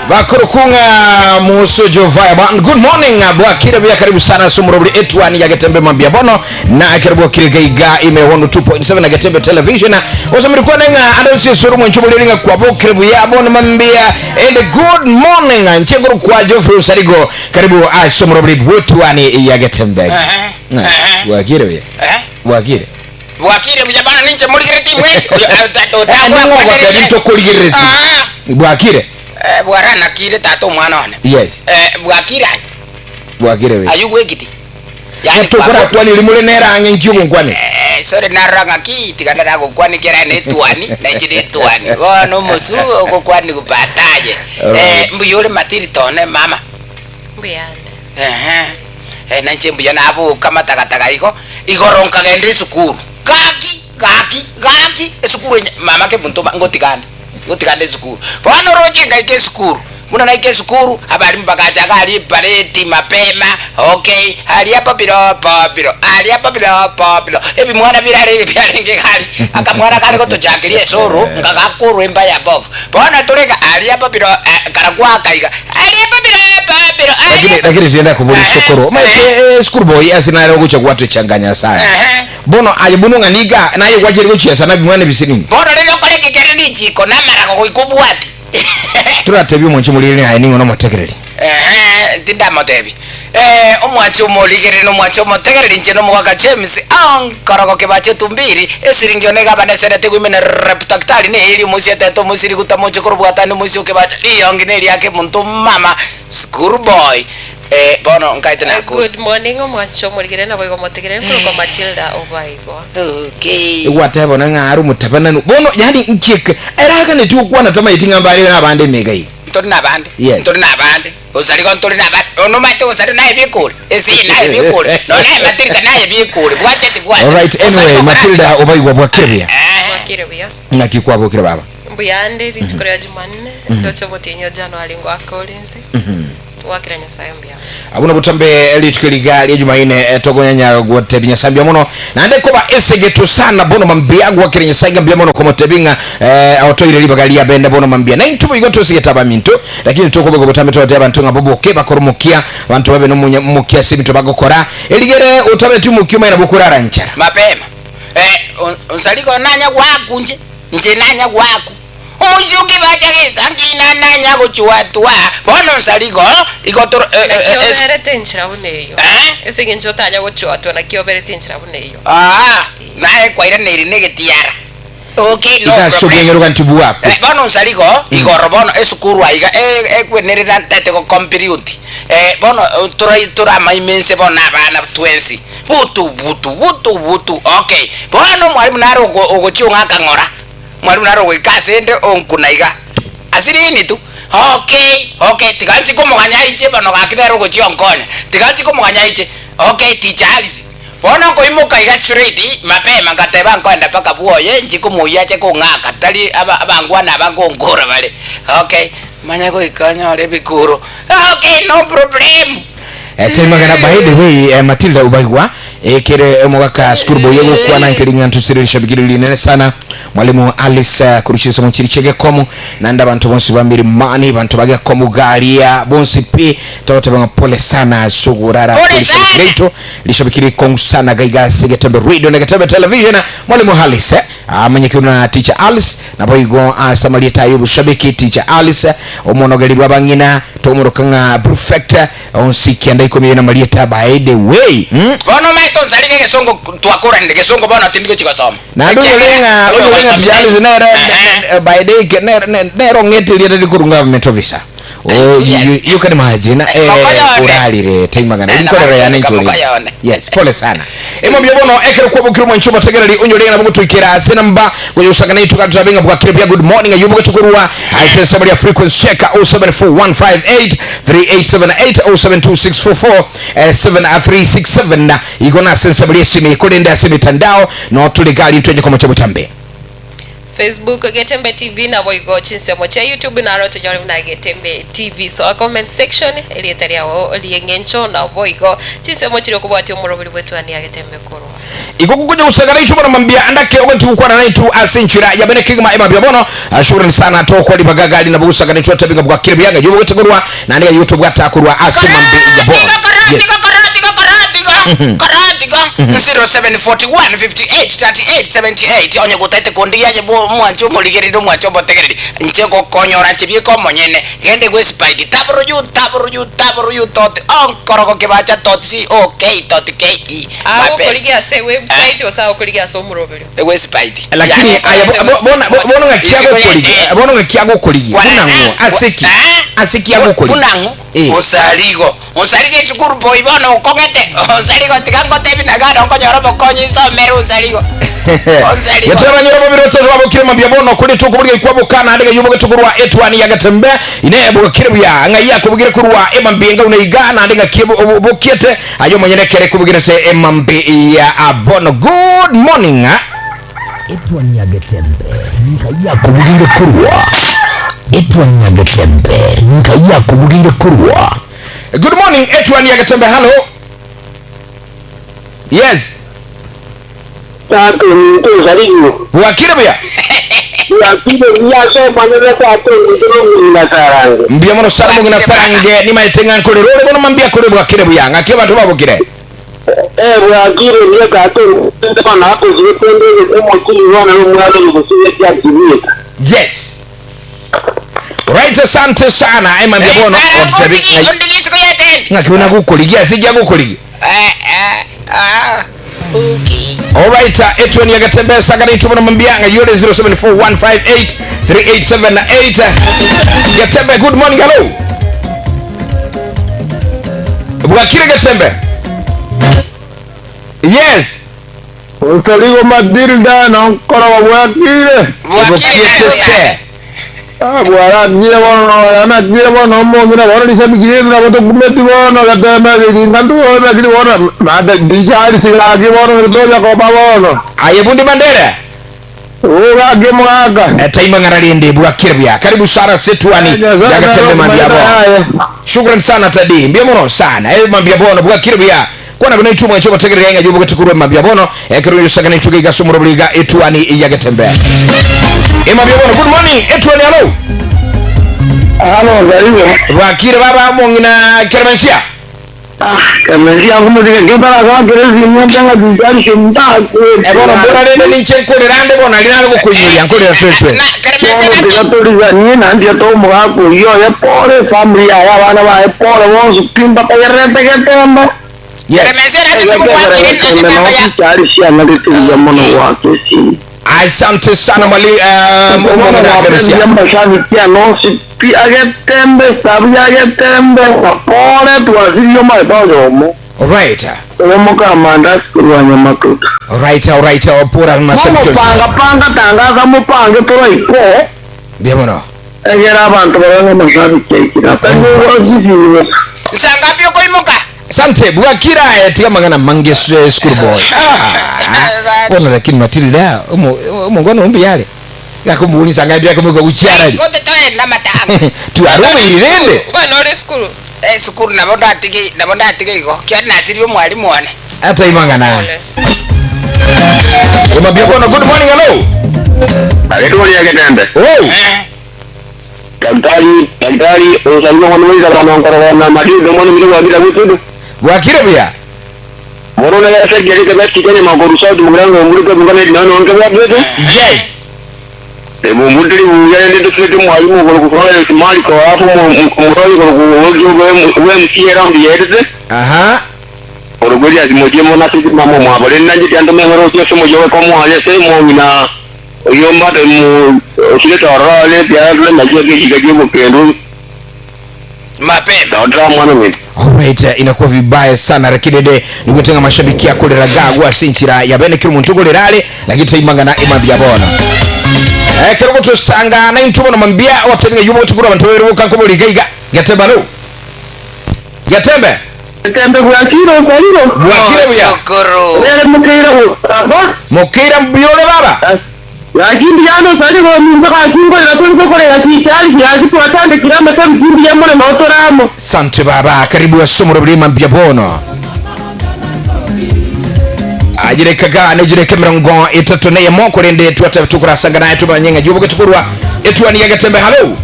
Bakorokung'a Muso Jovaya Band. Good morning bwakire buya karibu sana ase omorobori etwani ya Getembe mambia bono na ekero bwakire gaiga ime 102.7 na Getembe Television osemeri kwane ng'a ande onsi ase ore omwancho omoreri ng'a kwabokire buya bono mambia and good morning nche nkorokwa Geoffrey Osarigo karibu ase omorobori bw'etwani ya Getembe. Ehe, Ng'a, ehe. Bwakire buya Eh? bwakire Bwakire buya bono ninche morigeretie mwensi oyo eh, ta- Eh, ning'o ogotebia otagwakwanereire. ntokorigereretie Ah, bwakire eh, bwaranakire tata omwana one yes Eh, bwakire aye bwakire buya aywo gwekiti Yani tokorakwaniri rimore nerang'e nki ogonkwanera Eh, sorry narora ng'aki tiga ndaragokwanikera netwani nainche netwani bono omosu ogokwanigu baadaye Alright. eh, mbuya ore Matilda one mama Mbuyande. Ehe, eh, nainche mbuya naboka amatagataga igo, igoro nkagenda esukuru, gaki, gaki, gaki, esukuru enye mama kemunto ma ngotiga ande, ngotiga ande esukuru. Bono oroche ngaika esukuru, buna naika esukuru, abalimu bagacha iga aria epareti mapema, okay, aria popilo popilo, aria popilo popilo, ebimwana birare ebi biarenge iga aria, akamwana kare gotochakeria esoro, nkagakorwa embaya bofu. Bono tore iga aria popilo eh, karakwaka iga, aria popilo popilo, Lakini aria lakini tienda kubori Ehe, sokoro. Maete ehe. eh, school boy ase nare ogocha gwatochanganya sana. Ehe. Bono aye bono ng'a niga naye gwachire gochiesa na bimwana ebisinini. Bono rende okore ekekere richiko na amarago goika obwate. Toratebie omwanchi omorigereria aye ning'o nomotegereri. Ehe, tindamotebia. Eh, omwanchi omorigereria na omwanchi omotegereri inche nomogaka James, ankorogo kebache tumbiri, esiringi one egabana esenete egwime rep daktari neyeri omoisia tete omosiri guta moche korobwatani omoisia okebacha riongi neriake monto mama school boy eh, bono nkaete nakure. Good morning omwanchi omorigereria naboigo omotegereri nkorokwa Matilda Obaigwa. Okay. Egwateba bono ng'a are omotabananu bono yaani nki eke ere aganetie gokwana tamaeti ng'a mbare nabande emega iga. Ntori nabande, Yes. ntori nabande. Gosari igo ntori naba nomanyete gosari naye bikure ase naye bikure nonya naye Matilda naye bikure bwanche tibwancha Alright, Gosari anyway, igo Matilda koratiga obaigwa bwakire buya. Eh. Bwakire buya. Ng'aki kwabokire baba? Mbuyande rituko ria Jumanne, ndoche omotienyi o January ngoaka ore inse. Togwakera Nyasaye mbuya mono. Abwo nabo tambe rituko riga ria Jumaine eh, tokonyanya gotebia Nyasaye mbuya mono naende koba esegeto sana bono mambia gwakera Nyasaye ng'a mbuya mono komotebia ng'a eh, otoire ribaga ria bene bono mambia naintwe boigo tosegete abaminto lakini tokoboka botambe totebia abanto ng'a boboke bakore omokia abanto babe nomonya omokia ase ebinto bagokora erigere otabeti omokia omanye nabo okorara nchara. Mapema eh, onsari igo nanya goaku inche, inche nanya goaku. Omoisioki bacha gesankina nanya gochwatwa, bono nsari igo, igo toro eh, eh, Naki eh, es- oberete enchera buna eyio? Eh? Ase engencho otanya gochwatwa, naki oberete enchera buna eyio? Ah, naye kwairaneirie negetiara. Okay, no Iga ase problem. obweng'e roganti bwakwe. Eh, bono nsari igo, igoro bono esukuru aiga e- ekwenerera ntete gokompiriuti. Eh, bono eh, tora toramaime inse bono abana twensi. Butu butu butu butu okay. Bono omwalimu nare ogo ogochia ong'aka ng'ora. Mwalimu nare ogoika ase 'nde onkuna iga, Asirini tu. Okay, okay, tiga nchie komoganya aiche bono gaki nere ogochia onkonya. Tiga nchie komoganya aiche. Okay, teacher Alice. Bono nkoimoka iga straight, mapema ngateba nkoenda mpaka bwoye, nchie komoyia ache kong'aka, tari aba abangwana aba nkonkora bare. Okay, manye goika nyore ebikuro. Okay, no problem. Taimagana by the way eh, Matilda Ubaigwa ekere omogaka school boy egokwana nkeri ng'a ntusire rishabiki riri rinene sana mwalimu Alice eh, koruchia mochiri chegekomu nande abanto bonsi ba mirimani banto bagekomu garia bonsi pi togoteba ng'a pole sana ase ogorara Pole kwerishabiki sana. riaito rishabiki rikong'u sana gaiga ase Getembe radio na Getembe television mwalimu Alice eh, Amanyekirwe na Teacher Alice, naboigo ase amarieta aye oboshabiki Teacher Alice, omonogeri bw'abang'ina, tomoroka ng'a Prefect, onsi kianda ikomi na marieta by the way. Mm? Bono omanyete onsarire egesongo twakoranire gesongo bono tindi gochia gosoma. Naende onyore ng'a onyore ng'a Teacher Alice nere Ehe. by the way nere nere ong'ete erieta rikorwa government officer. Oh, you, you, you can imagine Eh, eh, mokoyone. orarire taimagana Eh, inkorero yane nabarenge nchori mokoyone. yes pole sana emo mbuya bono ekero kwabokire omwancho omotegereri onyore ng'a nabo gotoikera ase namba goyosanga naitwe gati turabe ng'a bwakire buya good morning aywo bogete korwa ase ensemo ria frequency check 074158 3878 072644 7367 igo nase ensemo ria esimi korende ase emitandao no tore gari ntwenye komocha botambe. Facebook Getembe TV naboigo chinsemo chia YouTube naro tonyore buna Getembe TV. Soa comment section erieta riao rieng'encho naboigo chinsemo chiria okobwatia omorobori bw'etuani ya Getembe korwa. Igo gokonya gosegera intwe bono mambia ndake ogenti gokwana naintwe ase enchera ya bene kegima emambia bono. Shukrani sana tokwa ribaga gari nabo gosagana intwe tebinga bwakire buya ng'a yobogete korwa naende ng'a yotobwata korwa ase mambe ya bono. Yes. Koratigo 0741 58 38 78 onye gotaete kondigia aye bwo omwanchi omorigereri omwanchi omotegereri inche gokonyora inche bieka omonyene gende gwe spide w w w dot onkorogokebacha dot co k dot ke. Agokorigia ase ewebsite gose agokorigia ase omoroberio. Ewebsite. Lakini aye bo- bo- bona bo- bono ng'aki agokorigia bono ng'aki agokorigia buna ng'o ase ki ase ki agokorigia Buna ng'o? Eh. Osarigo. Osarigo esukuru boy bono okong'ete. Osarigo tiga ngotebi nagano nkonyora obokonyi nsomere osarigo. Osarigo. Getebanyora bobere otari babokire mambia bono kuri tukuburiga ikwaboka naende ng'ai obogete korwa etuani ya Getembe ine bogokire buya ng'ai akobugire korwa emambia engauna iga naende ng'aki obokiete Aye omonyene ekere kobugerete emambi ya bono. Good morning. Etwania Getembe Ngai akobugeire korwa Etwania Getembe Ngai akobugeire korwa. Good morning Etwania Getembe hello. Yes. Tata ominto osarigwe. Bwakire buya. Bwakire buya ase Omonene tata ominto na omong'ina Sarange. Mbuya mono sana omong'ina Sarange nimaete ng'a nkorere ore bono mambia kore bwakire buya ng'aki abanto babokire. Eh bwakire buya tata ominto bono akosibete nde omochie bono na omwana oyo gose akibieka. Yes. Right asante sana aye mambia bono Sara, ototebi ondigi- ng'ai ondigi isiko ya tent. ng'aki buna gokorigia ase ki agokorigia. Eh, eh, ah, okay. Alright, etweni ya Getembe sagana itu bono mambia ng'a yore 0741583878 Getembe good morning hello. Bwakire Getembe. Yes. Osarigo Matilda nonkorogo bwakire. Bwakiete se. Ah, bwarakire bono bwarakire bono omong'ina bono risabiki rietu nabo tokumeti bono gateme getinga ntuone lakini bono mate ndichari sigaki bono getonya koba bono. Aye bundi Mandera. Oo gaki omogaka. Taima ng'ana rende bwakire buya. Karibu sana setuani Nyasaye ya Getembe mambia bono. Shukran sana Tadi. Mbia mono sana. Eh mambia bono bwakire buya. Kwana bino itumwa echo bategerera enga yubo getukurwe mambia bono. Ekero yusagana ituge igasumuro buliga etuani ya Getembe. Eh mambia bono good morning etuani hello. Halo, karibu. Bwakire baba mong'ina Kermesia. Ah, Kermesia ngumutike ngembara kwa keresi ngembara zijari mbaku. Eh bono mbora rende ninche nkorera ande bono ari nare gokoinyuria nkorera twetwe. Na, Kermesia Bono naki? tigatoriza nie nandia to omogaka oyio oye pore family yaye abana baye pore bonsi pi mpaka yerete getembe. Yes. Kermesia naki tugwakire naki namba ya- Chari ciana rĩtĩria mũno gwake ci Asante sana mwalimu mong'ina Kermesia. mashabiki anosi pi agetembe sabu yagetembe na pore twasirio maetoyomo Alright. omokamanda kurwanya matuta Alright, alright, opura mashabiki. mumupanga panga tangaza mupange turaiko Mbia mono. egera abantu baranga mashabiki aikira atanyuwazisiwe Nsangapi okoimoka? Asante bwakira tiga mang'ana mange school boy. Ah, bono lakini matilda umo umongono umbi yale. Gakumubulisa ngambia kumuka kuchiara li. Gote toenda matanga. Tuarume irende. Bwana ore sukuru. Eh, sukuru nabo ndatige nabo ndatige igo. Kia nasirie omwalimu one. Hata imang'ana. Pole. Imambia bono good morning hello. agetworia getembe Oh. Eh. daktari daktari osalima mwana weza kana nkorogona madini mwana mimi wagira gutudu Bwakire buya. Mwana na yase gari ka basi kene magoru sauti murango muri ka bungane na no nka bwa Yes. E mu mutiri mugane ndi tusete mwalimu ko kusola simali ko afu mu muroi ko ko we msiera ndi yedze Aha. orugori azimoje mona sisi mamo mwabole nanje tando mengoro sio somo jowe ko mwaje se mo ngina yo mbate mu osile torole pya le na je ke ke ke kendo Mapema. ndra mwana we Alright, inakuwa vibaya sana lakini de nikutenga mashabiki yako leraga sinchira yabene kiri muntu golerale lakini taimangana imambia bona. Eh kero tusanga na intubo na mambia watenga yubo tukura abantu beruka nkoboligaiga gatemba no. Gatembe. tembe bwakiro kwaliro Bwakire buya. Shukuru. Lere mukira aba Mukira mbiole baba. Gaki mbuya ande osari gominto gaki nkorera tore gokorera chichari gaki twatandekire amasabiki mbuya mono nao tore amo. Sante baba, karibu ase omorobiri mambia bono. Ajireka ga nejireka 31 korende twatebe tukurasanga naye tumanye ng'a yoboke tukurwa etuani ya Getembe. Hello.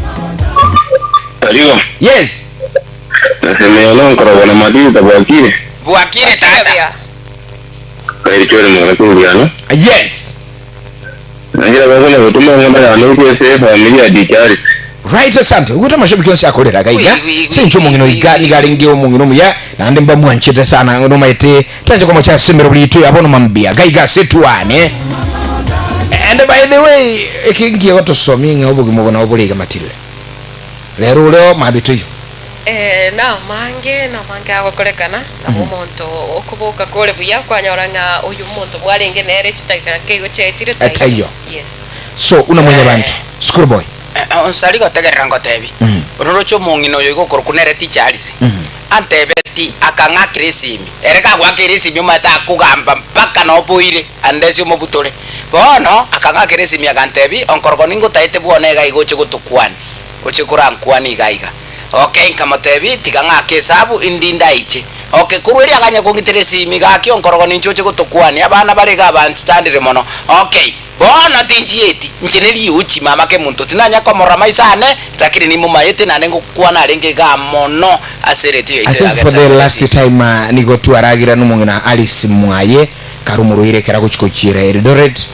Karibu. Yes. Nasemea no nkorobona Matilda bwakire. Bwakire tata. Kairi chore mwana kundiana. Yes. Nangira bakona gutuma ng'ombe yane kwese familia dichari. Right, asante. Ukuta mashabiki onse akorera gaiga. Wi, wi, wi, Sincho omong'ina wi, oiga wi. niga arenge omong'ina omuya naende mbamwanchete sana nomaete tanche komocha ase emerobori yaito yabo nomambia gaiga ase etuane. And by the way eke ngiye gotosomia ng'a obogima obo nabo bore iga Matilda. Rero ore mambia toiyo. Eh, namange namange agokorekana, nabo omonto okoboka kore buya kwanyora ng'a oyo omonto mwarenge nere chidakika nkeigo chiaetire taiyo. Taiyo. Yes. So una mwanyabanto school boy. Onsari gotegerera ngotebi, ororoche omong'ina oyo iga okorokwa nere Teacher Alice, antebeti akang'akera esimi, ere kagoakera esimi omanyete akogamba mpaka noboire unless omobutore. Bono akang'akera esimi agantebi, onkorogo ningotaete bwone iga iga oche gotokwania, oche korankwania iga iga. Okay, nkamotebia, tiga ng'ake esabu indi ndaiche. Okay, korwa erio akanya kong'itera esimi, gaki onkorogo ninche oche gotokwania, abana bare iga abanchandire mono. Okay, bono tinchieti, inche neriuchi mama kemunto, tinanya komorora maiso ane, lakini nimomaete naende ngokwana arenge igaa mono ase eretio I yaito ya think for the Getembe last TV. time nigo twaragira nomong'ina Alice mwaye kare omorwaire ekero agochia gochiera Eldoret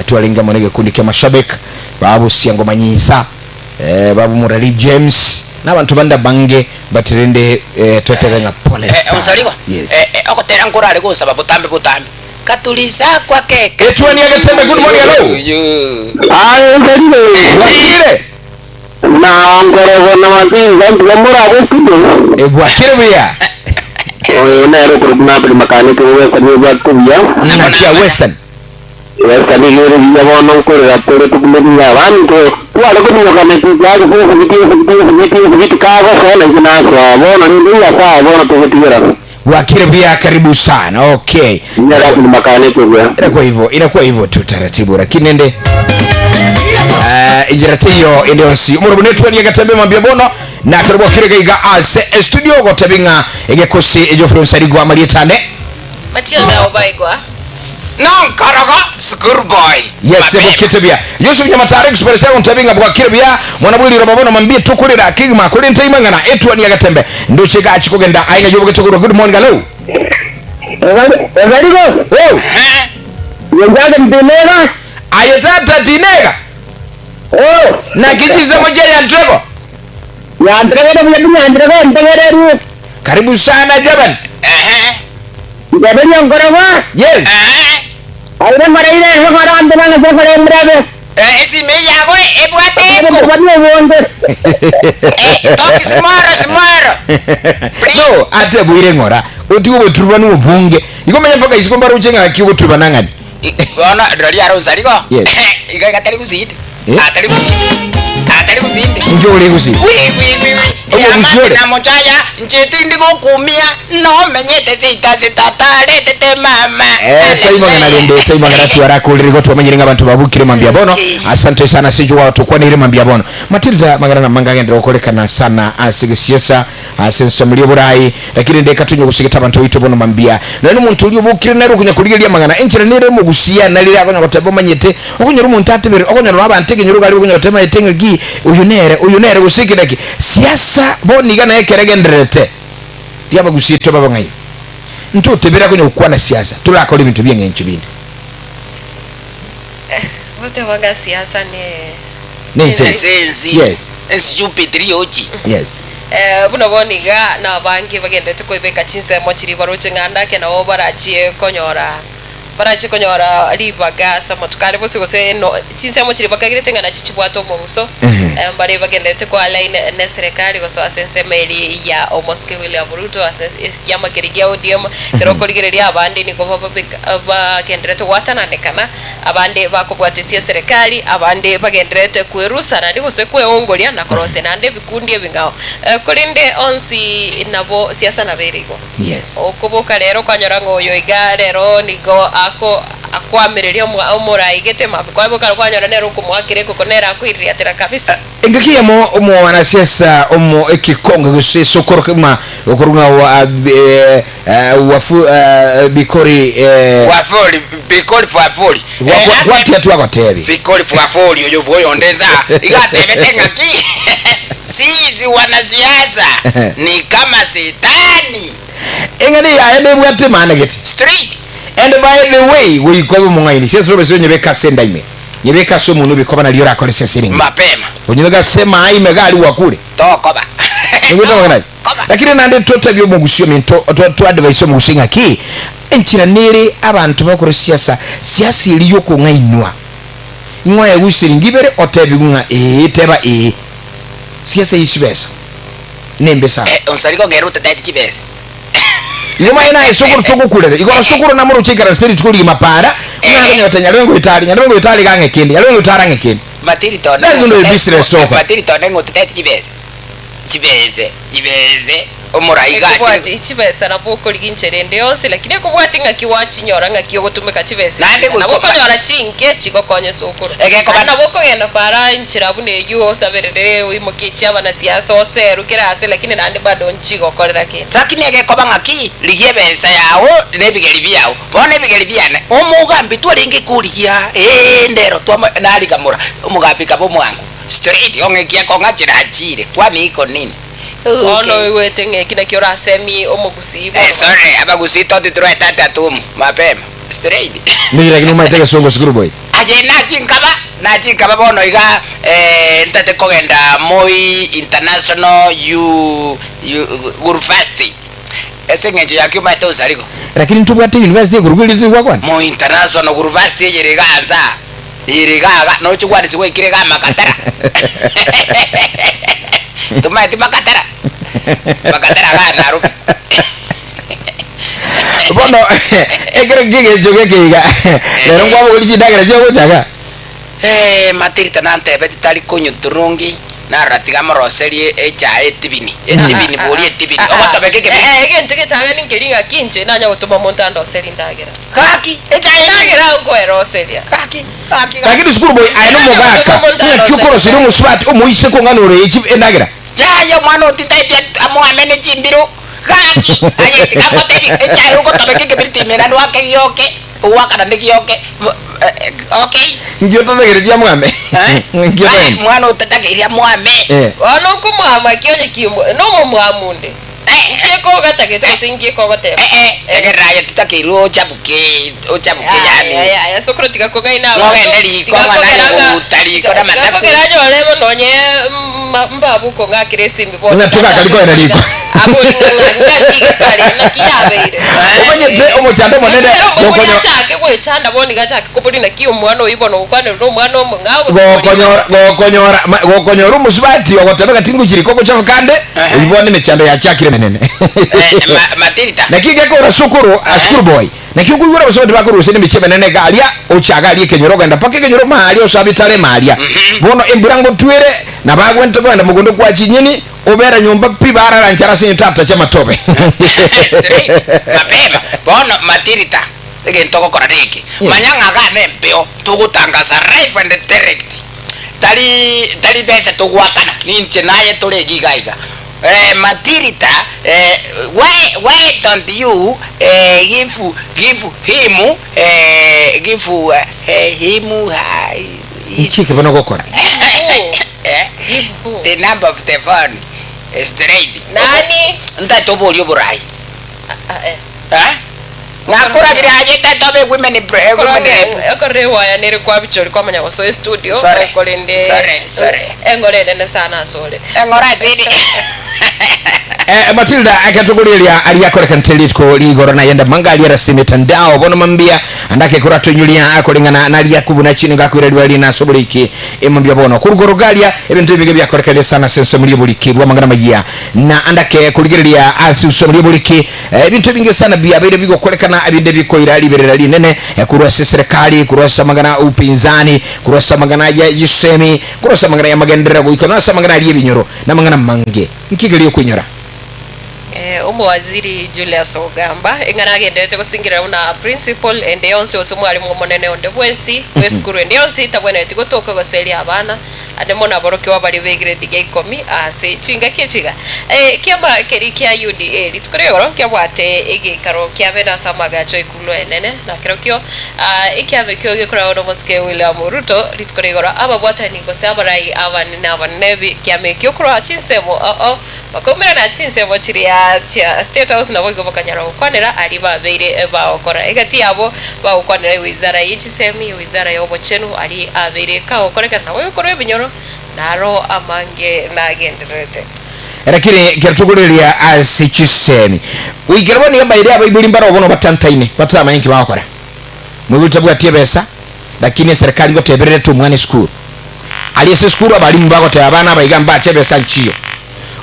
twarenge amo negekundi kia mashabik babusia ngoma nyinsa Eh, babu Murari James na abanto bande abange but rende eh, twetebe ng'a pole Eh, sana. Onsarigo, Yes. eh, eh, ogotera nkorare gosaba botambe botambe katulisa kwa keke Etuani ya Getembe, good morning, hello. Aye Onsarigo. Bwakire. Na nkorogo na Matilda mbuya morabokire. Eh, bwakire buya. Oyo nere okorokwa Napoli makaneke ogwekania bwakire buya. Naki ya Western. Egesa nigo ere buya bono nkorera tore tokumenya abanto tware kominyoka tiga tikagosoa naintwe nasoa bono rende Nyasaye bono togotigera. Bwakire buya karibu sana. Okay. Inyara makaneke buya. Inakuwa hivyo, inakuwa hivyo tu taratibu lakini nende injira teiyo ende onsi omorobo netwani agatembe mambia bono na karibu akire gaiga ase studio gotebi ng'a egekosi Geoffrey Nsarigwa amarietane Matilda Obaigwa. Nonkorogo school boy. Yes, Mapema. bukite bia. Yusuf Nyamatare kusiperesea ontabi nga bwakire bia. Mwana bwili roba bono mambie tukulira kigma kuli ntaima ngana etwa ni agatembe. Nduche gachi kugenda ainga yobo getokuru. Good morning hello. Ezarigo, Oh, Eh? yenjage mtinega. aye tata tinega. Oh, Na kijize moja ya Ndrego. yantrego na buya yantrego ntegereru. Karibu sana Jaban. Ehe. Nteberia nkorogo. Yes. Ehe. Aire maraire ngora andana ngora mrabe. Eh, esime yago ebwate eko. Bari obonde. Eh, talk small, small. Please. No, ate bwire ngora. Uti ubuturwa n'ubunge. Ikomenya mpaka isiko mbaruche ngaki ubuturwa nangani. Bono rori arosarigo. Yes. Iga gatari gusinde. Eh? Atari gusinde. Atari gusinde. Njo uri gusi. Wi wi wi wi. Oyo gusiore. Na mochaya ncheti ndi gokumia no menyete sitasi tata retete mama. Eh, taimangana rende taimangana twarakurire go twamenyire ng'abantu babukire mambia bono Okay. asante sana sijo wao tukwanire mambia bono matilda mangana na manga agendera gukorekana sana ase gesiasa ase ensomero y'oburayi lakini ndeka tunye gusigita abantu bitu bono mambia none omuntu oria obukire nere okunya kurigeria mangana enchera nere omogusia narire akonya goteba omanyete okonyora omonto atebere okonyora abantu ekenyoro gari okonya goteba omanyete ng'aki oyo nere oyo nere gose eke naki siasa bono iga naye ekero egendererete riabagusie tobe abang'aini Ntotebera konya gokwana siasa, torakore ebinto bi'eng'encho binde. Goteba ng'a siasa ne Nense. Ensensi. Yes. Stupid riochi. Yes. Eh, buna bono iga nabange bagenderete koibeka chinsemo chiria baroche ng'a ndake nabo barachie konyora Barache konyora ribaga ase amatuko are bosio gose no chinsemo chiria bakagerete ng'a nachi chibwate omoguso, Ehe. mbare bagenderete koa line ne eserekari gose ase ensemo eria ya omosike William Ruto ase ekiama keria gia ODM, ekero okorigereria abande nigo bababeka bagenderete gwatananekana, abande bakobwatesia eserekari, abande bagenderete kwerusanani gose kweongoria na korosia naende ebikundi ebing'ao. Korende onsi nabo siasa nabo ere igo. Yes. Okoboka rero kwanyora ng'a oyo iga rero nigo ako Akwamereria omwa omoraigete mabi kwaye bokare kwanyora nere okomoakera ekoko nere akoiririatera kabisa. Engaki eyemo omowanasiasa omo ekekonge gose esokoro kegima okorwa ng'a wa eh, eh, wafu eh, bikori eh, Wafoli, bikori fwafoli. gwa- Eh, gwa- ate- gwatia twagotebi Vikori fwafoli oyo bwoyonde nsa iga atebete ng'aki sisi wanasiasa ni kama setani Eng'ana yaye nebwate maana gete. Straight. And by the way, goika obe omong'aini, siasa orobese onyebeke ase enda ime, nyebeke ase omonwa ebikoba nario orakore siasa ere engiya. Mapema. Onyebeke ase emaa ime iga aria gwakure. Tokoba. Noigwete amang'ana aya? Tokoba. Lakini naende totebie omogusii ominto, to to advise omogusii ng'aki, enchera nere abanto bagokora siasa, siasa eria yokong'ainwa. Ing'o aegwe siringi ibere otebigwe ng'a ee, teba ee. Siasa eye chibesa. Nembe sana. Eh, onsari kong'era otataeti chibesa. Igo maye naye sokoro togokurera. Igoro sokoro namoroche aikaransete rituko rigima para, buna akonyota nyarebe ngoetari, nyarebe ngoetari iga ang'e kende, nyarebe ngoetari ang'e kende. Matiri tone That is not a business tokora. Matiri tone ng'o otataeti chibesa. Chibese, chibese, omorai iga achire. Ekobwati chibesa nabo okorigia inchera ende yonsi, lakini ekobwati ng'aki wachinyora ng'aki ogotumeka chibesa Naende echi. Nabo goika okonyora chinke chigokonya esukuru. Egekoba- Naende nabo okogenda para inchera buna eyio osaberere oimokie chiabanasiasa oserwe kera ase lakini naende bado nchigokorera kende. Lakini egekoba ng'aki, rigia ebesa yao na ebigeri biao. Bono ebigeri biane, omogambi twarenge korigia, ee, ndero twamo narigamora, omogambi kaba omwango, straight, ong'ekia kong'achera achire, kwani iko nini? Bono Okay. oigwete ng'a eki nakio orasemie omogusii Eh, bono. sorry, abagusii toti toroete atatumu, mapema, straight. Miri lakini omaete egesongo sukuru boy. Aye nachinkaba, nachinkaba bono iga eh, ntate kogenda Moi International U, U, University ase eng'encho yaki omanyete onsarigo. Lakini ntobwate university ekorokwa erio tiri gwakwana? Moi International University eyere iga ansa aa, eyere iga iga, noche gwanisi gwaikire iga Makatara. Tomaeti Makatara? Makatara igaa Nairobi. Bono ekero ki'egencho geke iga, rero nkwabogoria chindagera chiagochaka. Eh, Matilda nantebeti tari konywa turungi, narora tiga amoroserie echae etibini, etibini boria etibini, ogotobeka ekebiriti. Eh, egento getang'ani nkeri ng'aki inche nanya gotoma omonto andoserie ndagera. Gaki, echae etibini. Ndagera nkoeroseria. Gaki, gaki, gaki. Lakini sukuru boy aye nomogaka, naki okoroseria omosubati omoiseke ong'ana ore echi endagera? Yaya omwana oo tintaeti amoame ne chimbiro, gaki, aye tiga ngotebi, echae ogotobeka ekebiriti ime naende oake gioke, ogoakana ne gioke, okay. Inki otategeretie amwame? Eh? Inki Aye, otagete? mwana otatageiri amwame. Eh. Bono nkomwama ki onye ki nomomwamu onde? Eh, Inki ekogatagete gose inki ekogoteba? eh, eh, tegerera aye titakeirwe ochabuke, ochabuke Aya, yaani. aya, aya, sokoro tiga kong'aina abanto, Mogende riko, tiga ng'a kogera naye ng'a- ogoguta riko tiga- na amasaku. tiga kogera anyore bono onye mbabu okong'akera esimbi bono. Ng'a togaka riko ere riko. Abori ng'a ng'a ng'aki gekare, naki yabeire. Omanyete omochando omonene Ekero omobori gokonyo- achake goechanda bono iga achake kobori naki omwana oyio bono ogokwanerwa na omwana omong'ao gose omorimo. Gokonyora gokonyora ma- gokonyora omosubati ogoteba gati ngochia riko gocha kande oyio bono emechando yachakire emenene. Eh, ma- Matilda. Naki gekora sukuru a school boy naki okoigora abasubati bakorusia nemechie emenene iga aria ocha iga aria ekenyoro ogenda mpaka ekenyoro maaria osoa bitare maaria bono embura ngotwere nabo agwente kogenda mogondo kwa chinyeni obera nyomba pi barara nchara ase eng'encho tatacha amatobe. Straight, mapema. Bono Matilda, egento ogokora neke, manya ng'a iga nempeo togotangasa live and direct. Tari tari besa togoakana, ninche naye tore iga iga iga. Eh, Matilda, eh, why why don't you eh, give give him eh, give eh, him his Nki eke bono ogokora? eh, Give who? the number of the phone eh, straight. Nani? Ntaete oborie oborai. Ah, eh. Eh? Nakoragire aye tata obe women pre- women rep. Okorora ewaya nere kwabichori kwamanya gosoa estudio Sorry. okorende Sorry, sorry. engoro enene sana asore Eng'ora asiri. Eh, Matilda akatogoreria aria akorekanete rituko rigoro nayenda manga aria rase mitandao bono mambia andake koratoinyuria akoreng'ana naria kubuna chini gakwira riwa rina ase oboriki emambia bono korugoro garia ebinto ebige biakorekanire sana ase ensemo ri'oboriki bwa amang'ana mayia na andake korigereria ase ensemo ri'oboriki Ebinto ebinge sana biabeire bigokorekana ebinde bikoira riberera rinene korwa ase eserekari, korwa ase amang'ana 'upinzani, korwa ase amang'ana ya chisemi, korwa ase amang'ana y'amagenderero goika nonya ase amang'ana aria ebinyoro, na amang'ana amange. Nki keria okoinyora? Omowaziri Julius Ogamba eng'ana agenderete gosingerera buna principal ende yonsi gose omwalimu omonene onde bwensi bw'esukuru ende yonsi tabwenereti gotoka goseria abana ande mono aborokigwa baria b'egrade ya ikomi ase chingaki echi iga. Ekiama keria kia UDA rituko ria igoro nkiabwate egeikaro kia bene ase amagacho ekulu enene na kerokio ekiama ekio gekoragwa nomosike William Ruto rituko ria igoro ababwatani gose abarai abanene abanene b'ekiama ekio korwa chinsemo oo Bakaumerana chinsemo chiria chia State House naboigo bakanyara gokwanera aria babeire bagokora. Egati yabo bagokwanera ewizara ye chisemi, ewizara y'obochenu aria abeire kagokorekana naboigo korwa ebinyoro naro amange nagendererete. Lakini ekero tokoreria ase chisemi, goikera bono nigo mbaire abaibori mbare obono batantaine, bataramanya nki bagokora. Moibori tabwati ebesa, lakini eserekari ngotebererete omwana esukuru. Aria ase esukuru abalimu bagoteba abana aba iga mbache ebesa nchiyo.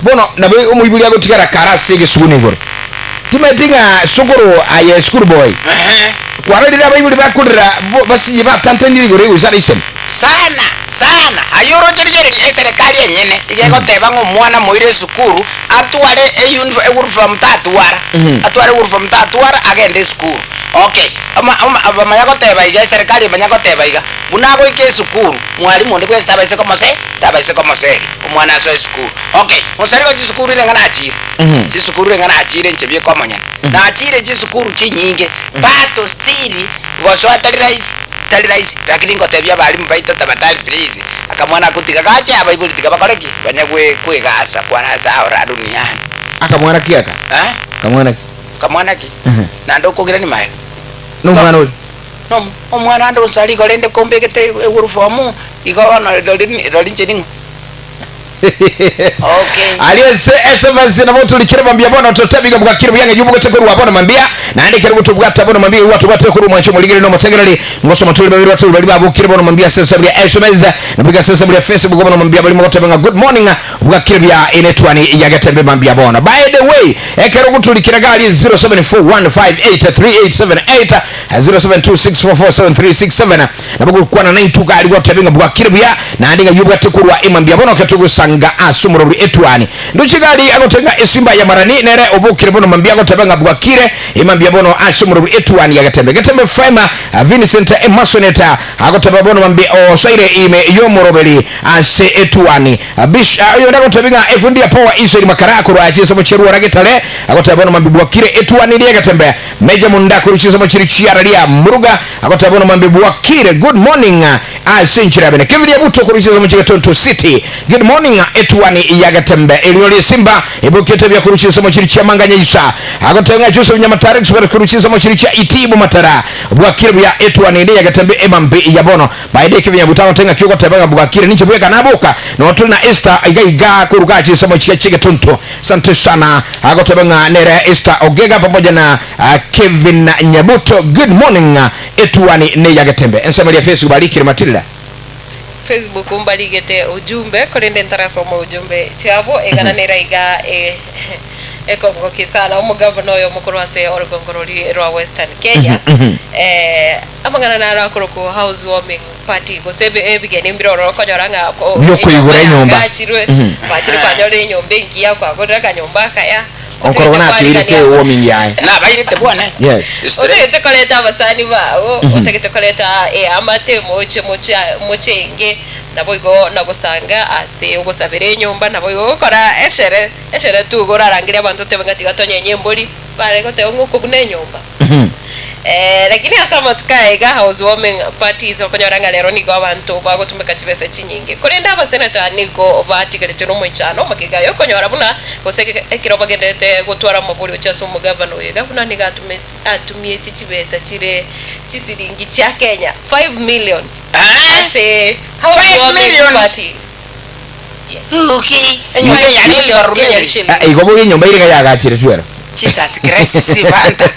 Bono nabo omoibori agotigara kare ase egesuguni igoro. Timanyeti ng'a sukuru aye school boy, kwarorire abaibori bakorera bo basinye batantanire igoro y'egoisana isemi. Sana sana aye oroche rigereria eserekari enyene iga egoteba ng'a omwana moire esukuru atware euniform euniform tatwara atware euniform tatwara agende esukuru okay oma oma bamanya goteba iga eserekari emanya goteba iga buna agoika esukuru mwalimu onde bwensi tabaise komose tabaise komoseria omwana asoe esukuru okay mosari go chisukuru ere ng'a nachire chisukuru ere ng'a nachire inche bieka omonyene nachire chisukuru chinyinge but still gosoa tari rahisi tari rahisi lakini ngotebia abalimu baito tafadhali please akamwana ako tiga gache abaibori tiga bakore ki banya gwe kwegasa kwarasa aora duniani. Akamwana ki aka? Eh? Kamwana ki? Kamwana ki? Naende okogirania magega. Nomwana oria? Nomo omwana ande onsari igo rende kombegete euniform igo bono rori rori inche ning'o? Okay. Aria ase SMS nabo torikire mambia bono totebiga bwakire buya ng'eju bogocha korwa bono mambia naende ekero gotobwata bono mambia igo twabwatire korwa omwancho omorigeri na omotegereri ngosoma tore babere batore baria babokire bono mambia ase ensemo ya SMS nabo iga ase ensemo ya Facebook bono mambia barimo goteba ng'a good morning bwakire buya enetwani ya Getembe mambia bono by the way ekero gotorikire gari 0741583878 0726447367 Nabo gokwana naintwe iga aria goteba ng'a bwakire buya, naende ng'a yobwate korwa emambia bono ekero togosanga ase omorobori etuani. Ndoche iga aria agoteba ng'a esimba ya marani nere obokire bono mambia agoteba ng'a bwakire emambia bono ase omorobori etuani ya Getembe. Getembe FM, Vincent Emasoneta agoteba bono mambia osoire ime y'omoroberi ase etuani. Bish, oyonde agoteba ng'a efundi ya Power Israel Makara korwa chinsemo chia Rwora Getare agoteba bono mambia bwakire etuani ria Getembe. Meja Munda korwa chinsemo chiria chiara ria Muruga Agoteba bono mambia bwakire good morning ase enchera ya bene Kevin Yabuto korwa chinsemo chia Gatoto City good morning etuani ya Getembe eriono ria Simba ebokete buya korwa chinsemo chiria chia Manganya Isa agoteba ng'a Joseph Nyamatare Expert korwa chinsemo chiria chia Itibo Matara bwakire buya etuani ende ya Getembe emambi ya bono by the way Kevin Yabuto agoteba ng'a ki ogoteba ng'a bwakire ninche bweka naboka noo tore na Esther iga iga korwa igaa chinsemo chiria chia Getonto Asante sana agoteba ng'a nere Esther Ogega pamoja na Kevin Nyabuto good morning etuani neya Getembe ensemo eria Facebook barikire Matilda. Facebook mbarigete ujumbe korende ntarasoma ujumbe chiabo eng'ana nere iga ekongokia sana omogavana oyomo korwa ase orogongo roria rwa Western Kenya amang'ana naro akorokwa house warming party gose ebigeni mbire ororo okonyora ng'a Biokoigora enyomba. yaagachirwe kwachire kwanyorire enyomba engiya kwagorire akanyomba akaya Okorogwa natweirete ewarming yaye. Nabairete bwane. Yes. Straight. Otagete koreta abasani bao, otagete koreta eamate moche moche mochenge, naboigo nagosanga ase ogosabera enyomba, naboigo gokora eshere, eshere tu igo orarangerie abanto otebe ng'a tiga tonyenye embori, bare goteba ng'a okobuna enyomba. Lakini ase amatuko aya iga housewarming parties okonyora ng'a rero nigo abanto bagotumeka chibesa chinyinge. Korende abaseneta nigo batigaretwe nomoichano magega yokonyora buna gose ekero bagendererete gotwara amabori gochia ase omogavana oyo iga buna nigo atumieti chibesa chire chisiringi chia Kenya 5 million ase housewarming party. Yes. Enyomba Five eye million Kenyan yarenge shillings. Igo boria enyomba ere iga yagachiretwe ero. Jesus Christ sibanta.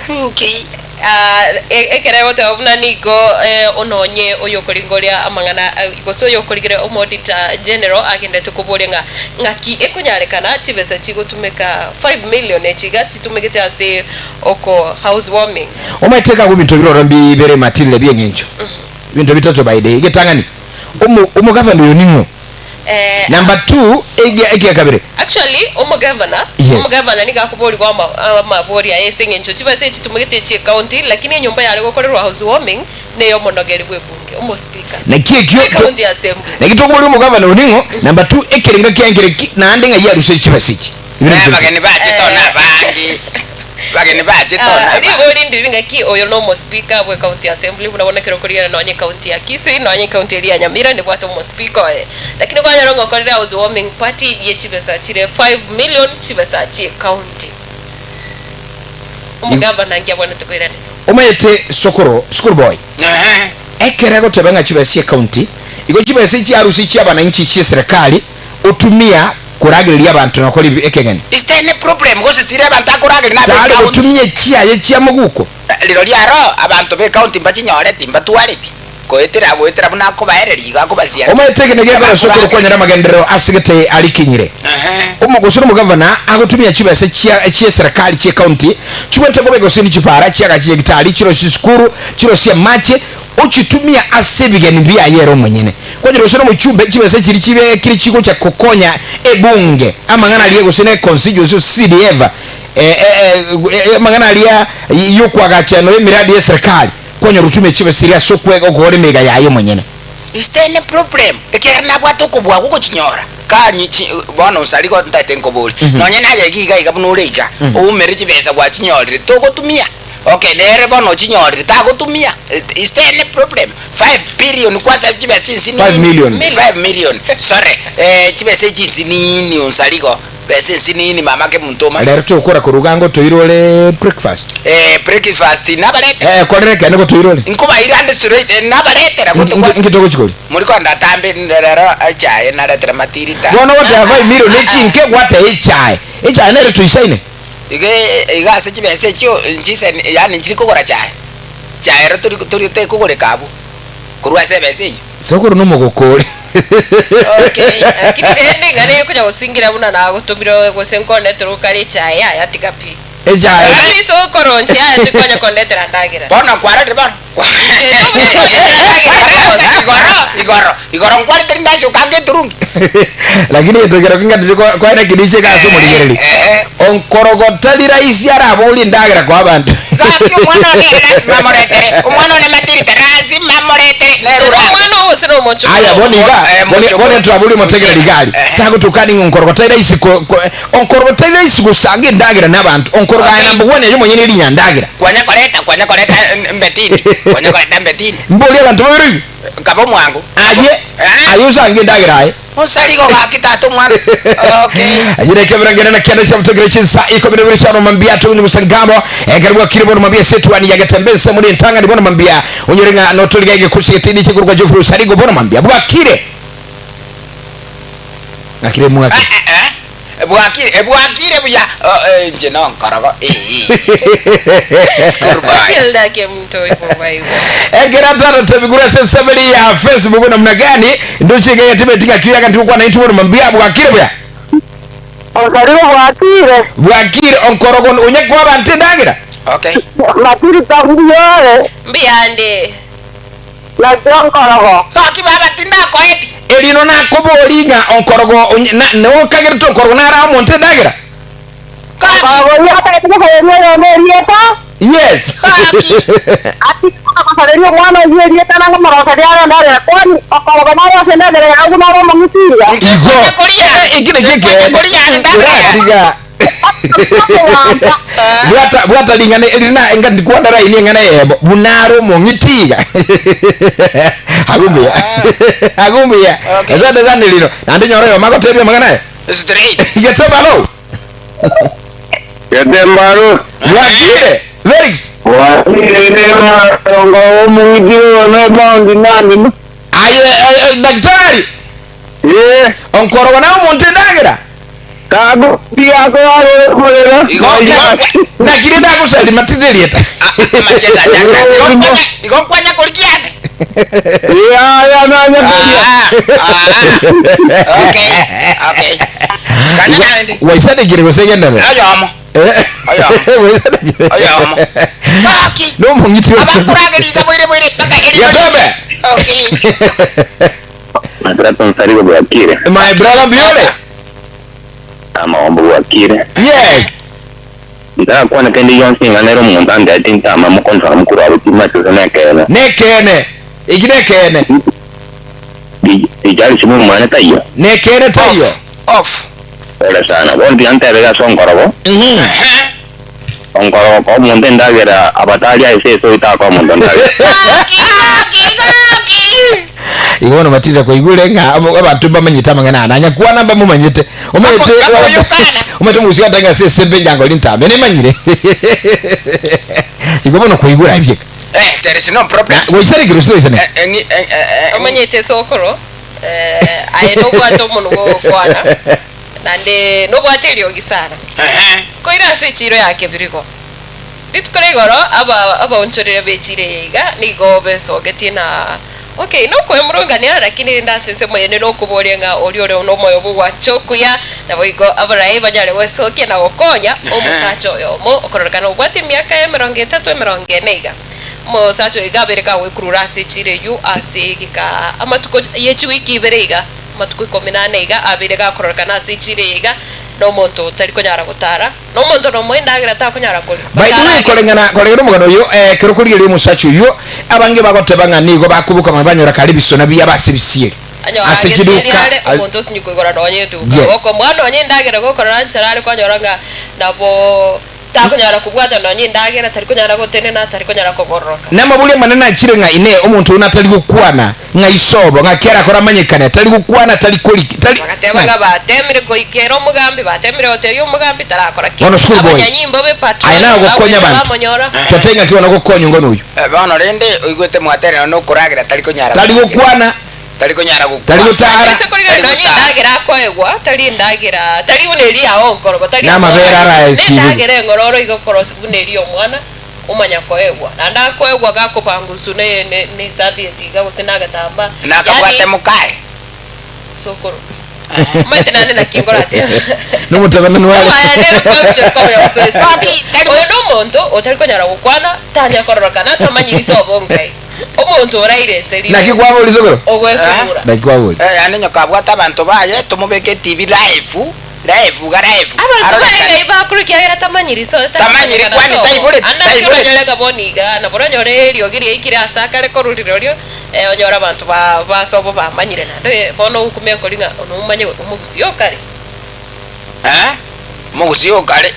Okay. Ah, e- ekero egoteba buna nigo eh, ononye oyokoringa oria amang'ana eh, gose oyokorigere omoauditor general agenderete koboria ng'a ng'aki ekonyarekana chibesa chigotumeka 5 million echi iga chitumegete ase oko housewarming. Omanyete iga abwo ebinto biroro mbibere matirire bi'eng'encho. Ebinto bitato by the way. Egetang'ani, omo omogavana oyo ning'o? Eh, Number 2 egia ekia kabere. Actually, omogavana, Yes. omogavana nigo akoborigwa ama- amabori aye ase eng'encho chibesa echi chitumegete echie county, lakini enyomba yare gokorerwa housewarming neye omonogeri bw'ebunge, omospika. Naki ekio to- Ecounty assembly. naki tokoboria omogavana oyo ning'o number 2 ekerenga kiaye nkere ki naende ng'ai aruse chibesa echi. Ebinto Eh, bire. abageni bache to nabange abageni bache to Ah, nabange ribori ndiri ng'aki oyo na omospika bwe county assembly buna bono ekero okorigereria nonye ecounty ya Kisii nonye ecounty eria ya Nyamira nebwate omospika oye. Lakini kwanyora ng'a okorire housewarming party ye chibesa chire 5 million chibesa chie county. Omogavana nki abwenerete koiraneria? Omanyete sokoro school boy Ehe. ekere agoteba ng'a chibesa chie county igo chibesa echi arusie chia abananchi chie serikali otumia koragereria abanto na gokora ekegeni. Is there any problem gose sire abanto akorageria nabe Tare ecounty? gotumia chiaye chia moguko. Rirorio aro abanto be county mbachinyoreti mbatwareti goetera goetera buna akobaereria igo akobasiaria. Omanyete eke nekio gekora ase okwanyora amagenderero ase gete arikinyire. Ehe. Omo gose nomogavana agotumia chibesa chia chieserekari chie county chigwete koba egosini chipara chiagache nyagitari chirosie chisukuru chirosie amache ochitumia ase ebigeni biaye ere omonyene. Kwanyora gose nomochumbe chibesa chiria chibekire chigocha kokonya ebunge amang'ana aria gose ne constituency gose CDF amang'ana aria yokoagacha nonya emiradi yeserikari kwanyora otumia chibesa chiria ase okogora emeiga yaye omonyene. Is there any problem? Ekiagera nabwate okobua gwogochinyora kanyi chi bono nsari igo ntaete nkoborie, nonye naye iga iga iga buna ore iga, oumere chibesa gwachinyorire togotumia? Okay nere bono ochinyorire tagotumia? Is there any problem? 5 billion kwanza chibesa chinsinini 5 million. 5 million sorry chibesa echi nsinini onsari igo. Besa ensinini mama kemunto omanye. Rero tokora koruga ngo toirore breakfast. Eh, breakfast nabarete. Eh, korera ekene ngo toirore. Nkobaira ande straight eh, nabaretera gote kwa. Inki togochikoria? Muri konda tambe rero echae naretera matirita. Bono goteba 5 million echinke gwateba echae. Echae nere toisaine. Iga iga ase chibesa echio nchisaine yaani nchiri kogora chae. Chae ero tori tori tekogoreka abwo. Korwa ase ebesa eyio. Sokoro nomogoko ore. Okay. Lakini rende ing'ana eye konya gosingira buna nagotomire gose nkondetera okare echae yaya tiga pi. Echae. Tiga pi sokoro inche yaya tikonya kondetera ndagera. Bono nkwarorire bono. Inche tobwenerete kondetera ndagera ende yonsi. Igoro, igoro, igoro nkwarete rinde ase okange eturungi. Lakini egento ekero king'anete kwaye naki niche ase omorigereria. Ehe. Onkorogo tari rahisi araborie endagera koa abanto. Gaki omwana one ere lazima amoretere, omwana one matirita lazima amoretere. Nere Gose ore ase. nomwana oo gose nomochokoro Aya oo? bono iga, Eh, bono mochokoro. bono twaboria omotegereri iga aria, Eh. tagotoka ning'o onkorogo tari rahisi ko ko onkorogo tari rahisi gosanga endagera na abanto, onkorogo aye Okay. number one aye omonyene rinya ndagera. Kwanya koreta, kwanya koreta mbetini, kwanya koreta mbetini. Mborie abanto babere oigwe. Kaba omwango. Aye, Eh. aye osange endagera aye. Onsari igo gaki tata omwana. Okay. Ayire kebera ngene na kenda cha mutogere chinsa ikomi na ibere chia mambia tunyu musangamo ekero bwakire bono mambia setwani yagetembe nse muri entangani bono mambia onyore ng'a notoriga egekusi getindi chigurwa Geoffrey Osarigo bono mambia bwakire ng'akire mwake Eh, eh, eh. Bwakire, eh, bwakire buya. Oh, eh, inche nonkorogo. Eh, eh. School boy. Matilda Kemunto ibo baigo. Ekero atarotebigure ase ensemo ya Facebook namna gani ndoche iga getebeti ng'aki oyo aganti gokwana intwe bono mambia bwakire buya Osarigo bwakire. Bwakire onkorogo onye koa abanto endagera. Okay. Matilda mbuyore. Mbuyande. Naki onkorogo. Gaki baba tindakoeti. Erino nakoborie ng'a onkorogo onye na nokagerete onkorogo nare omonto endagera? Gaki. Onkorogo oyio atagete gosareria oyonde erieta? Yes. Gaki. Atige gosareria omwana oyio erieta naende omoroserie are endagera, kwani okorogo nare ase endagera yago buna ore omong'iti iga? Igo. Nche koria. Eki nakio Nche ekeene. koria endagera yago. Oratiga. Bwata bwata ring'ana eri na enga ndikwana raini eng'ana eyemo buna are omong'iti iga agwo mbuya agwo mbuya Okay. asante sana rino naende nyora oyomo agotebia amang'ana aya Straight. getebalo Getembaro. bwakire Felix Bwakire ongo omong'iti oyo nebondi nani. aye eh, eh, daktari Ee. onkorogo naye omonto endagera Kagotiga koarorera. Igo igo Naki rende agosaria matinde erieta. amacheza achakire. Igo nkwanya igo nkwanya korigiane. Yaya nanya koria. Ah, ah. Okay. Okay. Kanya naende. Waisadekire gose genderera. Oyomo. Oyomo. Waisadekire. Oyomo. Gaki. Nomong'iti ose. Abakurageria iga boire boire mpaka erino Yatobe. Okay. Matrato nsarigo bwakire. My brother mbiore. Amagombo bwakire. Yes. Ntarakwana kende gionsi ng'a nere omonto antebetie ntama mokonfirm korwa abwo timanyeti gose nekeene. Nekeene. Eki nekeene. Richari simwe mwane taiyo. Nekeene taiyo. Off. Off. Pole sana. Bono tiga ntebe iga ase onkorogo. Onkorogo koa omonto endagera abatari aye ase esoi takoa omonto endagera. Gaki, gaki, gaki. Igo bono Matilda kwaigure ng'a abo- abanto mbamanyete amang'ana aya nanya kwana mbamomanyete omanyete Bako- bakoyokana. omanyete omogusi gatanga ase esembe enjango rintambe nemanyire igo bono kwaigure aye bieka Eh, there is no problem. Na goisarekire gose toisaneki Eh, eh, ng'i- eh, eh, eh, Omanyete sokoro, eh, aye nobwate omonwa gogokwana, naende nobwate eriogi sana. ehe. Koira ase echiiro ya kebirigo. Rituko ria igoro aba abaonchoreria b'echiiro eye iga nigo besogetie na okay nokoemurungania lakini rende ase ensemo eyende nokoboria ng'a oria ore nomoyo bw'ogwancha okuya naboigo abarai banyare gwesokia na gokonya omosacha oyomo okororekana obwate emiaka ya emerongo etato emerongo ene iga. Omosacha oyo iga abeire kagwekurura ase echiiro eyio ase egeka amatuko ye chiwiki ibere iga. Amatuko ikomi na ane iga abeire gakororekana ase echiiro eye iga, na omonto otari konyara gotara, na omonto nomoe endagera takonyara koria. By the way, Bataragera. koreng'ana koreng'ana omogano oyo eh, ekero okorigereria omosacha oyio, abange bagoteba ng'a nigo bakoboka manya banyora kare ebisona biabo ase ebisieri, Anyora ase agesieri chiduka, are, a- omonto osinye koigora nonya eduka. Yes. Gokomoa nonya endagera gokorora nchera are kwanyora ng'a nabo Takonyara kobwata nonya endagera, tari konyara gotenena, tari konyara kogororoka. Namabori amanene achire ng'a Inee, omonto oyio natari gokwana ng'a isobo, ng'aki arakore amanyekane, tari gokwana, tari koriki, tari Bagateba ng'a ng'aki? bateemire goikera omogambi, bateemire gotebia omogambi tarakora Bono kende. school boy, Abanyanyimbo aye b'epatrol naye ogokonya bagocha abanto, bamonyora. totebe ng'aki bono ogokonya onga noyio. Bono rende oigwete mwaterena nokoragera tari konyara Tari koragera. gokwana. Tari konyara gokwa. Tari gotara. Ase korigereria Tari nonya gotara. endagera akoegwa, tari endagera, tari buna eria yao onkoroba, tari Namabere omwana, araesibwe. nendagera eng'ororo iga okorosia buna eria omwana omanya koegwa. Naende akoegwa gakopangusu ne ne ne esavieti iga gose nagatambaa. Nakabwate Yaani mokaye. sokoro. Omanyete naende naki nkoratebe. Nomotabanani ware. Omaya nere kwamchora komanya gose ase. Gaki, tari Oyo nomonto otari konyara gokwana, tanya kororokana, tamanyiri sobo ngai. Omonto oraire ense Naki rirorio kwabori sokoro? ogwekurura. Naki kwabori? Eh, yaani nyoka abwate abanto baye tomobeke etibi live live iga live Abanto baye arorekane ng'ai bakure ekiagera tamanyiri so Tamanyiri taramanyekana kwani sobo. taiboreti, Ande ake taiboreti. oranyore ng'a bono iga nabo oranyore eriogi riaikire ase akare korwa rirorio eh, onyore abanto ba ba sobo bamanyire naende bono ogokumia nkori ng'a nomanye omogusii okare. Eh, omogusii okare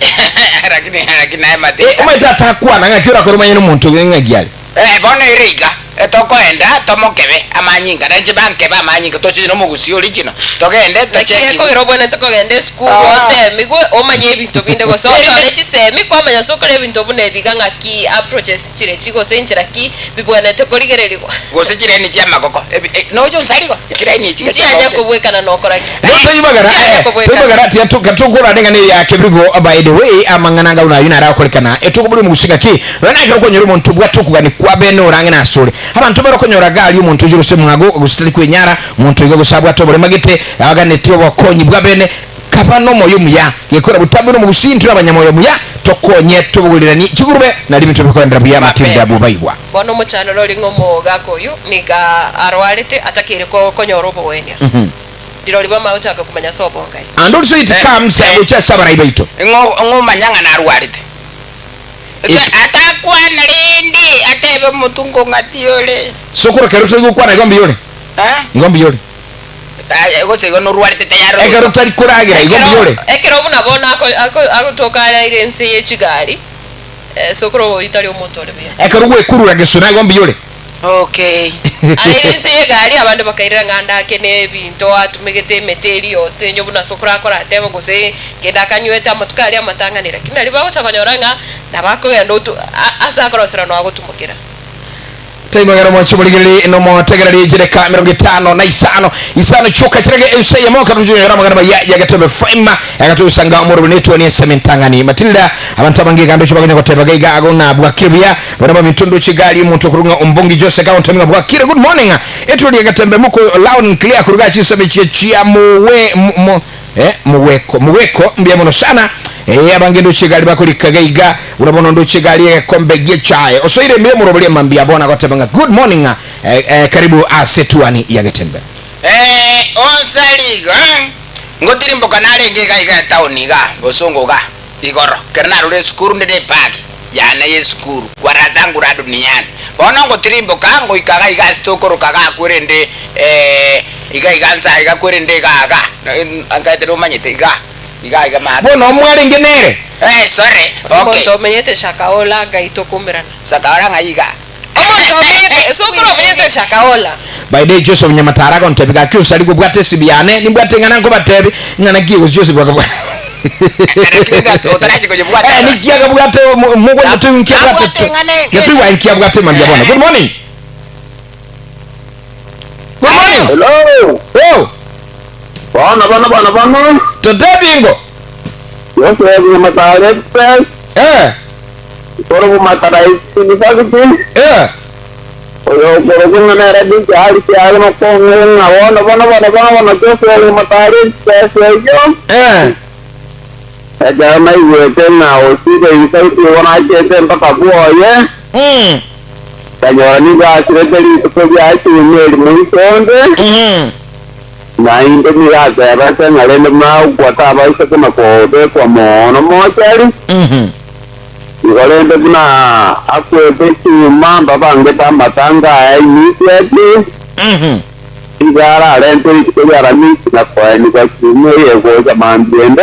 lakini lakini naye Eh, mateta omanyete atakwana ng'aki orakore omanye nomonto ng'aki are. Eh, bono ere iga, tokoenda tomokebe amanyinga, na inche bankebe amanyinga, toche nomogusii original, togende Naki tochekigwe. gekogera obwenerete kogenda esukuru Ah. osemigwe omanye ebinto binde gose onyore chisemi kwamanya ase okore ebinto buna ebi iga ng'aki approaches chire chi gose enchera ki bibwenerete korigererigwa. Gose chiraini chi'amagoko, ebi eh, noche onsarigo, chiraini echi Nchianya chi'amagoko. kobwekana nokora ki? No toibagara Nchianya eh, kobwekana. toibagara tiga tu- katukorane ng'a neya kebirigo by the way amang'ana anga buna ayio nare agokorekana etokobori omogusi ng'aki nonya na ekero okonyora omonto obwate okogania kwa bene orang'e nasore abanto bare okonyora gari omonto oyo gose mwago gose tari kwenyara omonto iga gose abwate oborema gete aganetie obokonyi bwa bene kaba nomoyo omuya gekora botambe nomogusi intwe abanyamoyo omuya tokonye tobogoriranie chigurube nari ebinto bikoendera buya amatinda abwo baigwa. Bono omochanore ore ng'a omogaka oyio niga arwarete atakeire konyora obogwenia. Rirorio bamanya gochaka komanya ase obongai. And also it Eh, comes eh. gocha ase abarai baito. Ng'o ng'omanya ng'a narwarete. It- Atakwana rende atebe omotungo ng'ati ore. Sokoro kero tari gokwana igo mbuya ore. Eh? Igo mbuya ore. Aye, gose igo norwarete tayari Ekero ogoika. tari koragera igo mbuya ore. Ekero buna bono ako- ako- agotoka araire ense ye chigari, eh, sokoro oyio tari omonto ore buya. Ekero gwekurura gesona igo mbuya ore. Okay. Araire ense y'egari abande bakairera ng'a ande ake nebinto atumegete emete eria otenyo buna sokoro akora atebe gose kende akanywete amatuko aria amatang'ani lakini nario bagocha konyora ng'a nabo akogenda otu a- ase akorosera noa agotumokera. Taimagera omwanche omorigererie nomotegereri chideka 56 isano chioka chirage ense eyemo ekero tochonyora amang'ana maya ya Getembe FM agatosanga omoroberi netwani ensemo entang'ani Matilda abanto abange iga ndoche bakonya goteba iga iga ago ng'a bwakire buya bana baminto ndoche egari omonto okorwa ng'a Ombongi Jose kagontebia ng'a bwakire good morning etwani ya Getembe moko loud and clear koruga chinsemo echie chia mowe mo Eh, mogweko, mogweko, mbuya mono sana. Eh, abange ndoche egari bakorika iga iga, buna bono ndoche egari egekombe gi'echae. Osoire ime y'omorobori amambia bono agoteba ng'a good morning, eh, eh, karibu ase etuani ya Getembe. Eh, onsari iga, ngotirimboka narenge iga iga etown iga, bosongo iga, igoro, ekero narure esukuru nde nebag yane ya esukuru, kwa raha zangu la duniani. Bono ngotirimboka ngoika iga iga ase tokoroka iga kwerende iga iga nsa iga kwerende iga iga, nkaete nomanyete iga, iga iga maate. Bono mwarenge nere. Eh, sorry, okay. Omonto omenyete Shakahola ngai tokumerana. Shakahola ng'ai iga? Omonto omenyete sokoro omenyete Shakahola. By day Joseph Nyamataro agontebia gaki osari kobwata esibi yane nimbwate ing'ana nkobatebi ing'ana ki gose Joseph akabwata Otarachi koyebwata. Eh, niki akabwate mogwanyete oyo nki abwate Abwate ing'ana eke. Getoigwa nki abwate mambia bono. Good morning. Good morning. Hello. Oh, Bono bono bono bono. totebingo. Joseph Nyamataro Express. Eh, Korwa Mataraichi University. eh. Oyo okorokwa ng'a nere Dick Harris are nokong'u ng'a bono bono bono bono bono Joseph Nyamataro Express eyio. Eh. Ekero naigwete ng'a osire University igo nachete mpaka bwoye. Nkanyora nigo asirete rituko ria echumi erimo isonde, na inde nigo atebete ng'a rende buna tabaisa kona kobekwa moono mochari, igo rende buna akwete echuma mbabangete amatanga aya immediately, igo ararente rituko ria Aramisi na koenigwa chiuma eye egocha mambia ende.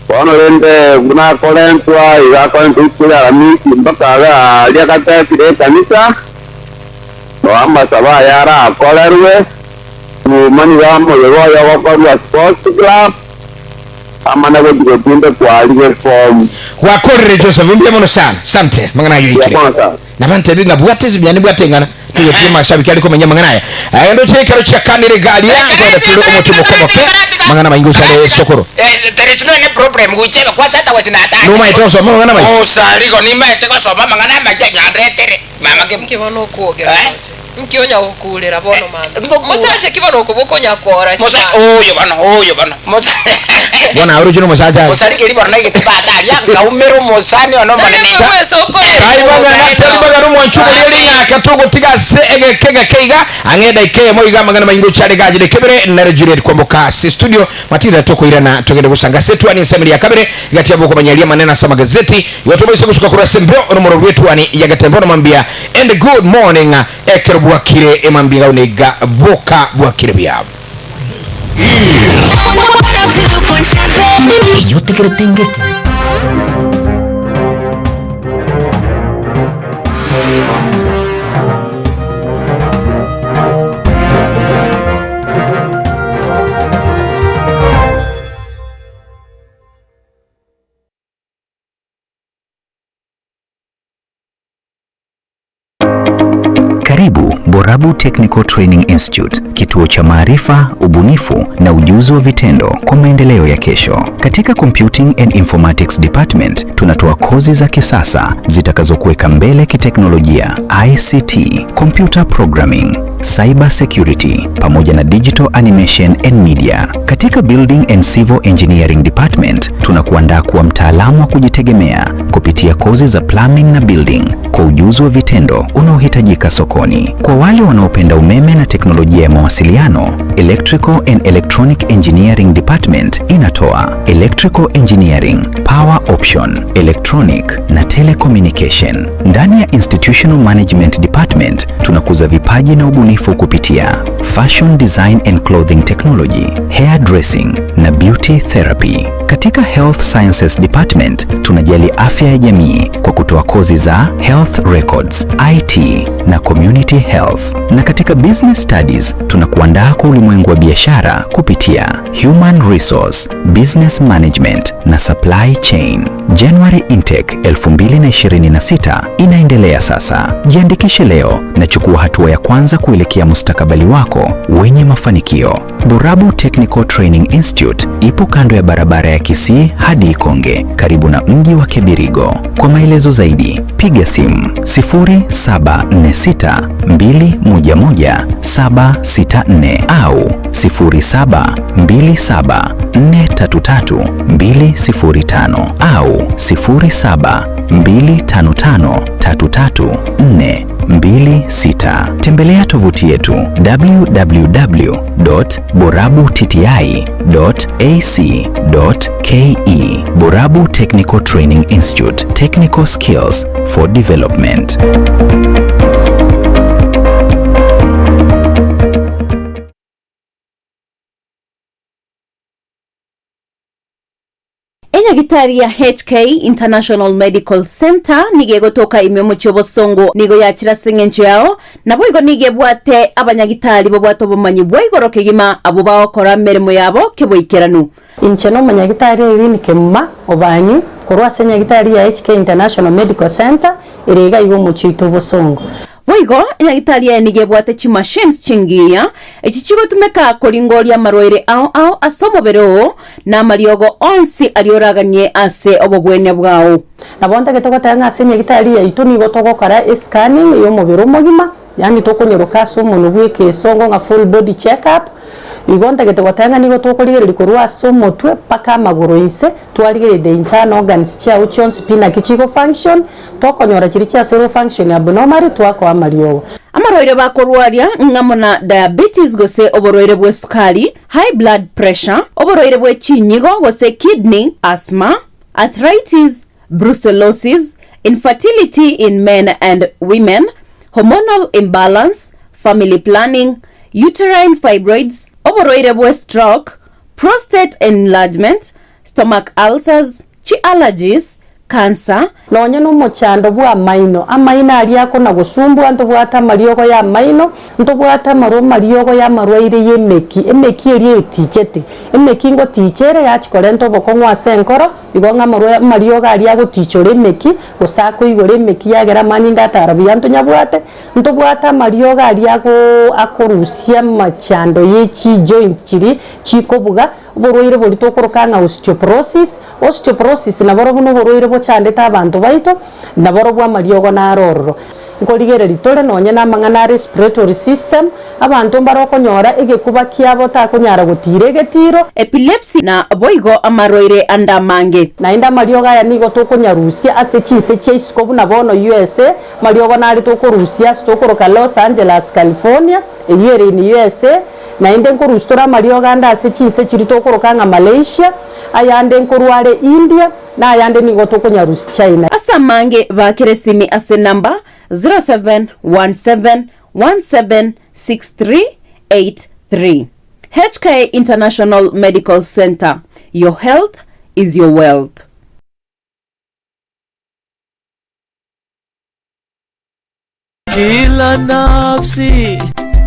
Bono rende buna akorentwa, igo akorentwa rituko ria Aramisi mpaka abe aaria gatetire ekanisa, noo amasabo aya arakorerwe, nyuma nigo amoyega oyo ogokorwa Sports Club, amane gochia gotindekwa aria gefomu. Gwakorire Joseph, mbuya mono sana. Sante, mang'ana ayio Mbuya aikire. mono sana. Nabantebi ng'a bwata ebiane bwata eng'ana togetie amashabiki are komenya amang'ana aya. Aya ndoche ekero chiakanire garia nkoenda tore omochie omokomoke mang'ana maingi gochare esokoro. There is no any problem gocheba kwanza hata wasinataje. Nomaete gosoma amang'ana maingi? Osarigo nimaete gosoma amang'ana amaya nyandetere mama kemo. Nki bono okwogera Eh? roche? Nki onya gokurera bono mambia? Ngokura. Mosache ki bono okoboka onya kora Mosa chibando? oyo bono oyo bono mosa Bono aye oroche nomosacha aye. Osarige ribono naigete bata aria nkaumera omosani one omonene. Nari bwese okorera Tai bagana tari bagana omwancho oria ring'aka togotiga ase egeka egeke iga ang'e edaika eyemo iga amang'ana maingi ochare iga ajire kebere nere Juliet kwamboka ase studio Matilda tokoirana togende gosanga ase etuani ensemo ya kabere egati yabo okomanyaria amanene ase amagazeti igo tobaise gosuka korwa ase embeo oromoro rw'etuani ya Getembe ono mambia and good morning ekero bwakire emambia iga buna iga boka bwakire buya. Eyotegerete ngete. Karibu Borabu Technical Training Institute, kituo cha maarifa, ubunifu na ujuzi wa vitendo kwa maendeleo ya kesho. Katika Computing and Informatics Department tunatoa kozi za kisasa zitakazokuweka mbele kiteknolojia, ICT, computer programming, cyber security pamoja na digital animation and media. Katika Building and Civil Engineering Department tunakuandaa kuwa mtaalamu wa kujitegemea kupitia kozi za plumbing na building kwa ujuzi wa vitendo unaohitajika sokoni. Kwa wale wanaopenda umeme na teknolojia ya mawasiliano, Electrical and Electronic Engineering Department inatoa Electrical Engineering, Power Option, Electronic na Telecommunication. Ndani ya Institutional Management Department tunakuza vipaji na ubunifu kupitia Fashion Design and Clothing Technology, Hair Dressing na Beauty Therapy. Katika Health Sciences Department tunajali afya ya jamii kwa kutoa kozi za Health Records, IT na Community Health. Na katika Business Studies tunakuandaa kwa ulimwengu wa biashara kupitia Human Resource, Business Management na Supply Chain. January Intake 2026 inaendelea sasa. Jiandikishe leo na chukua hatua ya kwanza kuelekea mustakabali wako wenye mafanikio. Borabu Technical Training Institute ipo kando ya barabara ya Kisii hadi Ikonge, karibu na mji wa Kebirigo. Kwa maelezo zaidi, piga simu 0746 211 764 au 0727 433 205 au 07 255 334 26. Tembelea tovuti yetu www.borabutti.ac.ke. Borabu Technical Training Institute, Technical Skills for Development. Enyagitari ya HK International Medical Centre nigo egotoka ime omochie obosongo nigo yachire ase eng'encho yao, naboigo nigo ebwate abanyagitari babwate obomanyi bwa igoro kegima abwo bagokora emeremo yabo keboikeranu. Inche nomonyagitari Irene Kemuma Obanyi korwa ase enyagitari ya HK International Medical Centre ere iga iga omochie oito obosongo. Boigo, enyagitari eye nigo ebwate chimachines chingiya, echi chigotumeka koringoria amarwaire ao ao ase omobere oo, na amariogo onsi aria oraganie ase obobwenia bwao. Nabo ntagete goteba ng'a ase enyagitari yaito nigo togokora escanning y'omobere omogima, yaani tokonyoroka ase omonwe bw'ekesongo ng'a full body check up, igo ntagete goteba ng'a nigo tokorigereria korwa ase omotwe mpaka amagoro inse, twarigereria the internal organs chiago chionsi pi naki chigo function, Tokonyora chiria chiasoirwe function abnormally twakoa amariogo. Amarwaire bakorwaria ng'amo na diabetes gose oborwaire bw'esukari, high blood pressure, oborwaire bwe chinyigo gose kidney, asthma, arthritis, brucellosis, infertility in men and women, hormonal imbalance, family planning, uterine fibroids, oborwaire bwe stroke, prostate enlargement, stomach ulcers, chi allergies, cancer, Nonya nomochando bw'amaino, amaino aria akona-gosumbua, ntobwate amariogo y'amaino, ntobwate amarwa amariogo y'amarwaire y'emeki, emeki eria etichete. Emeki ngoticha ere yachia korenta obokong'u ase enkoro, igo ng'a amarwa amariogo aria agotichora emeki, gose akoigora emeki yagera amanyinga atara buya ntonyabwate, ntobwate amariogo aria agoo akorusia amachando ye chijoint chiria chikobuga, Oborwaire boria tokoroka ng'a osteoporosis. Osteoporosis naborobwo noborwaire bochandete abanto baito, naborobwo amariogo naro ororo. Nkorigereria tore nonye namang'ana a respiratory system, abanto mbare okonyora egekuba kiabo takonyara gotiira egetiro. Epilepsy na boigo amarwaire ande amange. Naende amariogo aya nigo tokonyarusia ase chinse chia isiko buna bono USA, amariogo nare tokorusia ase tokoroka Los Angeles, California, eyio ere in USA, Naende nkorusia tore amariogo ande ase chinse chiria tokoroka ng'a Malaysia, ayande nkorwa are India, na ayande nigo tokonyarusia China. Ase amange baakere esimi ase enamba 0717176383. HK International Medical Centre, your health is your wealth. Kila nafsi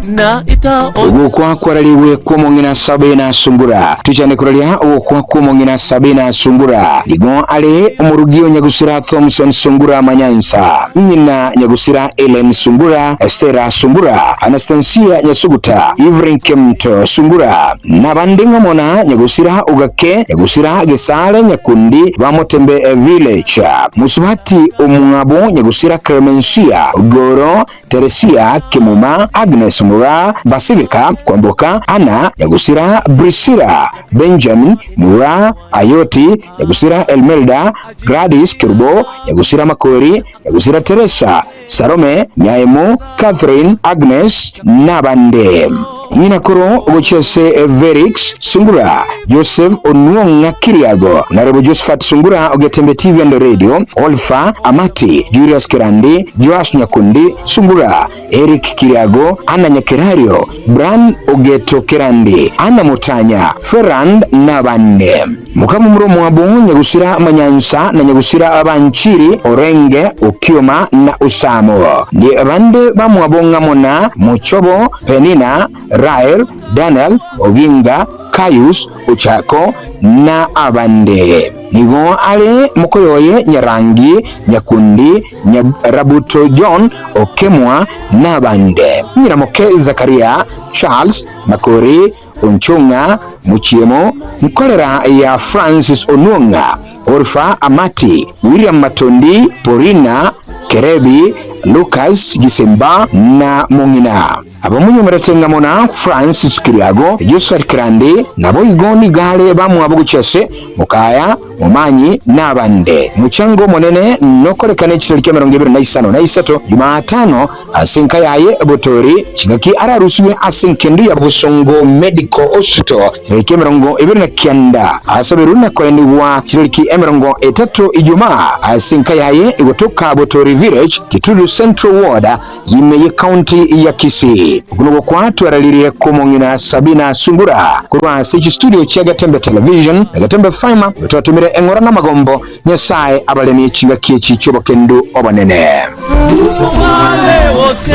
na ita Ogokwa kwararigwe kw'omong'ina Sabina Sungura. Tuchane koraria ogokwa kw'omong'ina Sabina Sungura. Nigo are omorugi o nyagusira Thomson Sungura Manyansa, ng'ina nyagusira Ellen Sungura, Estera Sungura, Anastasia Nyasuguta, Evelyn Kemunto Sungura, nabande ng'amo na nyagusira Ogake, nyagusira Gesare Nyakundi ba Motembe Village, Mosubati omwabo nyagusira Clemencia Ogoro, Teresia Kemuma, Agnes Muraa, Basivika Kwamboka, Anna nyagusira Priscilla, Benjamin Muraa, Ayoti nyagusira Elmelda, Gladys Kerubo nyagusira Makori, nyagusira Teresa, Salome, Nyaemu, Catherine, Agnes, nabande. Ng'ina koro gochia ase Verix Sungura, Joseph Onuong'a Kiriago, Honourable Josephat Sungura Ogetembe TV and Radio, Olpha Amati, Julius Kerandi, Joash Nyakundi Sungura, Eric Kiriago, Anna Nyakerario, Bran Ogeto Kerandi, Anna Mutanya, Ferrand nabande. Mokamomura omwabo nyagusira Manyansa na nyagusira Banchiri, Orenge, Okioma na Osamo. Ndi abande bamwabo ng'amo na Mochobo, Penina, Rael, Daniel, Oginga, Caius, Ochako na abande. Nigo are mokoyoye Nyarangi, Nyakundi, Nyarabuto John, Okemwa na abande. Ng'ina moke Zakaria, Charles, Makori, Onchong'a, Mochiemo, Nkorera ya Francis Onuong'a, Orpha Amati, William Matondi, Porina, Kerebi, Lucas Gisemba na Mong'ina. Abamonyomerete ng'amo na Francis Kiriago, Joshua Kirandi, naboigo nigo are bamwabo gochia ase Mokaya, Momanyi, na abande. Omochango omonene nokorekane chitariki 25 Jumatano ase enka yaye Botori, chingaki ararusigwe ase engendu ya Bosongo Medical Hospital chitariki 29 asaberwe na koenigwa chitariki 30 Ijumaa ase enka yaye egotoka Botori Village, Kitutu Central Ward, ime ye county ya Kisii. Okwo nokwo kwatwararirie kw'omong'ina Sabina Sungura korwa ase chistudio chia Getembe Television na Getembe FM igo twatumire eng'ora na amagombo Nyasae abaremie chingaki echi chi'obokendu obonene. Wale wote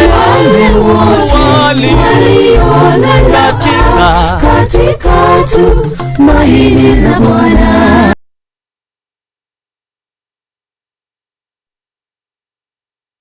wali katika tumaini la Bwana.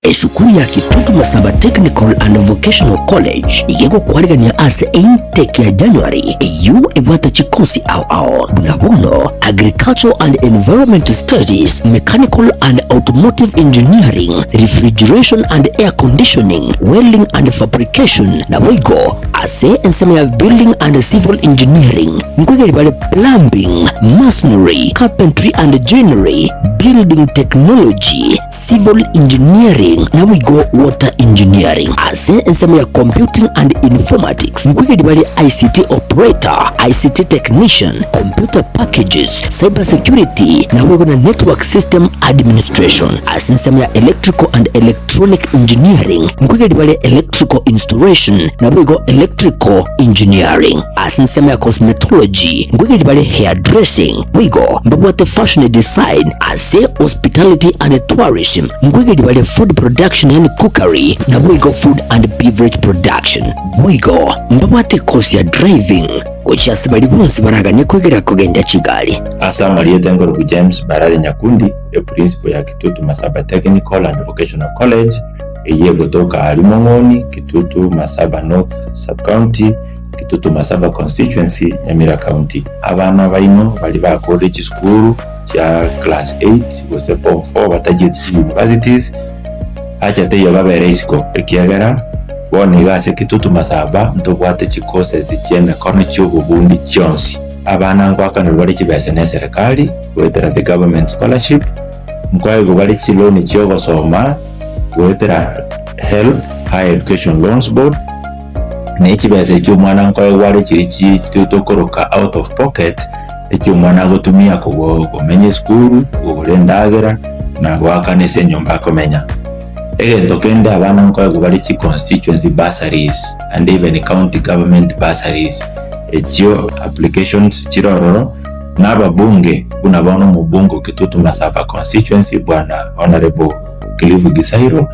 Esukuru ya Kitutu Masaba Technical and Vocational College nigo egokwarigania ase intake ya January eyio ebwate chikosi ao ao buna bono Agricultural and Environment Studies, Mechanical and Automotive Engineering, Refrigeration and Air Conditioning, Welding and Fabrication naboigo ase ensemo ya Building and Civil Engineering nkoigeri bare Plumbing, Masonry, Carpentry and Joinery, Building Technology, Civil Engineering naboigo Water Engineering. Ase ensemo ya Computing and Informatics nkoigeri bare ICT Operator, ICT Technician, Computer Packages, Cyber Security naboigo na Network System Administration. Ase ensemo ya Electrical and Electronic Engineering nkoigeri bare Electrical Installation naboigo Electrical Engineering. Ase ensemo ya Cosmetology nkoigeri bare Hairdressing boigo mbabwate Fashion Design. Ase Hospitality and Tourism nkoigeria bare Food Production and Cookery naboigo Food and Beverage Production. Boigo mbabwate ekosi ya Driving gochia ase baria bonsi baraganie koigera kogendia chigari. Ase amarieta enkorokwa James Barare Nyakundi, eprincipo ya Kitutu Masaba Technical and Vocational College, eyio egotoka aria Mong'oni, Kitutu Masaba North Sub-County, Kitutu Masaba Constituency, Nyamira County. Abana baino baria bakorire chisukuru chia class 8 gose form 4 batachieti chi universities, acha teiyo babere isiko, ekiagera bono iga ase Kitutu Masaba ntobwate chi courses chi'emekono chi'obobundi chionsi. Abana ngoakanerwa bare chibesa ne eserekari goetera the government scholarship, nkoegwa bare chiloan chi'ogosoma goetera HELB, Higher Education Loans Board, ne chibesa echio omwana nkoegwa are chiria chi tokoroka out of pocket, Eki omwana agotumia komenya esukuru, kogora endagera, na goakana ase enyomba akomenya. Egento kende abana nkoegwa bare chi constituency bursaries and even county government bursaries echio applications chire ororo na ababunge buna bono omobunge o Kitutu Masaba constituency bwana Honourable Cliff Gisairo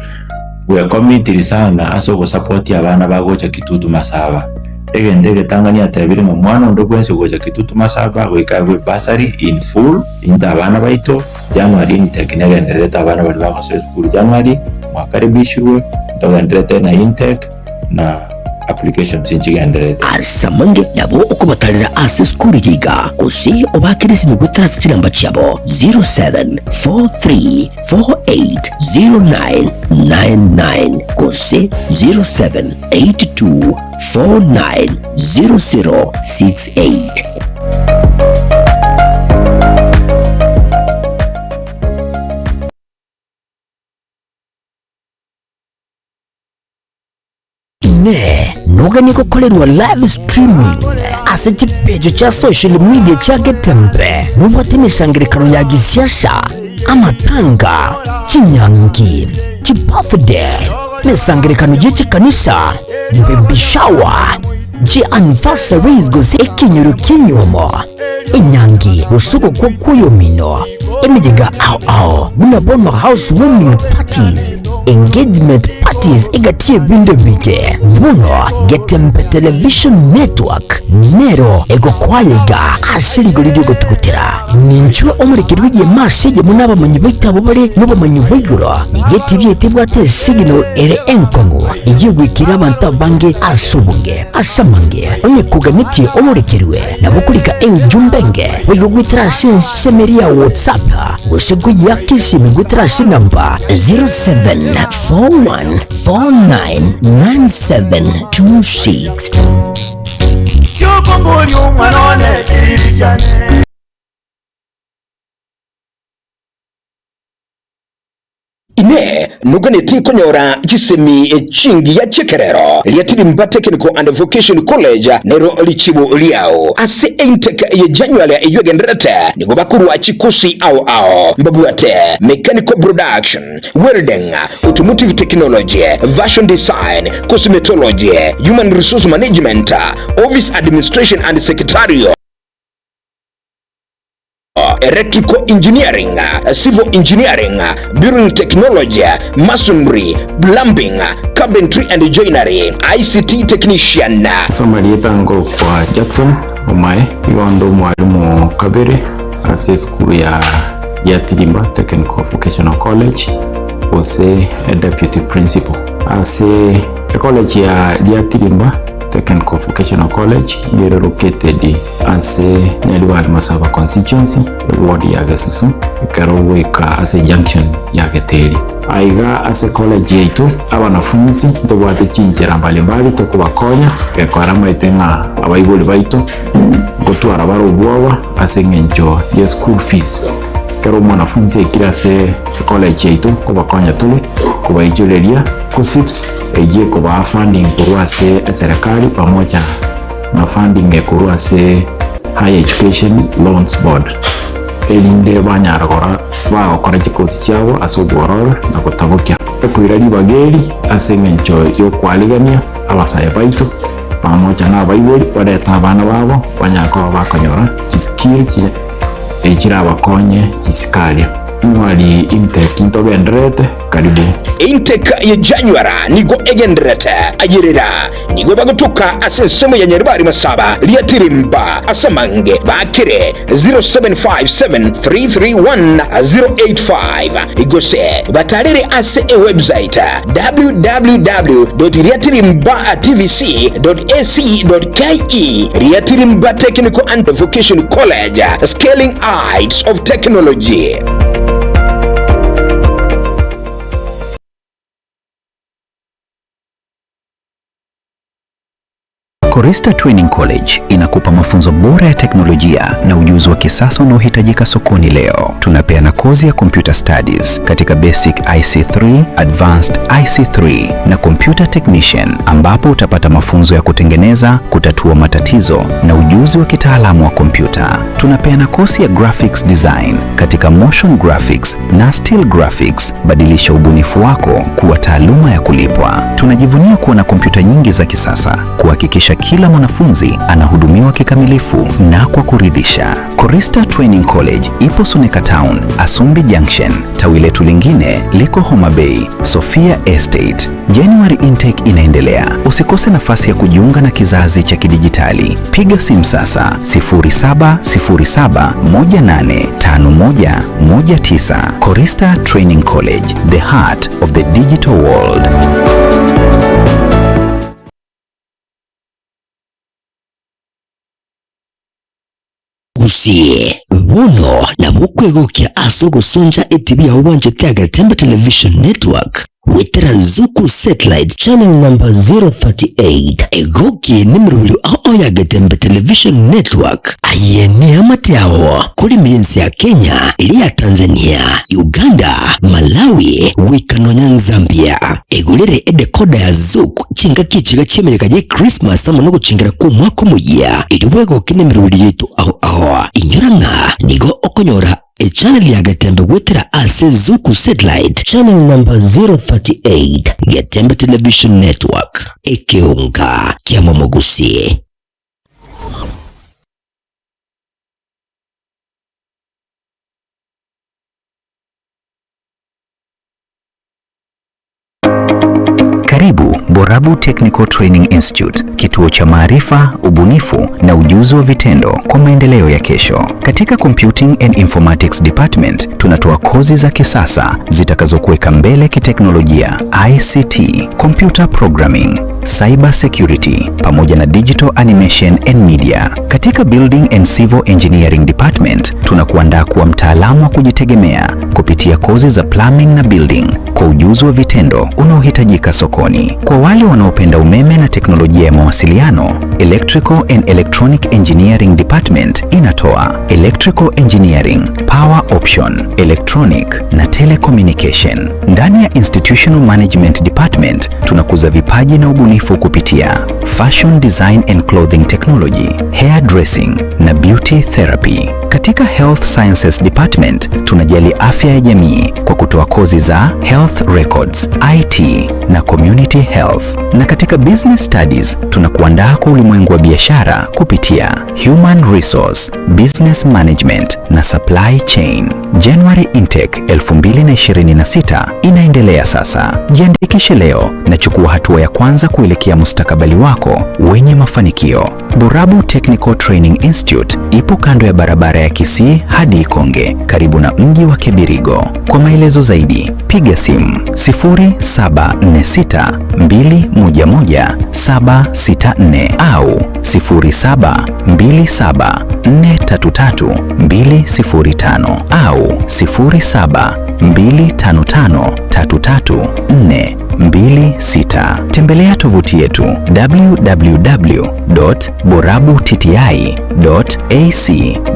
bwekomitiri sana ase ogosupport abana bagocha Kitutu Masaba. Egento egetang'ani atebire ng'a omwana onde bwensi ogocha Kitutu Masaba goika aegwe bursary in full into abana baito, January intake negendererete abana baria bagosoa esukuru January mwakaribishirwe ntogendererete na intake na applications nchigendererete. Ase amange nabo okobatarera ase esukuru eye iga, gose obaakere esimi goetera ase chinamba chiabo 0743 480999 gose 0782 490068. Inee! Noganie gokorerwa live streaming ase chipeji chia social media chia Getembe? Nobwate emesangererekano ya gisiasa, amatanga, chinyangi, chibirthday, emesangererekano ye chikanisa, baby shower, chi anniversaries gose ekenyoro ki'enyiomo, enyangi gose ogokwa kw'oyomino, emeyega ao ao buna bono house warming parties, engagement parties egati y'ebinto ebinge. Bono Getembe Television Network. Nero egokwaya iga ase rigori ri'ogotugutera. Ninchwe omorekeri bw'egeema ase eyemo nabamanyi baito abwo bare nobomanyi bwa igoro. Nigo etibi yaito ebwate esignal ere enkong'u eyio egoikera abanto abange ase obonge. Ase amange, onye koganetie omorekerwe, nabo okorika eujumbe enge boigo goetera ase ensemo eria ya WhatsApp gose koyiaka esimi goetera ase enamba 0741499726. Kiokomboria omwana one kiriri kiane. Inee! Noganetie konyora chisemi chingiya chi'ekerero? Riatirimba Technical and Vocation College nero richibu riao. Ase intake ye January eyio egendererete nigo bakorwa chikosi ao ao mbabwate Mechanical Production, Welding, Automotive Technology, Fashion Design, Cosmetology, Human Resource Management, Office Administration and Secretarial, Electrical Engineering, Civil Engineering, Building Technology, Masonry, Plumbing, Carpentry and Joinery, ICT Technician. Ase amarieta ngorokwa Jackson Omae, igo onde omwalimu o kabere ase esukuru ya Giatirimba Technical Vocational College gose e deputy principal. Ase ecollege ya Giatirimba Technical Vocational College igo ere located ase Nyaribari Masaba Constituency, eward ya Gesusu, ekero ogoika ase junction ya Geteri. Aiga ase college yaito, abanafunsi ntobwate chinchera mbalimbali tokobakonya gekora amaete ng'a abaibori baito ngotwara bare obwoba ase eng'encho ye school fees. Ekero omwanafunsi aikire ase ecollege yaito nkobakonya tore kobaichoreria KUCCPS eyio ekobaa funding korwa ase eserekari pamoja na funding ekorwa ase Higher Education Loans Board erinde banyara gora bagokora chikosi chiabo ase obwororo na gotabokia. Ekoira ribaga eri ase engencho y'okwarigania abasae baito pamoja na abaibori barete abana babo banyare koba bakonyora chiskill echirabakonye isiko aria. Mwari intake ntogendererete karibu. Intake ye January nigo egendererete ayerera Nigo bagotoka ase ensemo ya Nyaribari Masaba, Riatirimba, ase amange bakire 0757331085 gose batarere ase ewebsite www.riatirimbatvc.ac.ke. Riatirimba Technical and Vocation College, scaling heights of technology. Korista Training College inakupa mafunzo bora ya teknolojia na ujuzi wa kisasa unaohitajika sokoni leo. Tunapeana kozi ya Computer Studies katika Basic IC3, Advanced IC3 na Computer Technician ambapo utapata mafunzo ya kutengeneza, kutatua matatizo na ujuzi wa kitaalamu wa kompyuta. Tunapeana kozi ya Graphics Design katika Motion Graphics na Still Graphics. Badilisha ubunifu wako kuwa taaluma ya kulipwa. Tunajivunia kuwa na kompyuta nyingi za kisasa kuhakikisha kila mwanafunzi anahudumiwa kikamilifu na kwa kuridhisha. Korista Training College ipo Suneka Town, Asumbi Junction. Tawi letu lingine liko Homa Bay, Sofia Estate. January intake inaendelea. Usikose nafasi ya kujiunga na kizazi cha kidijitali. Piga simu sasa 0707185119. Korista Training College, the heart of the digital world. Gusii, bono nabo okwegokia ase ogosoncha etibi yao bwanchete ya Getembe Television Network goetera Zuku Satellite Channel number 038. Egoki nemerobrio ao ao ya Getembe Television Network. Aye neamate yao kore emensi ya Kenya, eria ya Tanzania, Uganda, Malawi, goika nonya Zambia. Egorere edecoder ya Zuku chingaki echiga chi'emeyega ye Christmas amo nogochingera kw'omwaka omoyia, erio bwegoke nemerobrio yaito ao ao. Inyora ng'a nigo okonyora echannel ya Getembe goetera ase Zuku Satellite channel number 038, Getembe Television Network, ekeonga kiamomogusi. Karibu. Borabu Technical Training Institute, kituo cha maarifa, ubunifu na ujuzi wa vitendo kwa maendeleo ya kesho. Katika Computing and Informatics Department tunatoa kozi za kisasa zitakazokuweka mbele kiteknolojia, ICT, computer programming, cyber security pamoja na digital animation and media. Katika Building and Civil Engineering Department tunakuandaa kuwa mtaalamu wa kujitegemea kupitia kozi za plumbing na building kwa ujuzi wa vitendo unaohitajika sokoni. Kwa wale wanaopenda umeme na teknolojia ya mawasiliano, Electrical and Electronic Engineering Department inatoa Electrical Engineering, Power Option, Electronic na Telecommunication. Ndani ya Institutional Management Department tunakuza vipaji na ubunifu kupitia Fashion Design and Clothing Technology, Hair Dressing na Beauty Therapy. Katika Health Sciences Department tunajali afya ya jamii kwa kutoa kozi za Health Records, IT na Community Health. Na katika Business Studies tunakuandaa kwa ulimwengu wa biashara kupitia Human Resource, Business Management na Supply Chain. January Intake 2026 inaendelea sasa. Jiandikishe leo na chukua hatua ya kwanza kuelekea mustakabali wako wenye mafanikio. Borabu Technical Training Institute ipo kando ya barabara ya Kisii hadi Ikonge, karibu na mji wa Kebirigo. Kwa maelezo zaidi, piga simu 0746 211 764 au 0727 433 205 au 0725 533 426. Tembelea tovuti yetu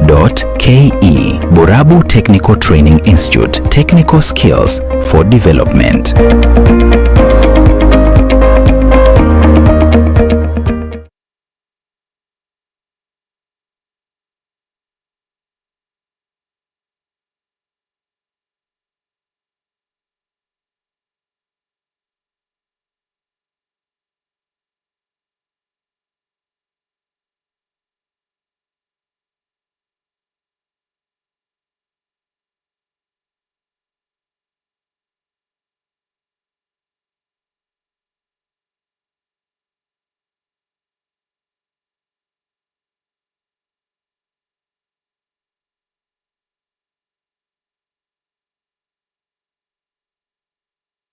www.borabutti.ac.ke. Borabu Technical Training Institute, Technical Skills for Development.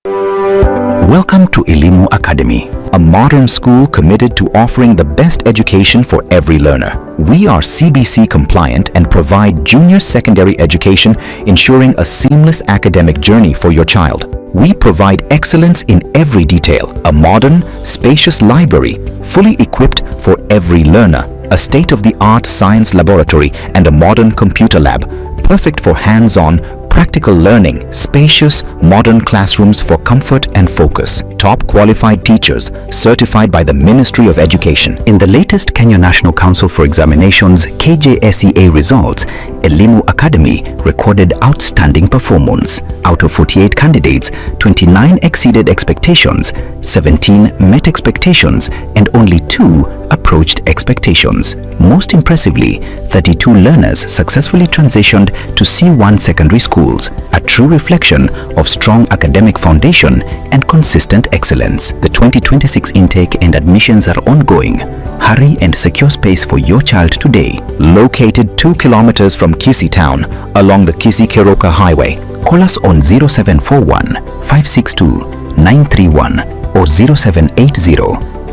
Welcome to Elimu Academy, a modern school committed to offering the best education for every learner. We are CBC compliant and provide junior secondary education, ensuring a seamless academic journey for your child. We provide excellence in every detail, a modern, spacious library fully equipped for every learner, a state-of-the-art science laboratory and a modern computer lab, perfect for hands-on, practical learning, spacious, modern classrooms for comfort and focus, top qualified teachers certified by the Ministry of Education. In the latest Kenya National Council for Examinations KJSEA results, Elimu Academy recorded outstanding performance. Out of 48 candidates, 29 exceeded expectations, 17 met expectations, and only 2 approached expectations. Most impressively, 32 learners successfully transitioned to C1 secondary schools, a true reflection of strong academic foundation and consistent excellence. The 2026 intake and admissions are ongoing. Hurry and secure space for your child today. Located 2 kilometers from Kisii town along the Kisii-Keroka Highway. Call us on 0741 562 931 or 0780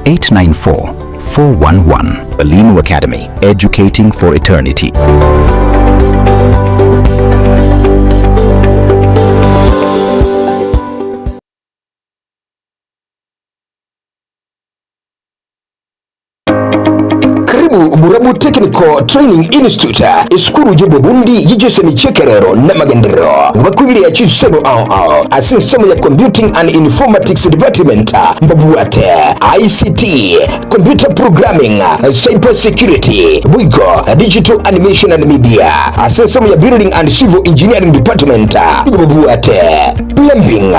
894 411. Elimu Academy, educating for eternity. Karibu Burabu Technical Training Institute, esukuru y'obobundi y'egesemi ky'ekerero n'amagenderero bakwiriye chisemo ao ao ase ensemo ya Computing and Informatics Department mbabwate ICT, Computer Programming, Cyber Security, Bwigo, Digital Animation and Media. Ase ensemo ya Building and Civil Engineering Department mbabwate Plumbing,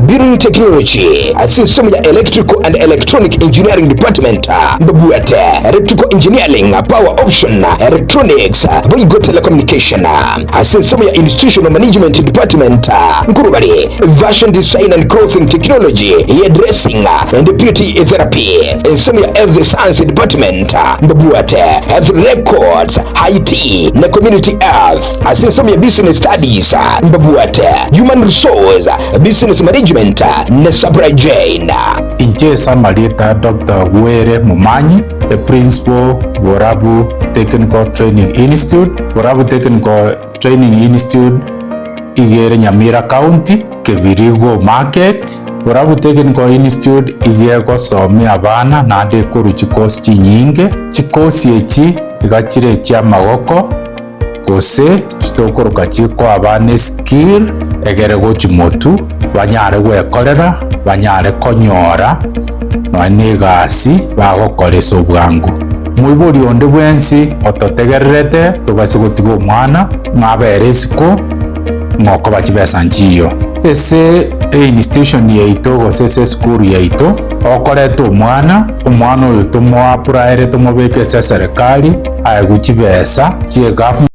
Building Technology. Ase ensemo ya Electrical and Electronic Engineering Department mbabwate Electrical Engineering. Engineering, Power Option, Electronics, boigo Telecommunication. Ase ensemo ya Institutional Management Department nkorwa bare Fashion Design and Clothing Technology, Hairdressing and Beauty Therapy. Ensemo ya Health Science Department mbabwate Health Records, IT na Community Health. Ase ensemo ya Business Studies mbabwate Human Resource, Business Management na Supply Chain. Inche ase amarieta Doctor Gwere Momanyi, the Principal, Borabu Technical Training Institute. Borabu Technical Training Institute iga ere Nyamira County, Kebirigo Market. Borabu Technical Institute iga egosomia abana naende ekorwa chikosi chinyinge. Chikosi echi iga chire echiamagoko gose chitokoroka chikoa abana eskill egere gochi motu banyare gwekorera, banyare konyora nonya na egasi bagokora ase obwango. Moibori onde bwensi ototegererete tobase gotiga omwana ng'a abere isiko ng'a okoba chibesa nchiyo. Ase einstitution yaito gose ase esukuru yaito, okoreta omwana, omwana oyo tomoapplyere tomobeke ase eserekari aegwe chibesa chie government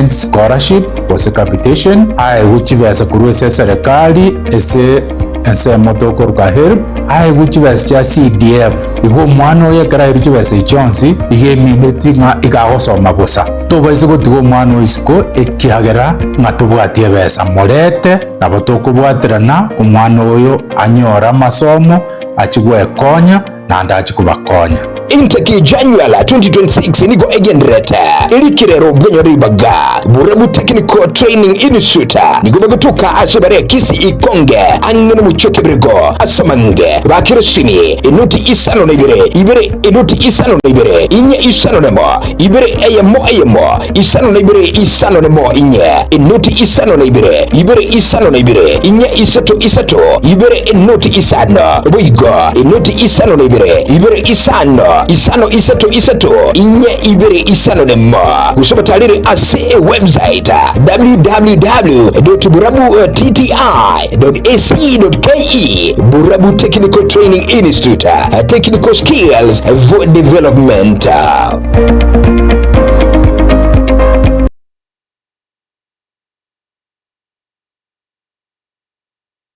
scholarship gose capitation, aegwe chibesa korwa ase eserekari ase ensemo tokoruka HELB, aegwe chibesa chia CDF. Igo omwana oyo ekero aerwe chibesa echi chionsi, iga emineti ng'a iga agosoma bosa. Tobaisa gotiga omwana oyo isiko ekiagera ng'a tobwati ebesa. Morete nabo tokobwaterana omwana oyo anyore amasomo, achie gwekonya naende achie kobakonya. Intake January 2026 nigo egendererete erikire bw'enyoro ribaga Borabu Technical Training Institute nigo bagotoka ase bare Kisii Ikonge ang'e nomochie o Kebirigo ase amange Bakerosini enoti isano na ibere ibere enoti isano na ibere inye isano nemo ibere eyemo eyemo isano na ibere isano nemo inye enoti isano na ibere ibere isano na ibere inye isato isato ibere enoti isano boigo enoti isano na ibere ibere isano isano isato isato inye ibere isano nemo gose obatarere ase ewebsite www.burabuttti.ac.ke Burabu Technical Training Institute Technical Skills for Development.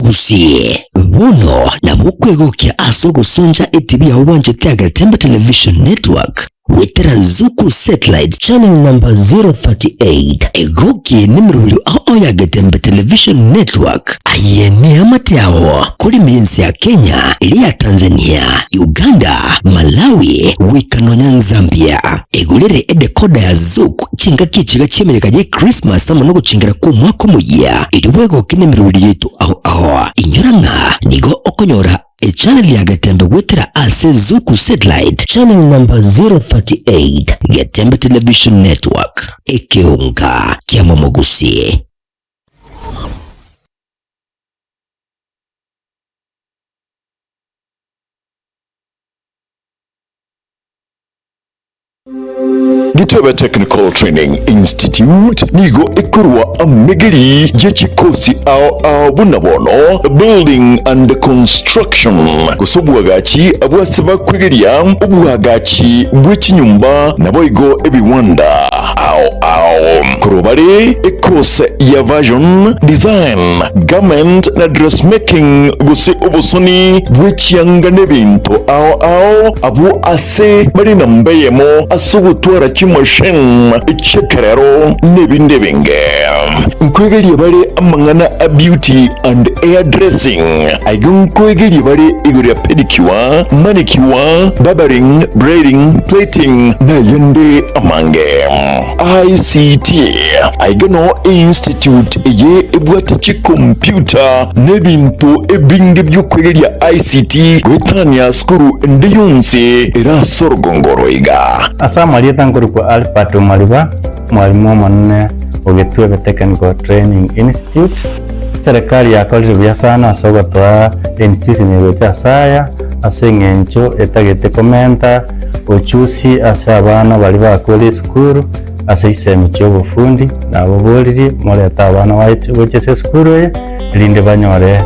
Gusii, bono nabo okwegokia ase ogosoncha etibi yao bwanchete ya Getembe Television Network goetera Zuku Satellite Channel number 038. Egokie nemerobio ao ya Getembe Television Network. Aye neamate ao korema ense ya Kenya, eria ya Tanzania, Uganda, Malawi, goika nonya Zambia. Egorere edecoder ya Zuku chingaki echiga chi'emeyega ye Christmas amo nogochengera kw'omwaka omoyia, erio bwegoke nemerobio yaito ao ao. Inyora ng'a nigo okonyora echannel ya Getembe goetera ase Zuku Satellite channel number 038, Getembe Television Network, ekeonga kiamomogusi. Gitebe Technical Training Institute nigo ekorwa amegeri ye chikosi ao ao buna bono Building and Construction gose obwagachi abwase bakwegeria obwagachi bwe chinyomba naboigo ebiwanda ao ao. Korwa bare ekose ya Fashion Design, Garment na Dressmaking gose obosoni bwe chianga nebinto ao ao abwo ase bare namba eyemo ase ogotwara chimachine chi'ekerero nebinde ebinge. Nkoegeria bare amang'ana a beauty and hair dressing. Aiga nkoegeria bare igoro ya pedicure, manicure, barbering, braiding, plaiting nayende amange. ICT, Aiga no einstitute eye ebwate chikompyuta nebinto ebinge bi'okwegeria ICT goetania sukuru ende yonsi ere ase orogongo oroiga. Ase amarieta nkorokwa Albert Omariba, mwalimu omonene o Getwebe Technical Training Institute. Eserekari yakorire buya sana ase ogotoa einstitution eye gocha ase aya ase eng'encho etagete komenta ochusi ase abana baria bakwere esukuru ase chisemi chiobofundi naboboririe morete abana gocha ase esukuru eye erinde banyore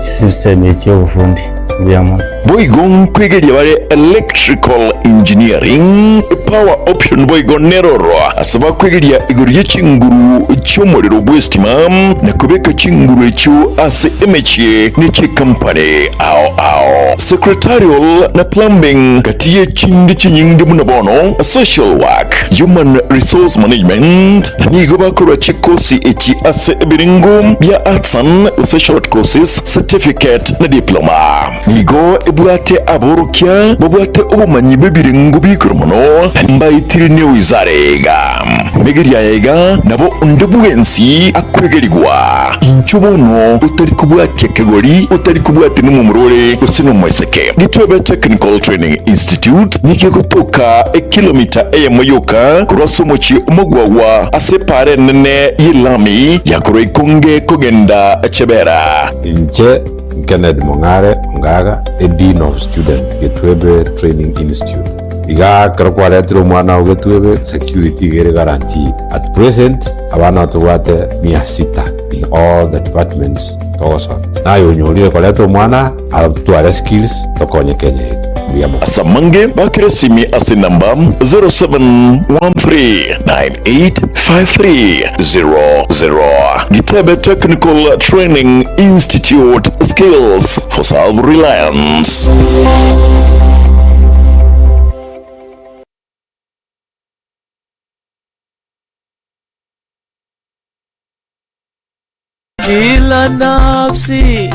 chisemi echi chiobofundi. Mbuya mono. Boigo nkwegeria bare Electrical Engineering, Power Option boigo neroro ase bakwegeria igoro ye chinguru chi'omorero bw'estima na kobeka chinguru echio ase emechie ne chikampani ao ao. Secretarial na Plumbing gati ye chinde chinyinge buna bono Social Work, Human Resource Management na nigo bakorwa chikosi echi ase ebirengo bia Arts and gose Short Courses, Certificate na Diploma. Nigo ebwate aborokia babwate obomanyi bw'ebirengo bi'igoro mono, na mbaetire newizara iga. Megeria aya iga nabo onde bwensi akwegerigwa. Inchuo bono otari kobwatia kegori, otari kobwatia nomomura ore gose nomoiseke. Gitwebe Technical Training Institute nigo egotoka ekilomita eyemo yoka korwa ase omochie omogwagwa ase epaara enene y'elami ya korwa Ikonge kogenda Chebera. Inche Kennedy Mong'are Ongaga, a Dean of Student, Getwebe Training Institute. Iga ekero kwaretire omwana oo Getwebe, security iga ere guaranteed. At present, abana tobwate mia sita in all the departments togosomia. Naye onyorire koreta omwana atware skills tokonye Kenya yetu. Mbuya mono. Ase amange bakere esimi ase enamba 0713985300. Gitebe Technical Training Institute, skills for self-reliance. Kila nafsi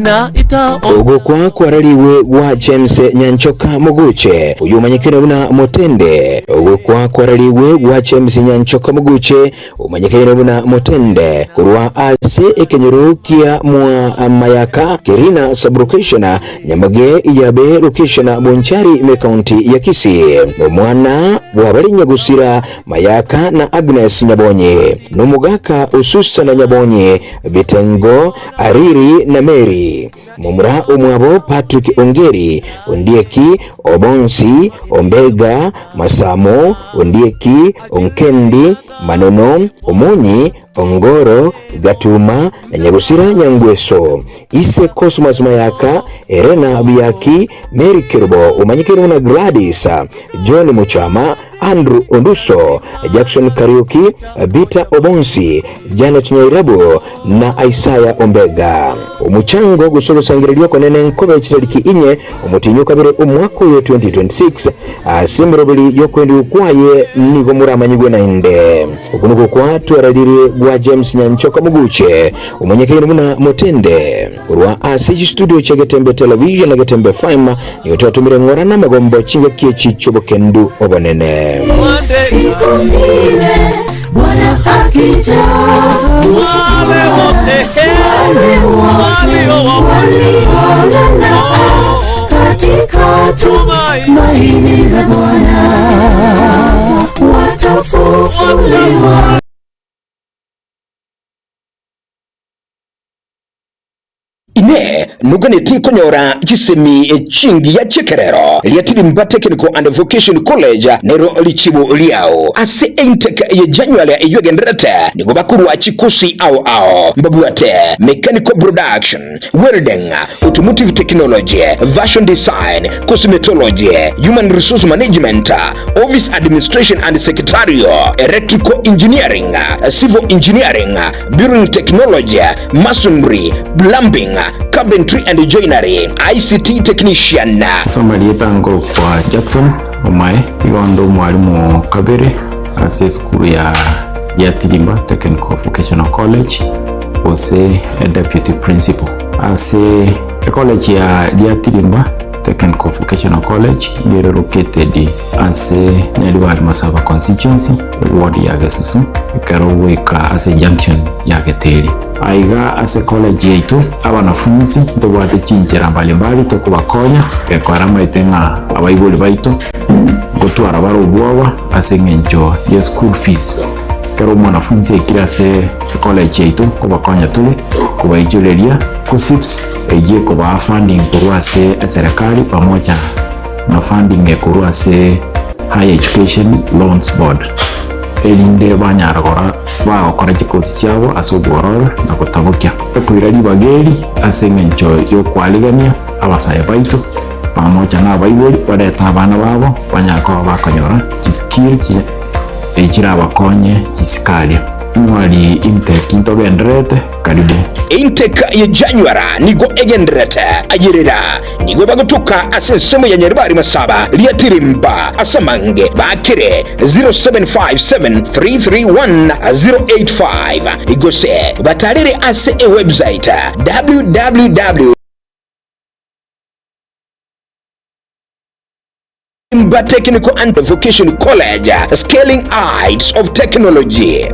na ita Ogokwa kwarariwe gwa James Nyanchoka Moguche, oyio omanyekire buna Motende. Ogokwa kwarariwe gwa James Nyanchoka Moguche, omanyekaine buna Motende, korwa ase ekenyoro kia mwa Mayaka, Kerina Sub-location, Nyamage Iyabe Location, Bonchari ime County ya Kisii. Nomwana bw'abare Nyagusira Mayaka na Agnes Nyabonyi, nomogaka o Susana Nyabonyi, Bitengo, Ariri na Mary, momura omwabo Patrick Ongeri, Ondieki, Obonsi, Ombega, Masamo, Ondieki, Onkendi, Manono, Omonyi, Ongoro, Gatuma, na Nyagusira Nyangweso, Ise Cosmas Mayaka, Erena Biaki, Mary Kerubo, omanyekire buna Gladys, John Muchama, Andrew Onduso, Jackson Kariuki, Peter Obonsi, Janet Nyairabu na Isaiah Ombega. Omochango gose ogosangereria okonene nkobe chitariki inye omotienyi o kabere omwaka oyo 2026 ase emeroberi y'okwendigwa kwaye nigo moramanyigwe naende. Okwo nokwo kwatwararire gwa James Nyanchoka Moguche omonyekaine buna Motende. Korwa ase chistudio chia Getembe Television na Getembe FM nigo twatomire ng'ora namagombo chingaki echi chi'obokendu obonene. Siku ile Bwana akija, wale wote waliolala katika tumaini la Bwana watafufuliwa. Inee! Noganeti konyora chisemi chingiya chi'ekerero ria Tirimba Technical and Vocation College nero richibu riao? Ase intake ye January eyio egendererete nigo bakorwa chikosi ao ao mbabwate Mechanical Production, Welding, Automotive Technology, Fashion Design, Cosmetology, Human Resource Management, Office Administration and Secretarial, Electrical Engineering, Civil Engineering, Building Technology, Masonry, Plumbing, Carpentry and Joinery, ICT Technician. Ase amarieta nkorokwa Jackson Omae, igo onde omwalimu o kabere ase esukuru ya Giatirimba Technical Vocational College gose Deputy Principal. Ase ecollege ya Giatirimba Technical Vocational College nigo ere located ase Nyaribari Masaba Constituency, eward ya Gesusu, ekero ogoika ase junction ya Geteri. Aiga ase college yaito abanafunsi ntobwate chinchera mbalimbali tokobakonya gekora amaete ng'a abaibori baito ngotwara bare obwoba ase eng'encho ye school fees. Ekero omwanafunsi aikire ase ecollege yaito nkobakonya tore kobaichoreria KUCCPS eyio ekobaa funding korwa ase eserekari pamoja na funding ekorwa ase Higher Education Loans Board erinde banyara gora bagokora chikosi chiabo ase obwororo na gotabokia. Ekoira ribaga eri ase engencho y'okwarigania abasae baito. Pamoja na abaibori barete abana babo banyare koba bakonyora chiskill chi chirabakonye isiko aria. Mwari intake ntogendererete karibu. Intake ya January nigo egendererete ayerera nigo bagotoka ase ensemo ya Nyaribari Masaba Riatirimba ase amange bakire 0757331085 gose batarere ase ewebsite www. Mba Technical and Vocation College, Scaling Heights of Technology.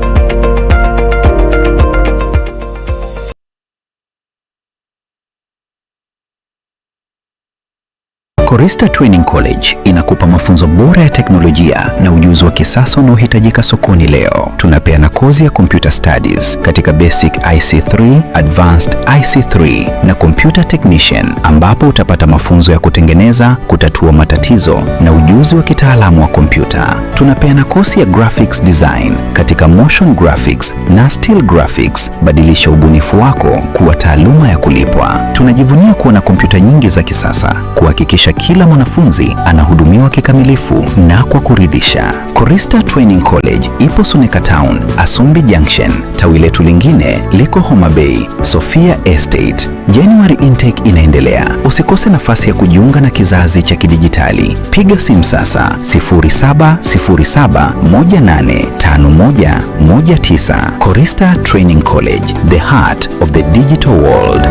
Korista Training College inakupa mafunzo bora ya teknolojia na ujuzi wa kisasa unaohitajika sokoni leo. Tunapeana kozi ya computer studies katika basic IC3, advanced IC3 na computer technician, ambapo utapata mafunzo ya kutengeneza, kutatua matatizo na ujuzi wa kitaalamu wa kompyuta. Tunapeana kozi ya graphics design katika motion graphics na still graphics. Badilisha ubunifu wako kuwa taaluma ya kulipwa. Tunajivunia kuwa na kompyuta nyingi za kisasa kuhakikisha kila mwanafunzi anahudumiwa kikamilifu na kwa kuridhisha. Korista Training College ipo Suneka Town, Asumbi Junction. Tawi letu lingine liko Homa Bay, Sofia Estate. January intake inaendelea. Usikose nafasi ya kujiunga na kizazi cha kidijitali. Piga simu sasa 0707185119. Korista Training College, the heart of the digital world.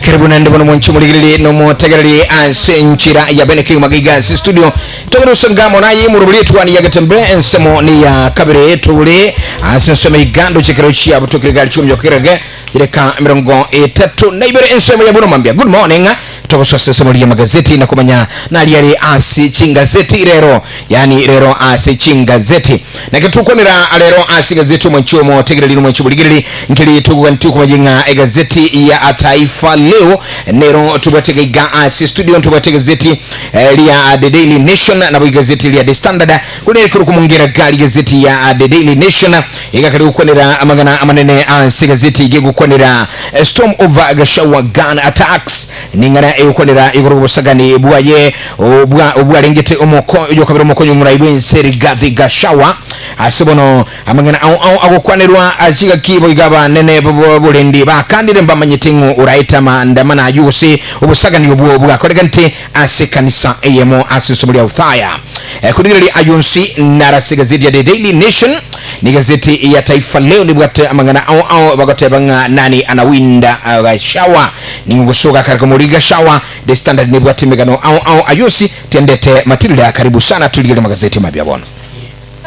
Karibu naende bono mwanchi omorigereri na omotegereri ase enchera ya bene kegima gaiga ase studio togende gosanga mono aye emorobori etwani ya getembe ensemo ni ya kabere tore ase ensemo igando chekero chiabo tokire gari chikomi kerege chireka emerongo etato na ibere ensemo ya bono mambia good morning togosoa ase ensemo ria magazeti na komanya nari are ase chingazeti rero yani rero ase chingazeti nake tukwanera rero ase gazeti omwanchi omotegereri na omwanchi omorigereri nkeri togoganeti okomanya ng'a egazeti ya Taifa Leo nero tobwate gaiga ase studio ntobwate gazeti eh, ria The Daily Nation nabo igazeti ria The Standard kuri rikuru kumongera gari gazeti ya The Daily Nation igakari gukwanera amagana amanene ase gazeti igiye gukwanera eh, storm over Gachagua gun attacks ning'ana egokwanera igoro obosagani bwaye obwa obwarengete omoko yokabera omokonyi omorai bwense Rigathi Gachagua ase bono amang'ana ao ao agokwanerwa achigaki boiga abanene boborendi bakandire mbamanyete ng'o oraete amaandamano aywo gose obosagani obwo bwakoreganete ase ekanisa eyemo ase isomo ria Uthaya. Eh, korigereria aywo onsi naro ase egazeti ya The Daily Nation na egazeti ya Taifa Leo nibwate amang'ana ao ao bagoteba ng'a nani anawinda ah, Gachagua ning'o gosoga kare komori Gachagua The Standard nebwate emegano ao ao aywo onsi tiendete Matilda karibu sana torigererie amagazeti mabia bono.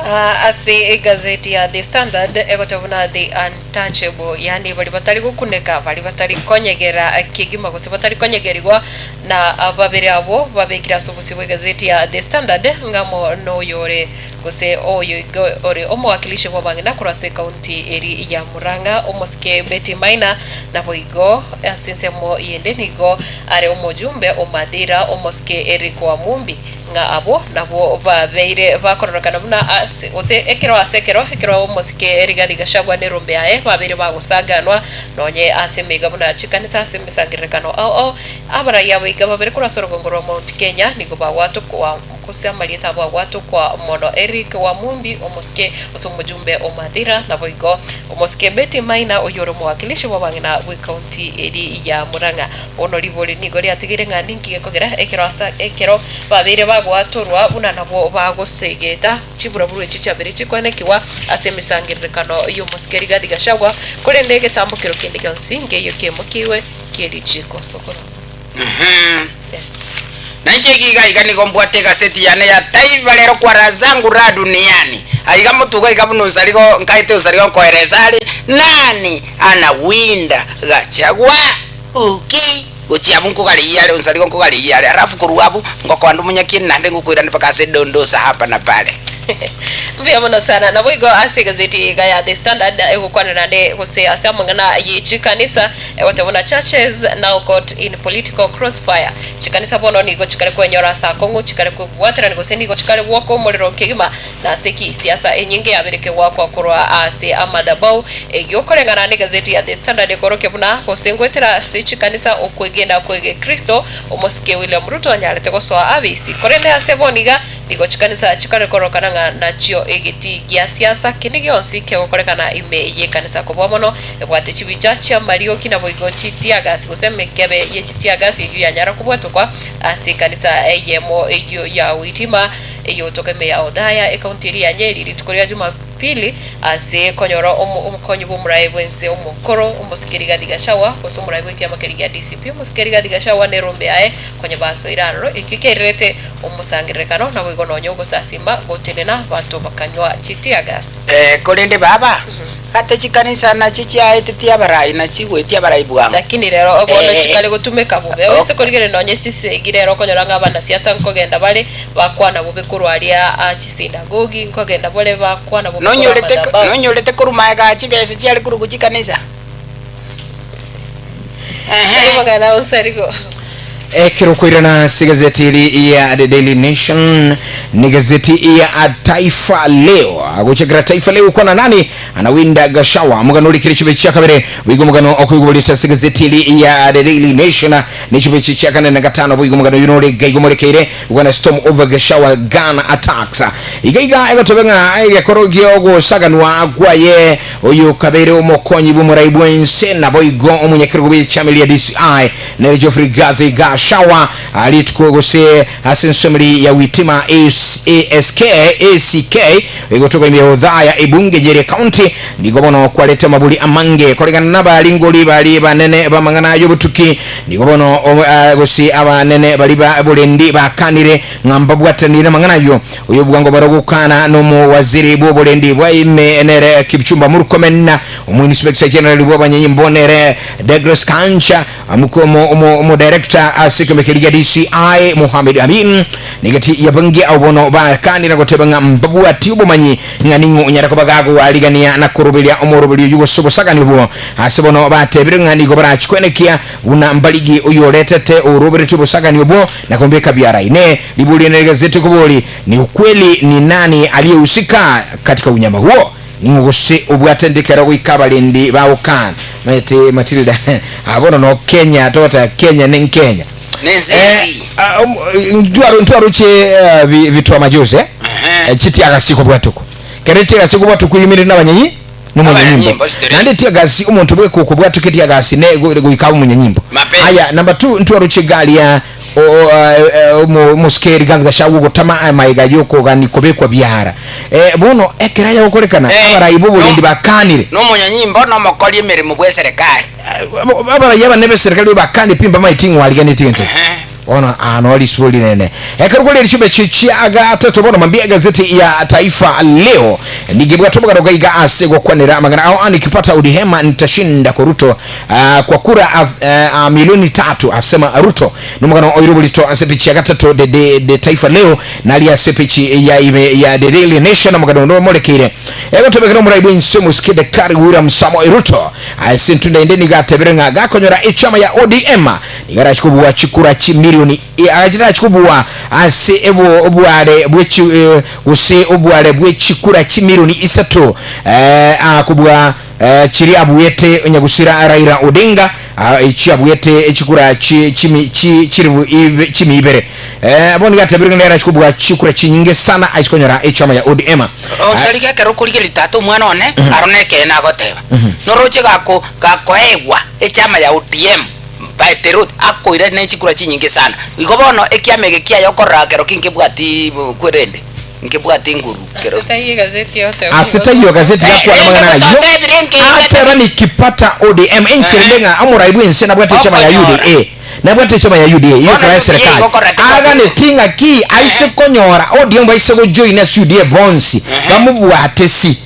Aa Ase egazeti ya The Standard egoteba buna The Untouchable, yaani baria batari gokuneka, baria batari konyegera kegima gose batari konyegerigwa, na babere abwo babekire ase obosio bw'egazeti ya The Standard ng'amo noyore gose oyo iga ore omowakilishi bw'abang'ina korwa ase ekaunti eri ya Murang'a omosike Betty Maina, naboigo ase ensemo yende nigo are omojumbe o Mathira omosike Eric Wamumbi. Ng'a abwo nabwo babeire bakororekana buna ase, gose ekero ase ekero, ekero omosike Rigathi Gachagua nerombe yaye babeire bagosanganwa nonye ase emeiga buna chikanisa ase emesangererekano ao ao. Abarai abo iga babere korwa ase orogongo rwa Mount Kenya nigo bagwatokwa. gose amarieta abo agwatokwa mono Eric Wamumbi omosike gose omojumbe o Mathira naboigo omosike Betty Maina oyio ore omowakilishi bw'abang'ina bw'ecounty eri ya Murang'a. Bono ribori nigo riatigeire ng'a ninki gekogera ekero asa ekero babeire bagwatorwa buna nabwo bagosegeta chiburaburu echio chiabeire chikoenekigwa ase emesangererekano y'omosike Rigathi Gachagua, korende egetambokero kende gionsi nkeiyo kiaimokiigwe kie richiiko sokoro. Yes. Nainche iga iga nigo mbwate egaseti yane ya Taifa Leo kwa raha zangu raha duniani. Aiga motugo iga buna onsarigo nkaete onsarigo nkoeresa are nani anawinda Gachagua okay gochia abwo nkogareyia are onsarigo nkogareyia are alafu korwa abwo ngokoa nde omonyakieni naende ngokoirane mpaka ase dondosa hapa na pale. Mbuya mono sana. Naboigo ase egazeti iga ya The Standard egokwana naende gose ase amang'ana ye chikanisa egoteba buna Churches now caught in political crossfire. Chikanisa bono nigo chikare kwenyora ase akong'u, chikare kwebwaterania gose nigo chikare gwoka omorero kegima Nase ki siasa enyinge yabeire kegoakwa korwa ase amadhabau? Eyio koreng'ana negazeti ya The Standard ekorokia buna gose ngoetera ase chikanisa okwegena kw'egekristo omosike William Ruto anyarete gosoa abisi. Korende ase bono iga nigo chikanisa chikare korokana ng'a nachio egetii gia siasa kende gionsi kegokorekana ime y'ekanisa kobua mono ebwate chibicha chi'amarioki naboigo chitiagasi gose emekebe ye chitiagasi eyio yanyara kobwatokwa ase ekanisa eyemo eyio ya Witima Eyotoka ime ya Othaya, ekaunti eria ya Nyeri, rituko ria Jumapili, ase konyora omokonyi bw'omoraai bw'ense omokoro, omosike Rigathi Gachagua, gose omoraai bw'ekiama keria gia DCP, omosike Rigathi Gachagua nerombe yaye konya basoire aroro, ekio kiairerete omosangererekano naboigo nonya ogosasima gotenena abanto bakanywa chiteargas. Korende baba, gate chikanisa nachio chiaetetie abarai na chigwetie abarai bwango. Lakini rero bono chikare gotumeka bobe. Oise korigereria nonya chisegi rero okonyora ng'a abanasiasa nkogenda bare Bakwana bobe korwa aria aa chisinagogi, nkogenda bore bakwana bobe korwa Nonyorete amadhabahu. nonyorete korwa magega a chibesa chiare korwa gochia ekanisa? Tari mang'ana onsi arigo. Ekero okoirana ase egazeti eri ya The Daily Nation ne egazeti ya Taifa Leo agochakera Taifa Leo kwana nani anawinda Gachagua omogano orikire chibe chia kabere boigo omogano okoigwa ase egazeti eri ya The Daily Nation ne chibe chia kane na gatano boigo omogano oyio nore gaigo morekeire Bwana Storm over Gachagua gun attacks. Iga iga egotobe ng'a egekoro gi'ogosaganwa kwaye oyo kabeire omokonyi bw'omorai bw'ense naboigo omonyakerogo bw'echama eria DCI nere Geoffrey Gathi Gachagua rituko gose ase ensomeri ya Witima ASK ACK egotoka ime ya Othaya ebunge y'eria county nigo bono kwarete amabori amange koreng'ana nabaringori baria banene b'amang'ana y'obotuki Nigo bono gose abanene baria ba borendi bakanire ng'a mbabwatanire namang'ana ayio. Oyo bwango bare gokana nomowaziri bw'oborendi bwa ime nere Kipchumba Murkomen, omoinspector general bw'abanyanyimbo nere Douglas Kanja, omodirector ase ekiombe keria gia DCI Mohamed Amin. Negati yabange abwo bono bakanire goteba ng'a mbabwati obomanyi ng'a ning'o onyare koba gakoarigania na koroberia omoroberi oyio gose obosagani obwo. Ase bono batebire ng'a nigo barachie kwenekia buna mbarigi oyoretete oroberetie obosagani obwo na kombeka biara. Inee! Ribori ene rigazeti kobori, Ni ukweli ni nani aliyehusika katika unyama huo? Ning'o gose obwate ndikero goika abarendi bagokaan? Maete Matilda, aa bono no Kenya togoteba Kenya ne Nkenya. Nense Eh, ensi. ah, ntwaroche eh, vitwa majuzi eh? Eh, chitiagasi kobwatuku kere tiagasi kobwatuku imirire nabanyenyi nomonyanyimbo Abanyanyimbo straight. naende tiagasi omonto bweka okobwatuka etiagasi ne goika abe omonyanyimbo Mapema. aya number 2 ntwaroche egari ya omosike Rigathi Gachagua ogotama amaiga yokogani kobekwa biara eh, bono ekero aya gokorekana abarai boborendi bakanire Nomonyanyimbo nomokori emeremo bw'eserekari. Abarai abanene b'eserekari bakanire pi mbamaeti ng'o ariganeti gento eke. Bono aa noo risubo rinene. Ekero kore richibe chia gatato bono mambia egazeti ya Taifa Leo nigo ebwate omogano gaiga ase gokwanera amang'ana ao nikipata Odihema nitashinda kwa Ruto ah, kwa kura ah, ah, milioni tatu asema Ruto nomogano oire oborito ase epichi ya gatato de, de, de Taifa Leo nari ase epichi ya ime ya The Daily Nation omogano onde omorekeire egotebekera omorai bw'ense omosike Daktari William Samoei Ruto ase entunda ende nigo atebire ng'a gakonyora echama ya ODM Nigo arache kobua chikura chimilioni, arache kobua ase obware bwe chi gose obware bwe chikura chimilioni isato, kobua chiria abuete onyagusira Raila Odinga. Echiabuete echikura chi chimi chi chiribu ibe chimi ibere. Eh, bono nigo atebire ng'a nere achi kobua chikura chinyinge sana achi konyora echama ya ODM. Osarige ekero okorigereria tata omwana one, aro nekeene agoteba. Noroche gako gakoegwa echama ya ODM by the road, akoira ne chikura chinyinge sana. Igo bono ekiama eke kiaye okorora kero ki nkebwati kwerende. Nkebwate nguru kero. Ase taiyo egazeti egoteba Ase taiyo egazeti gakwana amang'ana ayio, ateba nikipata ODM enchera ende ng'a omorai bw'ense nabwate echama ya UDA, nabwate echama ya UDA eyio ekora eserekari, aganeti ng'aki aise konyora ODM baise gojoin ase UDA bonsi bamobwate si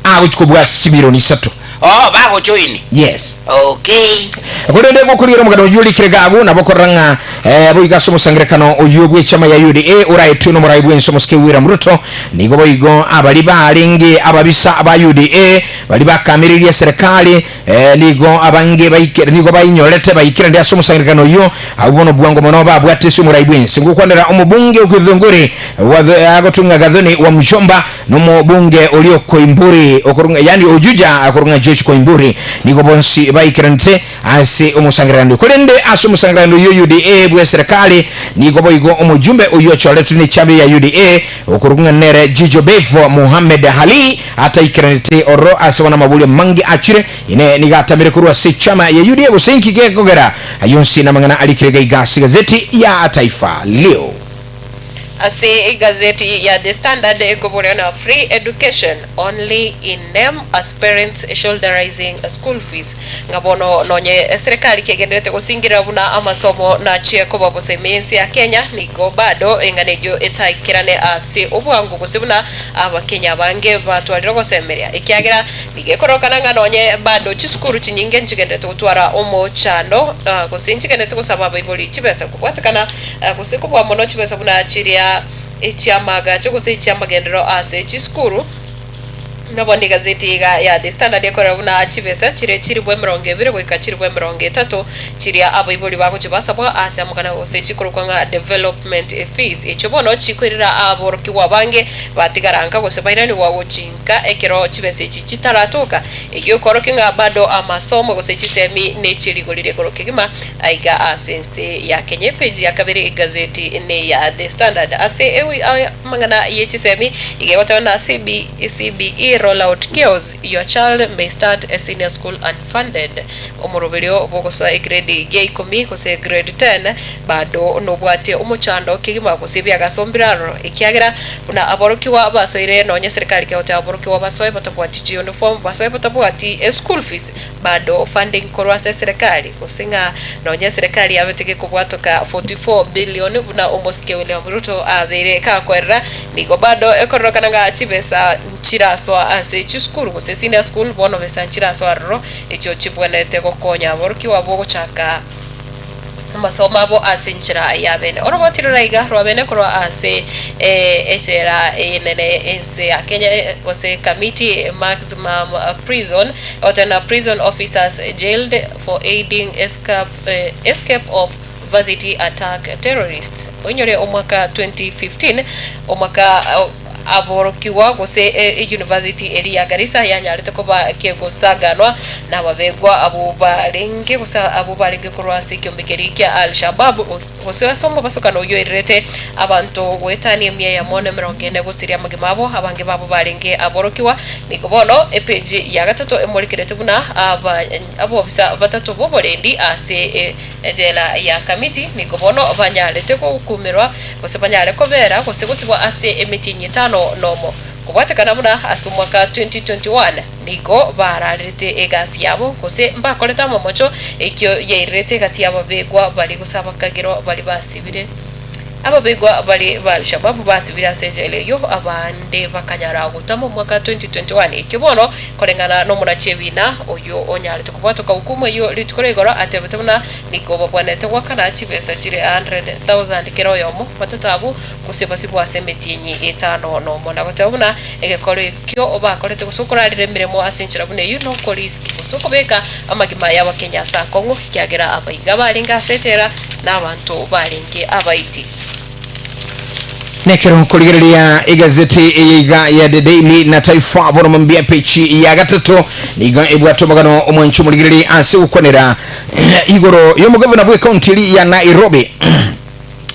agochi kobua ase chimilioni isato. Oh, bagojoini. Yes. Okay. Korende gokoriera omogano oyio orikire gabu, nabo okorora ng'a eh, boigo ase omosangererekano oyio bw'echama ya UDA oraetwe nomorai bw'ense omosike William Ruto, nigo boigo abaria barenge ababisa ba UDA baria bakamereirie eserekari eh, nigo abange baikere nigo bainyorete baikeranire ase omosangererekano oyio. Abwo bono bwango mono babwate ase omorai bw'ense. Ngokwanera omobunge o Githunguri wa agotunga Gathoni wa Mjomba Nomobunge oria o Koimburi okorong'a yaani o Juja akorong'a George Koimburi nigo bonsi baikeranete ase omosangererekano. Korende ase omosangererekano oyio UDA bw'eserekari nigo boigo omojumbe oyio ochoretwe n'echama ya UDA okorong'a nere Jijo Bevo Mohamed Ali ataikeranete ororo ase bono amaborio amange achire ine nigo atamire korwa ase echama ya UDA gose inki gekogera ayio onsi namang'ana arikire gaiga ase egazeti ya Taifa Leo. Ase egazeti ya The Standard ekoboria na Free education only in name as parents shoulder rising school fees ng'a bono nonye eserekari kegendererete gosingirera buna amasomo nachie koba bosa ime y'ense ya Kenya nigo bado eng'ana eyio etaikerane ase obwango gose buna abakenya abange batwarire ogosemeria ekiagera nigo ekororokana ng'a nonye bado chisukuru chinyinge nchigendererete gotwara omochando gose nchigendererete gosaba abaibori chibesa kobwatekana Gose kobua mono chibesa buna chiria echi'amaagacho gose echi'amagenderero ase chisukuru. Nabo negazeti iga ya The Standard ekorera buna chibesa chire chilifu 20 goika chilifu 30 chiria abaibori bagochia basabwa ase amagana gose chikorokwa ng'a development fees echio bono chikoirera aborokigwa abange batigara nka gose bairanigwa gochi nka ekero chibesa echi chitaratoka. Eyio ekorokia ng'a bado amasomo gose chisemi nechierigori rigoro kegima Aiga ase ense ya Kenya epeji ya kabere egazeti neya The Standard. Ase amang'ana ye chisemi iga egoteba na CB, CBE rollout chaos, your child may start a senior school unfunded. Omoroberio bw'ogosoa egrade ya ikomi gose grade 10 bado nobwate omochando kegima gose ebiagaso mbire aroro ekiagera buna aborokigwa basoire nonye serikali kegoteba aborokigwa basoe batabwati chiuniform basoe batabwati eschool fees Bado funding korwa ase eserekari, gose ng'a nonya eserekari yabete gekobwatoka 44 billion buna omosike William Ruto abeire kakoerera, nigo bado ekororokana ng'a chibesa nchirasoa ase chisukuru gose senior school bono besa nchirasoa aroro echio chibwenerete gokonya aborokigwa abwo gochaka amasomo abo ase enchera ya bene. Oroboti rore iga rwa bene korwa ase echela enene ense ya Kenya gose Kamiti Maximum Prison, egoteba prison officers jailed for aiding escape of varsity attack terrorists. Oinyore omwaka 2015 omwaka aborokigwa gose eyunivasiti eria ya Garissa yanyarete koba kegosaganwa nababegwa abwo barenge gose abwo barenge korwa ase ekiombe keria kia Al-Shabaab gose ase omobasokano oyio oirerete abanto goetania emia eyemo na emerongo ene gosiria amagima abo, abange babo barenge aborokigwa. Nigo bono epeji ya gatato emorekerete buna abobisa batato b'oborendi ase Ejela ya Kamiti nigo bono banyarete gokumerwa, gose banyare kobera gose gosibwa ase emetienyi etano nomo. Kobwatekana buna ase omwaka 2021 nigo bararerete egasi yabo gose mbakorete amamocho, ekio yairerete egati y'ababegwa baria gose abakagero baria basibire. Ababegwa baria ba Al-Shabaab basibire ase ejela eyio abande bakanyara gotama omwaka 2021. Ekio bono koreng'ana nomonachi ebiina oyio onyarete kobwatoka hukumu eyio rituko ria igoro atebete buna nigo babwenerete goakana chibesa chire 100,000 kera oyomo batato abwo gose basibwe ase emetienyi etano nomo na goteba buna egekoro ekio bakorete gose okorarera emeremo ase enchera buna eyio nokoriski gose okobeka amagima y'Abakenya ase akong'u ekiagera abaiga barenge ase echela nabanto barenge abaiti. Nekero nkorigereria egazeti eye iga ya The Daily na Taifa bono mambia pechi ya gatato nigo ebwate omogano omwancho omorigereria ase gokwanera igoro y'omogavana bw'ekaunti eri ya Nairobi.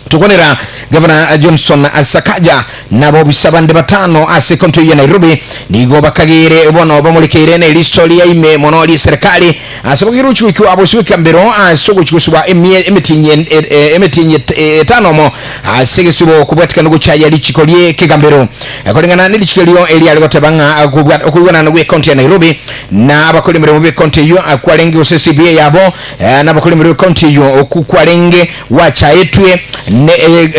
Tokwanera Gavana Johnson Sakaja na abobisa bande batano ase ekaunti ya Nairobi nigo bakageire bono bamorekeire neriso ria ime mono rie serikali ase bogeire gochi goikiwa bosio bw'ekambero ase ogochi gosibwa emie emetienyi emetienyi etano omo ase egesibo kobwatikana gochaya richiko rie kegambero. Koreng'ana nerichiko erio eriare goteba ng'a okoigwanana gw'ekaunti ya Nairobi na abakori emeremo b'ekaunti eyio kwarenge gose CBA yabo na abakori emeremo b'ekaunti eyio okwo kwarenge gwachaetwe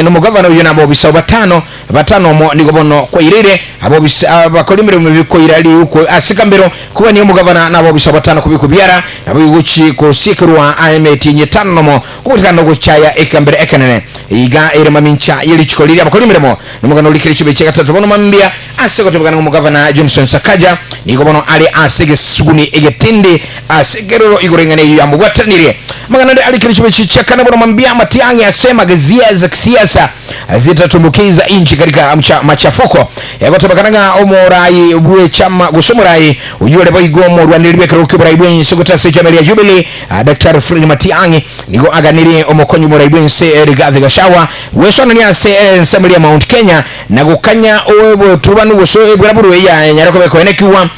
nomogavana oyio na abobisa batano batano omo nigo bono kwaireire abobisa abakori emeremo emibi koira riuko ase kambero kogania omogavana na abobisa batano kobikwa biara nabo igochi gosiekerwa emetienyi etano nomo kobotikana nogochaya ekegambero ekenene iga ere mamincha ye richiko riria abakori emeremo nomogano orikire chibe chia gatato bono mambia ase gotebekana ng'a omogavana Johnson Sakaja nigo bono are ase egesuguni egetindi ase ekerero igoro eng'ana eyio yamobwatanirie. Amang'ana ande arikire chibe echi chia kane bono mambia amatiang'i ase magezia za kisiasa zitatumbukiza inchi katika mcha machafuko. Egotebekana ng'a omorai bw'echama gose omorai oyio ore boigo omorwaneri bw'ekerogo ki'oborai bw'ense goeta ase echama eria Jubilee Daktari Fred Matiang'i nigo aganirie omokonyi bw'omorai bw'ense Rigathi Gachagua gwesonania ase ensemo eria Mount Kenya na gokanya oboturubanu gose ebweraburwe yanyare koba ekoenekigwa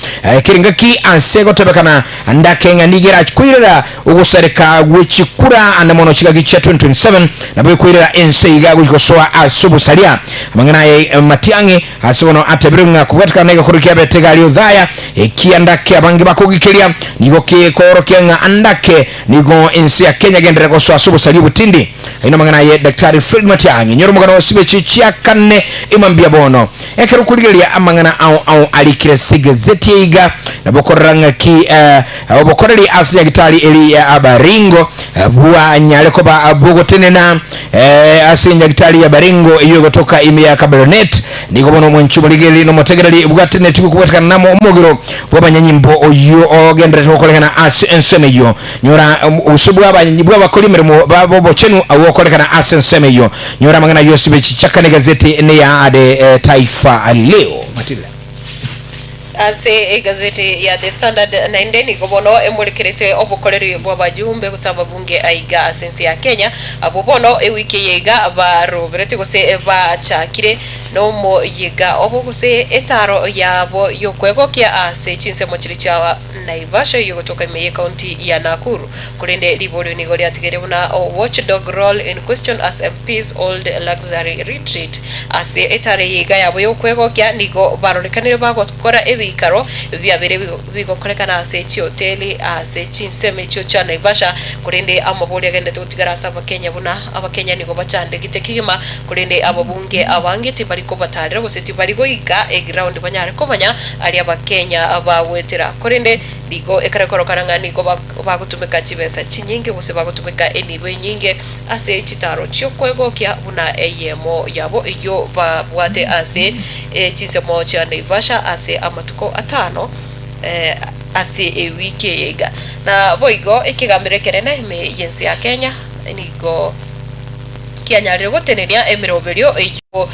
kera engaki ase gotebekana ndake ng'a nigo erache koirera ogosareka gwe chikura ande mono chigaki chia 2027 nabo ekoirera ense iga gochia gosoa ase obosaria. Amang'ana aya Matiang'i ase bono atebirwe ng'a kobwatekana negekoro kiabete gari Othaya ekia ndake abange bakogikeria nigo kekoorokia ng'a ndake nigo ense ya Kenya egenderere gosoa ase obosaria obotindi. Ayio namang'ana aye Daktari Fred Matiang'i nyora omogano osibe chi chia kane ima mbuya bono. Ekero okorigereria amang'ana ao ao arikire ase egazeti eye iga nabo okorora ng'aki obokoreri ase nyagitari eri ya Baringo bwanyare koba bogotenena ase nyagitari ya Baringo eyio egotoka ime ya Kabarnet. Nigo bono omwanchi omorigereri na omotegereri bwatenetigwe kobwatekana namo omogiro bw'abanyanyimbo oyio ogendererete gokorekana ase ensemo eyio. Nyora obosio bw'abakori emeremo b'obochenu agwo gokorekana ase ensemo eyio. Nyora amang'ana yonsi be chichaka n'egazeti neya The Taifa Leo. Matilda. Ase egazeti ya The Standard naende nigo bono emorekerete obokoreri bw'abajumbe gose ababunge aiga ase ense ya Kenya, abwo bono ewiki eye iga baroberete gose bachakire nomoyega obo gose etaro yabo y'okwegokia ase chinsemo chiria chia Naivasha eyio egotoka ime y'ecounty ya Nakuru. Korende riborio nigo riatigaire buna watchdog role in question as MPs hold luxury retreat. Ase etara eye iga yabo y'okwegokia nigo barorekanire bagokora ebiikaro biabeire bigokorekana ase chihoteli ase chinsemo echio chia Naivasha. Korende amaborio agenderete gotigara ase abakenya buna abakenya nigo bachandegete kegima korende ababunge abange tibari kobatarera gose tibari goika eground banyare komanya aria abakenya bagwetera. Korende nigo ekero ekorokana ng'a nigo bagotumeka chibesa chinyinge gose bagotumeka enibo enyinge ase chitaro chi'okwegokia buna eyemo yabo eyio babwate ase chinsemo chia Naivasha ase amatuko atano ase ewiki eye iga. Na boigo ekegambero ekenene ime y'ense ya Kenya nigo kianyarire gotenenia emeroberio eyio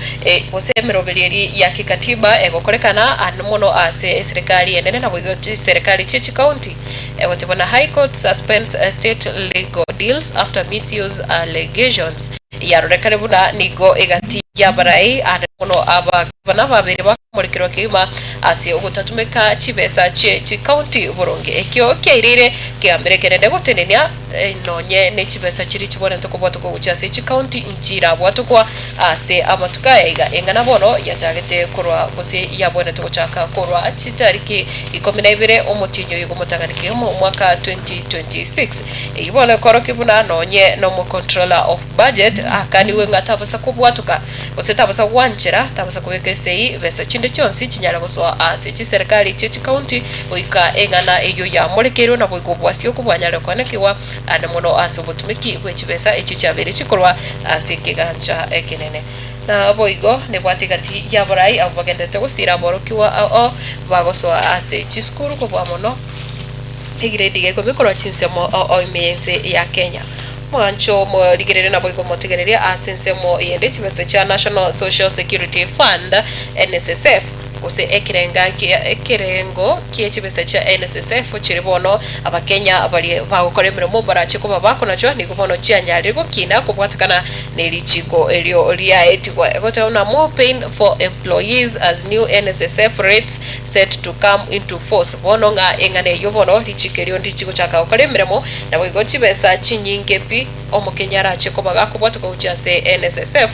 gose emeroberio eria ya kikatiba egokorekana ande mono ase eserekari enene naboigo chiserekari chie chikaunti egotebwa na High Court suspends state legal deals after misuse allegations yarorekane buna nigo egati y'abarai ande mono abagavana babere bakomorekerwa kegima ase ogotatumeka chibesa chie chikaunti boronge ekio kiaireire kegambero ekenene gotenenia Nonye ne chibesa chiria chigwenerete kobwatokwa gochia ase chikaunti nchirabwatokwa ase amatuko aya iga. Eng'ana bono yachagete korwa gose yabwenerete gochaka korwa chitariki ikomi na ibere omotienyi oyo gomotang'ani kegima omwaka 2026. Eyio bono ekorokia buna nonye nomo controller of budget akanigwe ng'a tabasa kobwatoka gose tabasa gwanchera tabasa kobeka esei besa chinde chionsi chinyare gosoa ase chiserekari chie chikaunti goika eng'ana eyio yamorekeirwe naboigo obwasi okwo bwanyare koanekigwa ande mono ase obotumeki bwe chibesa echio chiabeire chikorwa ase ekegancha ekenene. Naboigo nebwate egati y'abarai abwo bagenderete gosiira aborokigwa ao bagosoa ase chisukuru kobua mono egiredi ya ikomi korwa chinsemo ao ime y'ense ya Kenya. Mwancho morigererie naboigo motegererie ase ensemo yende chibesa chia National Social Security Fund, NSSF, gose ekerenga kia ekerengo kie chibesa chia NSSF chiri bono abakenya baria bagokora emeremo barache koba bakonachwa nigo bono chianyarire gokina kobwatekana ne richiko erio riaetigwa egoteba buna more pain for employees as new NSSF rates set to come into force bono ng'a eng'ana eyio bono richiko erio ndichi gochaka gokora emeremo Naboigo chibesa chinyinge pi omokenyi arache koba gakobwatoka gochia ase NSSF,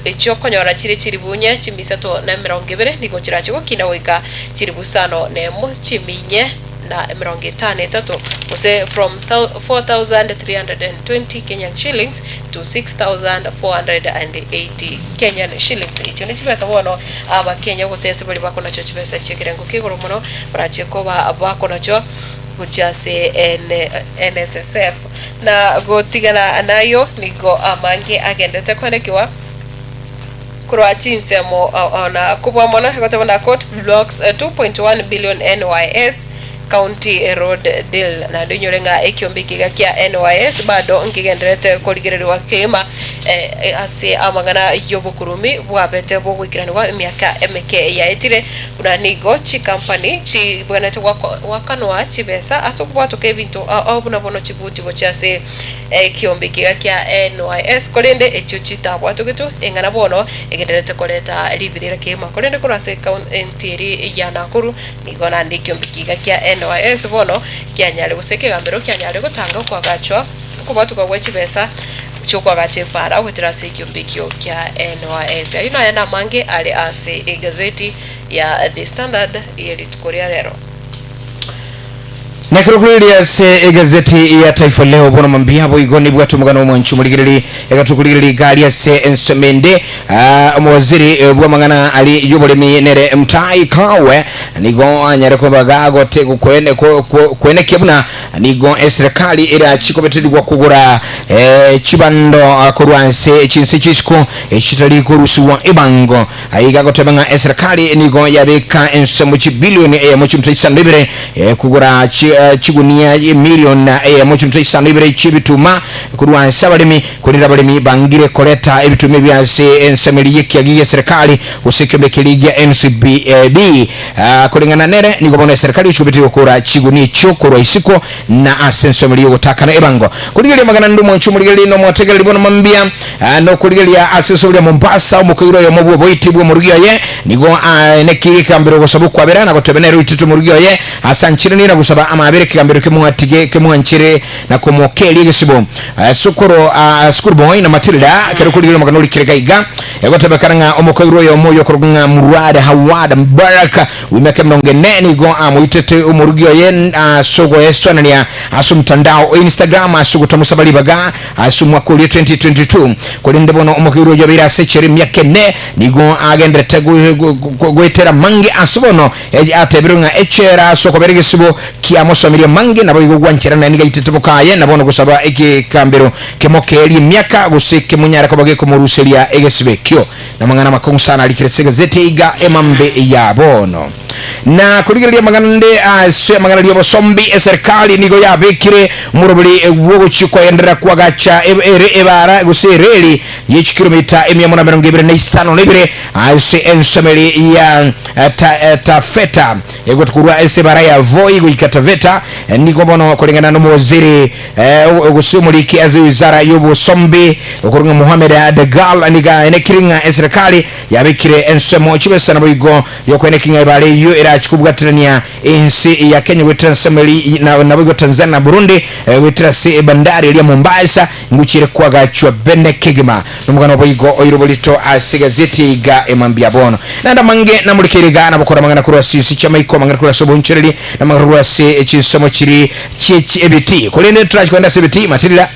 echio okonyora chire chilifu inye chimia isato na emerongo ebere, nigo chirache gokina goika chilifu isano na emo chimia inye na emerongo etano etato, gose from 4320 Kenyan shillings to 6480 Kenyan shillings. Echio ne chibesa bono abakenya gose ase baria bakonachwa chibesa chi'ekerengo kia igoro mono barache koba bakonachwa. gochia ase NSSF. Na gotigana nayio nigo amange agenderete kwenekiwa korwa chinsemo na kobua mono egoteba na court blocks 2.1 billion NYS county road deal. Naende oinyore ng'a ekiombe eke iga kia NYS bado nkegendererete korigereriwa kegima ase amang'ana y'obokurumi bwabete bogoikeranigwa emiaka emeke yaetire. Buna nigo chikampani chibwenerete goakanwa chibesa ase okobwatoka ebinto ao buna bono chibuti gochia ase ekiombe ekiga kia NYS, korende echio chitabwatogetwe eng'ana bono egendererete koreta riberera kegima. Korende korwa ase ekaunti eri ya Nakuru nigo naende ekiombe ekiga kia NYS bono kianyare gose ekegambero kianyare gotanga okoagachwa Okobwatokwa gwe chibesa chi'okoagacha epaara goetera ase ekiombe ekio kia NYS. Ayio nayande amange are ase egazeti ya The Standard ye rituko ria rero. Nekero korigereria ase egazeti ya Taifa Leo bono mambia boigo nibwate omogano omwanchu morigereri egatukorigereria igari ase ensemo ende Ah, omowaziri eh, bw'amang'ana ari y'oboremi nere Mutahi Kagwe nigo anyare koba gagote kwene- kwe- kwe- kwenekia buna Nigo eserekari erachi kobetererigwa kogora chibando korwa ase chinse chi'isiko chitari korusigwa ebango. Aiga agoteba ng'a eserekari nigo yabeka ensemo chibilioni eyemo chimita isano na ibere kogora chigunia emilion eyemo chimita isano na ibere chi'ebituma korwa ase abaremi, korende abaremi bangire koreta ebituma ebio ase ensemo eria y'ekiagi gi'eserekari gose ekiombe keria gia NCBA. Koreng'ana nere, nigo bono eserekari echobete gokora chigunia echio korwa isiko na ase ensemo eria y'ogotakana ebango. Korigereria amang'ana nde omwanchi omorigereria na omotegereri bono mambia, nokorigereria ase ensemo eria Mombasa, omokoigwa oyomo bw'oboiti bw'omorugi oye nigo aenekirie ekegambero gosaba okwabera na goteba nere oitete omorugi oye ase ancheranie na gosaba amaabera ekegambero kemoatige kemwanchere na komokeria egesibo. Sukuru School boy na Matilda ekero okorigereria omogano orikire gaiga Egotebekana ng'a omokoirwa oyomo oyokorokwa ng'a Murad Hawad Mubarak w'emiaka emerongo ene nigo amoitete omorugi oye ase ogoesoanania ase omotandao o Instagram ase ogotamosaba ribaga ase omwaka oria 2022. Korende bono omokoirwa oyio obeire ase echela emiaka ene nigo agenderete goetera amange ase bono atebirwe ng'a echela ase okobera egesibo kiamosomirie amange naboigo gwancherana nigo aitete mokaye na bono gosaba ekekambero Kemokeerie emiaka, gose kemonyare koba gekomoruseria egesibo ekio. Namang'ana amakong'u sana arikire ase egazeti eiga emambe ya bono. Na korigereria amang'ana ande ase amang'ana ri'obosombi, eserikali nigo yabekire omoroberi bw'ogochia koenderera koagacha ere ebara gose ereli ye chikilomita emia mono emerongo ebere na isano na ibere ase ensemo eri ya Taveta egotukorwa ase ebara ya Voi goika Taveta. Nigo bono koreng'ana nomowaziri Gose omoriki ase wizara y'obosombi okorwa ng'a Mohamed Degal nigo aenekire ng'a eserekari yabekire ensemo chibesa naboigo yokoeneki ng'a ebara eyio erachi kobwaterania ense ya Kenya goetera ensemo eri naboigo Tanzania na Burundi goetera ase ebandari eria Mombasa ngochiere koagachwa bene kegima. Nomogano boigo oire oborito ase egazeti eiga emambia bono. Naende amange namorikeire iga nabokora amang'ana korwa ase chinse chi'amaiko, amang'ana korwa ase obonchereri, na amang'ana korwa ase chinsemo chiria chie ebitii. Korende torache kogenda ase ebitii, matirira.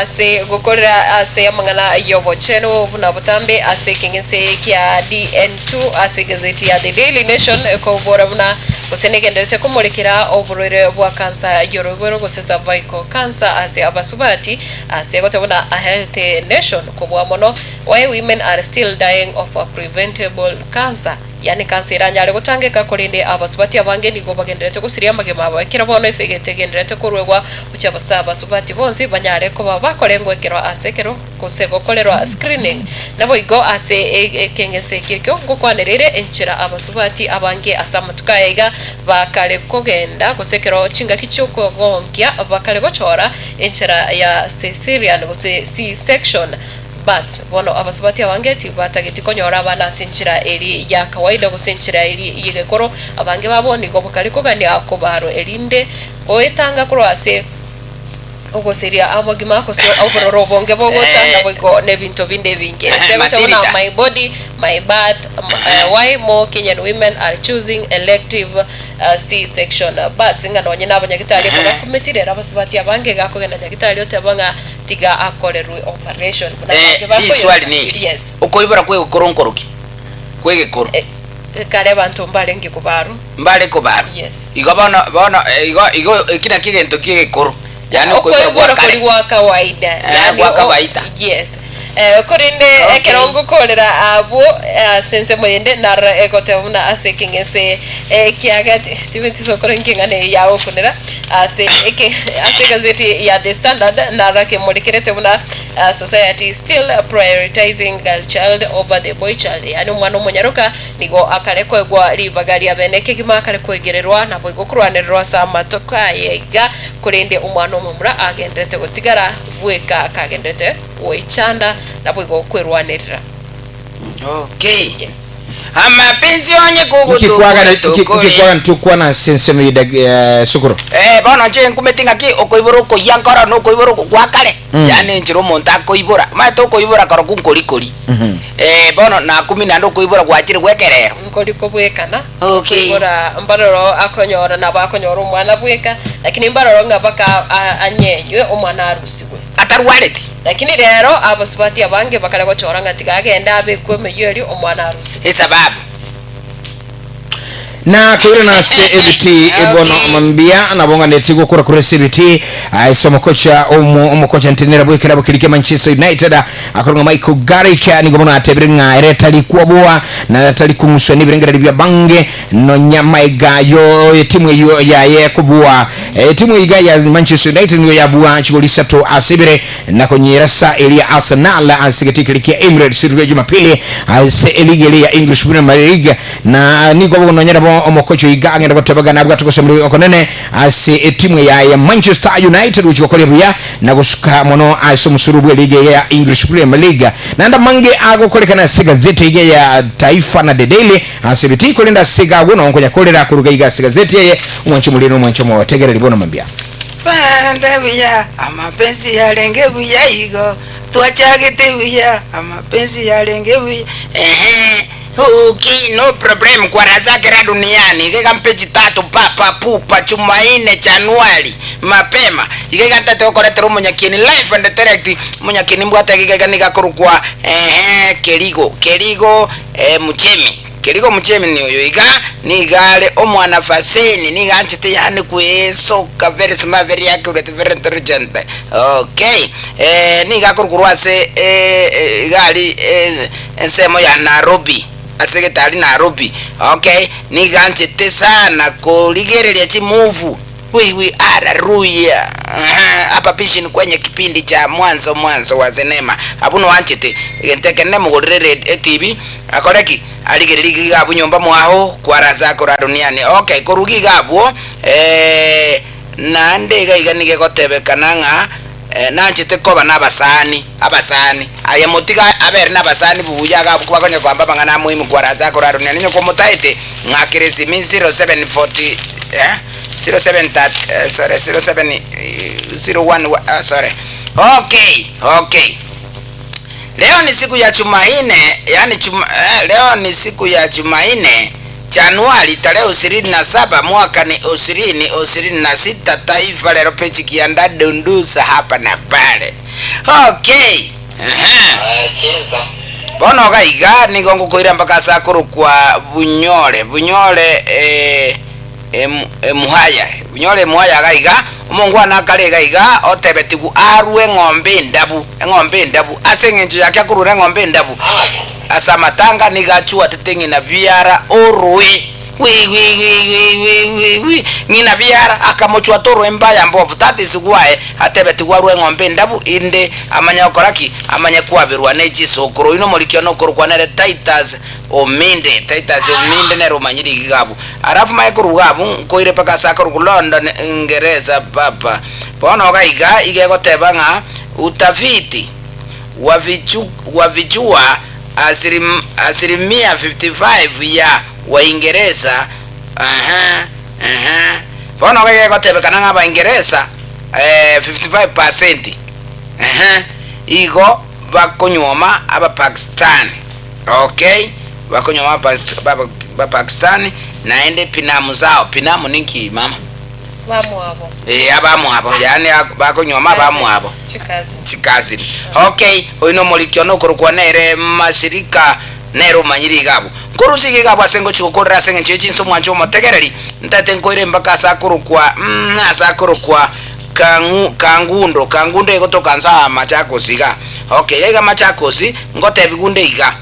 Ase gokorera ase amang'ana y'obochenu buna botambe ase ekeng'ese kia DN2 ase egazeti ya The Daily Nation ekobora buna gose negenderete komorekera oborwaire bwa kansa y'oroiboro gose cervical cancer ase abasubati ase egoteba buna A Healthy Nation kobua mono Why Women Are Still Dying of a Preventable Cancer. Yaani kansa eranyare gotangeka, korende abasubati abange nigo bagendererete gosiria amagima abo. Ekero bono esegete egendererete koruegwa gochia ase abasubati bonsi banyare koba bakorengwa ekero ase ekero gose gokorerwa screening. Naboigo ase ekeng'ese eki ekio ngokwanera ere enchera abasubati abange ase amatuko aya iga bakare kogenda gose ekero chingaki chiokogonkia bakare gochora enchera ya cesarean gose C-section. But bono abasubati abange tibatageti konyora abana ase enchera eri ya kawaida gose enchera eri y'egekoro. Abange babo nigo bakare kogania kobarwa erinde goetanga korwa ase ogoseria amagima gose obororo obonge bogocha naboigo nebinto binde ebinge. Ase goteba buna Matilda. my body, my birth, why more Kenyan women are choosing elective C-section births ng'a nonye nabanyagitari babakumeti rero abasubati abange iga akogenda nyagitari oteba ng'a Tiga akorerwe operation buna Eh, abange bakoyora. riswali neri, Yes. okoibora kw'egekoro nkoroki? Kw'egekoro. Kare abanto mbarenge kobarwa. Mbare kobarwa. Yes. Igo bono, bono, eh, igo, igo eki nakio egento ki'egekoro. Yaani okoibora gwa Okoibora kare. kori gwa kawaida. Eh, Yaani gwa o- kawaida. Yes. Eh, korende Okay. ekero ngokorera abwo ase ensemo yende narora egoteba buna ase ekeng'ese ekiaga tibetisokora nkeng'ana eye yagokunera Ase eke ase egazeti ya The Standard naro kemorekerete buna society is still prioritizing girl child over the boy child, yaani omwana omonyaroka nigo akare koegwa ribaga ria bene kegima akare koegererwa naboigo korwanererwa ase amatuko aye iga, korende omwana omomura agenderete gotigara bweka kagenderete goechanda naboigo kwerwanerera. Okay. Amapenzi onye Nki kwagana kogotokora nki nki tokore. kwagana tukwana ase ensemo ye dag- eh, sukuru. Eh, bono inche nkumeti ng'aki okoibora okoyia nkoro na okoibora oko gwa kare, Mm. yaani enchera omonto akoibora, omanyete okoibora korokwo nkori kori. Mhm. Eh, bono nakumi naende okoibora gwachire gwa ekerero. Nkori kobwekana, Okay. okoibora mbaroro akonyora nabo akonyora omwana bweka, lakini mbaroro ng'a baka a- anyenywe omwana arusigwe. Atarwareti. Lakini rero abasubati abange bakare gochora ng'a tiga agende abekwe emeyio erio omwana arusigwe. Esababu. Na koirana ase ebiti bono mambia nabo ng'aneti gokora korwa ase ebiti ase omokocha omo omokocha ntenera bw'ekerabo keria kia Manchester United akorwa ng'a Michael Carrick nigo bono atebire ng'a ere tari kwoboa na tari kong'uswa nebirengererio bia bange Nonya maega yo etimu eyio yaye kobua etimu iga ya Manchester United nigo yabua chigoli isato ase ibere na konyerasa eria Arsenal ase egetii keria kia Emirates rituko ria Jumapili ase eligi eria ya English Premier League na nigo bono nonya nabo omokocha oiga agenda goteba nabwate ogosemeria okonene ase etimu yaye Manchester United gochia gokoria buya na gosuka mono ase omosuru bw'eligi eye ya English Premier League. Naende amange agokorekana ase egazeti eye ya Taifa na The Daily Ase ebitii, korende ase iga agwo nao nkonya korera koruga iga ase egazeti eye, omwancho omoriri na omwancho omotegereri bono mambia. Bande buya, amapenzi yarenge buya igo, twachagete buya, amapenzi yarenge buya, ehe, okay, no problem kwa razakera duniani, iga iga mpe chitatu papa pupa chumaine januari mapema, iga iga ntete gokoretera omonyakieni live and direct, omonyakieni mbwate iga iga niga akorokwa ehe kerigo, kerigo. Muchemi, kerigo omuchemi ni oyo iga, nigo are omwana faseni, nigo anchete yaani kwesoka very smart, very accurate, very intelligent. Okay, nigo akorwa ase iga aria ensemo ya Nairobi, ase getari Nairobi. Okay, nigo anchete sana korigereria chimove. Wiwi haleluya hapa pishi kwenye kipindi cha mwanzo mwanzo wa sinema abwo noanchete egento ekenene mogorere red etibi akore ki arigererie iga abwo nyomba mwao kwaraza kora duniani okay koruga iga abwo eh, naende iga iga nigo egotebekana ng'a eh, nanchete koba nabasani abasani aye motiga abere nabasani buya iga abwo bakonya kwamba amang'ana amoimu kwaraza kora duniani onye komotaete ng'akere esimi 0740 eh. 07 eh, sorry 07 01 uh, sorry okay okay leo ni siku ya Jumanne yani chuma, eh, leo ni siku ya Jumanne Januari tarehe ishirini na saba mwaka ni ishirini ishirini na sita taifa lero pechi kianda dundusa hapa na pale okay uh-huh. Bono iga iga nigo ngokoira mpaka ase akorokwa Bunyore Bunyore eh, Emuhaya, nyora emuhaya iga iga, omongwana akare iga iga, otebetigwe arue eng'ombe endabu, eng'ombe endabu. Ase engencho yaki akorure eng'ombe endabu? Ase amatanga nigo achuatete ng'ina biara orwe. Wi wi wi wi wi wi wi Ng'ina biara akamochuata orwe mbaya mbovu that is why atebetigwe arwe eng'ombe endabu inde amanye gokora ki? Amanye kwaberwa ne chisokoro. Oyio nomorikio nokorokwa nere Titus Ominde Titus Ominde nere omanyire iga abwo. Alafu maye korwa iga abwo nkoire mpaka ase akorokwa London Ingeresa papa. Bono iga iga iga egoteba ng'a utafiti wafichu wafichua asilim asilimia 55 ya Waingeresa ehe ehe bono iga iga egotebekana ng'a Abaingeresa 55 percent ehe igo bakonyuoma Abapakistani okay bakonyuoma Abapakistani naende pinamu zao pinamu ninki mama? Bamwabo. Ee abamwabo yaani bakonyuoma abamwabo Chikazini. chikazini okay oyo nomoriki one okorokwa nere mashirika nere omanyire iga abwo nkorusia iga iga abwo ase ngochia gokorera ase eng'encho ye chinsa omwancho omotegereri ntagete nkoire mpaka ase akorokwa mm ase akorokwa kang'u kangundo kangundo egotoka nse aa machakos iga okay iga iga machakos ngotebiwa nde iga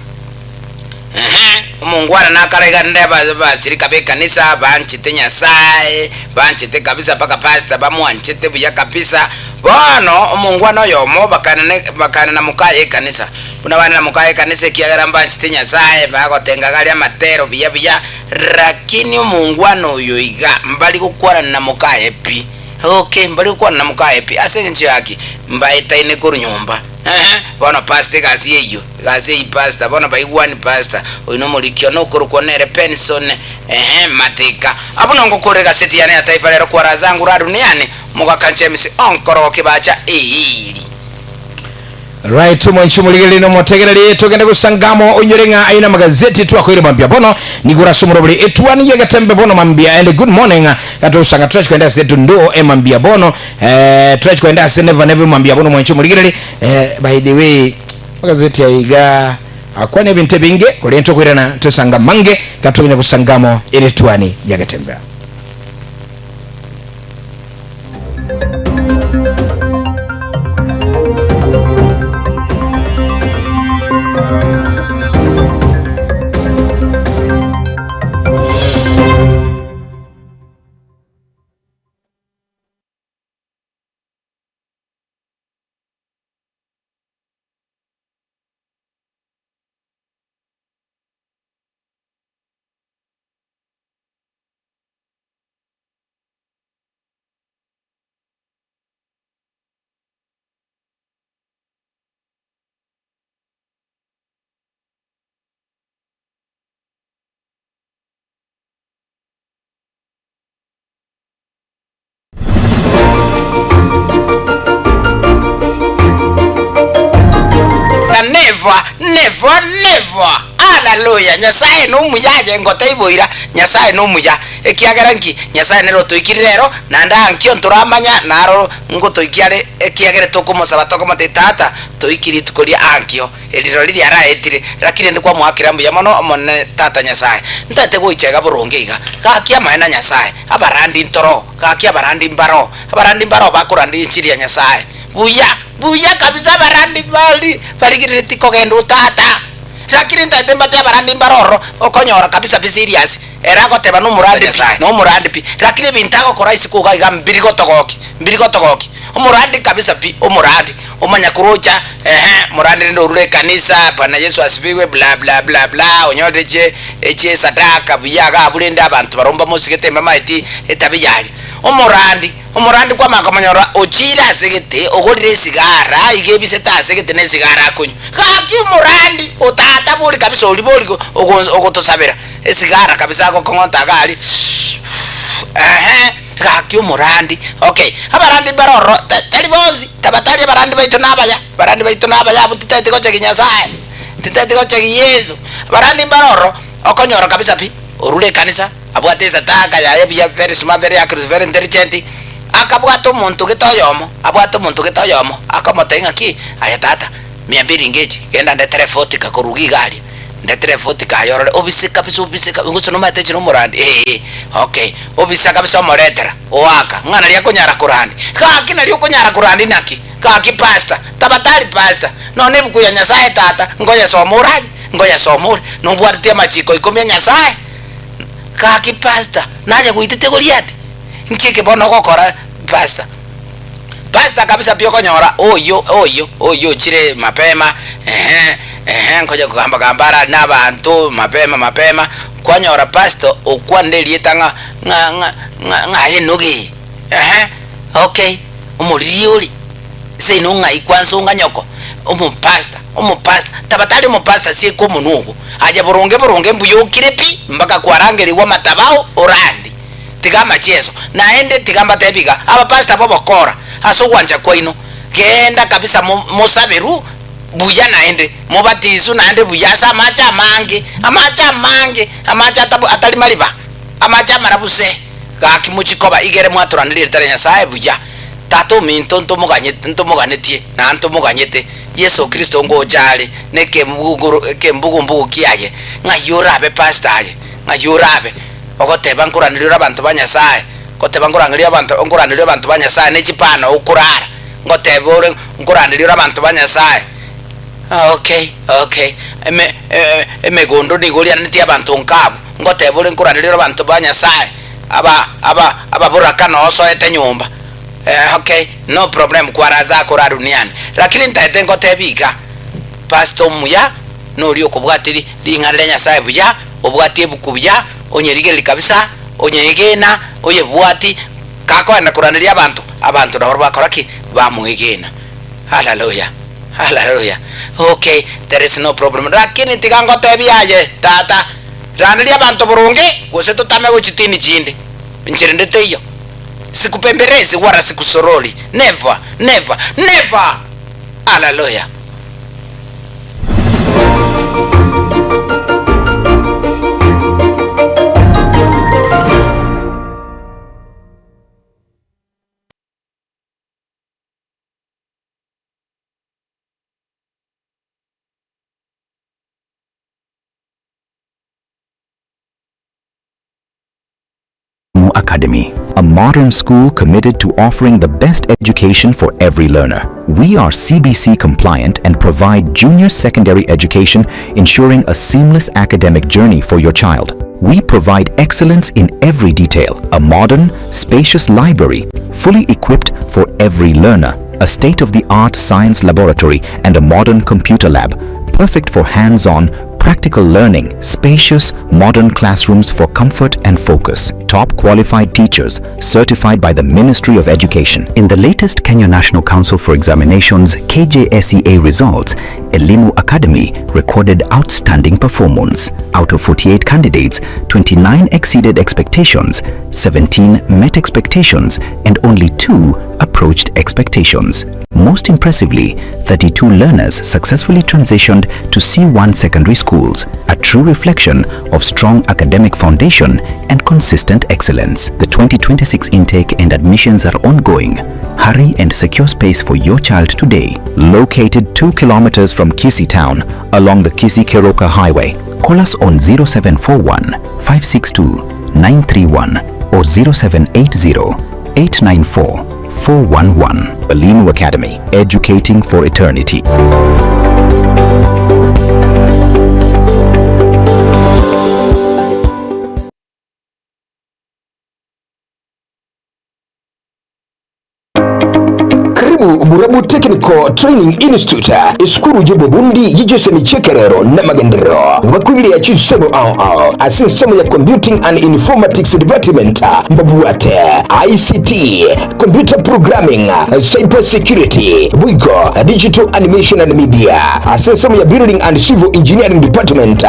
Ehe, omongwana nakare iga rende abasirika b'ekanisa banchete Nyasae, banchete kabisa mpaka pastor bamwanchete buya kabisa. Bono omongwana oyomo bakanene bakanena mokaye ekanisa, buna banena mokaye ekanisa ekiagera mbanchete Nyasae, bagotenga gari amatero buya buya, rakini omongwana oyo iga mbari gokwanana na mokaye pi. Okay, mbari gokwana na mokaye pi ase eng'encho yaki? Mbaetaine korwa nyomba. Ehe, bono pastor egasi eyio, egasi eyio pastor, bono baigwani pastor, oyo nomoriki one okorokwa nere Benson, ehe, Mateka. Abwo nongokorera egaseti yane ya Taifa Lero kwa Razangu ra Duniani, Mogaka James Onkorogoki bacha eeri. Right, omwanchi omorigereria na omotegereri, togende gosangamo onyore ng'a aye namagazeti twakoire mambia bono nigo orasomore bore etuani y'egetembe bono mambia and good morning gatosanga turachi koenda ase dondoo emambia bono eh, turachi koenda ase never never mambia bono omwanchi omorigereria eh, by the way magazeti aiga akwana ebinto ebinge korende tokoirana tosanga mange gatonya gosangamo ere etuani y'egetembe. Na never, never, never! Haleluya! Nyasaye nomuya aye ngotaiboira, Nyasaye nomuya. Ekiagera nki? Nyasaye nere otoikire rero, naende ankio ntoramanya naro ngotoikia are, ekiagera tokomosaba tokomotebia, Tata, toikie rituko ria ankio, eri rirorio riaraetire, lakini rende kwamoakera mbuya mono Omonene Tata Nyasaye. Ntagete goicha iga boronge iga, gaki amaene a Nyasaye, abarandi ntoro, gaki abarandi mbaro, abarandi mbaro bakoranda enchiri ya Nyasaye buya, buya kabisa abarandi bari barigerereti kogenda otata. Lakini ntagete mbate abarandi mbare ororo, okonyora kabisa be serious, ere agoteba nomorandi pi, nomorandi pi, lakini ebinto agokora isiko iga iga mbiri gotogoki, mbiri gotogoki. Omorandi kabisa pi, omorandi, omanya korocha ehe, morandi rende orure ekanisa, Bwana Yesu asifiwe bla bla bla bla, onyorire chie echie esadaka buya iga abwo rende abanto barobwo mbamosigete mbamaeti etabi yaye. Omorandi. Omorandi kwamanya komonyora ochiire ase egete, ogorire esigara, iga ebisete ase egete na esigara akonywa. Gaki omorandi otata bori kabisa oria bori ogotosabera esigara kabisa agokong'onta iga aria ehe, gaki omorandi. Okay, abarandi mbare ororo tari bonsi, tabatari abarandi baito nabaya, abarandi baito nabaya abwo titagete gochegia Nyasaye, titagete gochegia Yeso. Abarandi mbare ororo, okonyora kabisa pi, orure ekanisa. Abwate esadaka yaye buya, very smart, very accurate, very intelligent, akabwata omonto gete oyomo, abwate omonto gete oyomo, akamotebia ng'aki, aye tata, mia mbili ngechi, genda ndetere efotika korwa iga iga aria, ndetere efotika aye orore, obise kabisa obise kabisa, gose nomanyete inche nomorandi eeh, okay, obisa kabisa omoretera, oaka, ng'a nari akonyara korandi, gaki nari okonyara korandi naki, gaki pastor, taba tari pastor, nonye ebuku ya Nyasaye tata, nkoyesoma orarie. Nkoyasoma ore? Nobwateti amachiko ikomi a Nyasae? Gaki pastor, naye goitete Goliati? Nki eke bono ogokora pastor? Pastor kabisa pi okonyora oyio oyio oyio ochire mapema ehe ehe nkonya kogamba gamba ara na abanto mapema mapema, kwanyora pastor okwanire erieta ng'a ng'a ng'a ng'a ng'a aye enoga eye ehe okay, omoriri ore. Seino ng'ai kwansonga nyoko? Omopastor, omopastor, taba tari omopastor sieka omonwa ogo. Aye boronge boronge mbuya okire pi mpaka kwarangerigwe amatabao orandi. Tiga amachieso. Naende tiga mbatebi iga, abapastor b'obokora ase ogwancha kwaino, genda kabisa mo mosaberwe buya naende, mobatiswe naende buya ase amache amange, amache amange, amache atabu atari mariba, amache amarabu se. Gaki mochie koba igere mwatoranerie erieta ria Nyasae buya. Tata ominto ntomoganyete, ntomoganetie, na ntomoganyete, Yeso Kristo ngocha are nekembuguru ekembugu-mbugu kiaye. Ng'ai orabe pastor aye? Ng'ai orabe? Ogoteba nkoranerie ore abanto ba Nyasae, goteba nkorangerie abanto nkoranerie abanto ba Nyasae ne chipana okorara, ngoteba ore nkoranerie ore abanto ba Nyasae. Okay, okay, eme emegondo nigo orianetie abanto nkabwo, ngoteba ore nkoranerie ore abanto ba Nyasae. Aba aba ababoraka nosoete nyomba eh okay no problem kwaraza akora duniani lakini ntaete ngotebi iga pastor omuya noria okobwati ri ring'ana ria Nyasaye buya obwati ebuku buya onyerigereri kabisa onyeegena oyebwati gakoenda koraneria abanto abanto nabo bakora ki bamoegena hallelujah hallelujah okay there is no problem lakini tiga ngotebi aye tata. Raneria abanto boronge, gose totame gochia chitini chinde. Inchera ende teiyo. Sikupemberezi wala sikusorori, never, never, never! Hallelujah! Academy, a modern school committed to offering the best education for every learner. We are CBC compliant and provide junior secondary education, ensuring a seamless academic journey for your child. We provide excellence in every detail, a modern, spacious library, fully equipped for every learner, a state-of-the-art science laboratory and a modern computer lab, perfect for hands-on, practical learning, spacious, modern classrooms for comfort and focus, top qualified teachers certified by the Ministry of Education. In the latest Kenya National Council for Examinations KJSEA results, Elimu Academy recorded outstanding performance. Out of 48 candidates, 29 exceeded expectations, 17 met expectations, and only 2 approached expectations. Most impressively, 32 learners successfully transitioned to C1 secondary schools, a true reflection of strong academic foundation and consistent excellence. The 2026 intake and admissions are ongoing. Hurry and secure space for your child today. Located 2 kilometers from Kisii town along the Kisii-Keroka Highway. Call us on 0741 562 931 or 0780 894 411. Elimu Academy, educating for eternity. Karibu Burabu Technical Training Institute, esukuru y'obobundi y'egesemi ky'ekerero n'amagenderero. Bakwiriria chinsemo ao ao ase ensemo ya Computing and Informatics Department mbabwate ICT, Computer Programming, Cyber Security, boigo Digital Animation and Media. Ase ensemo ya Building and Civil Engineering Department.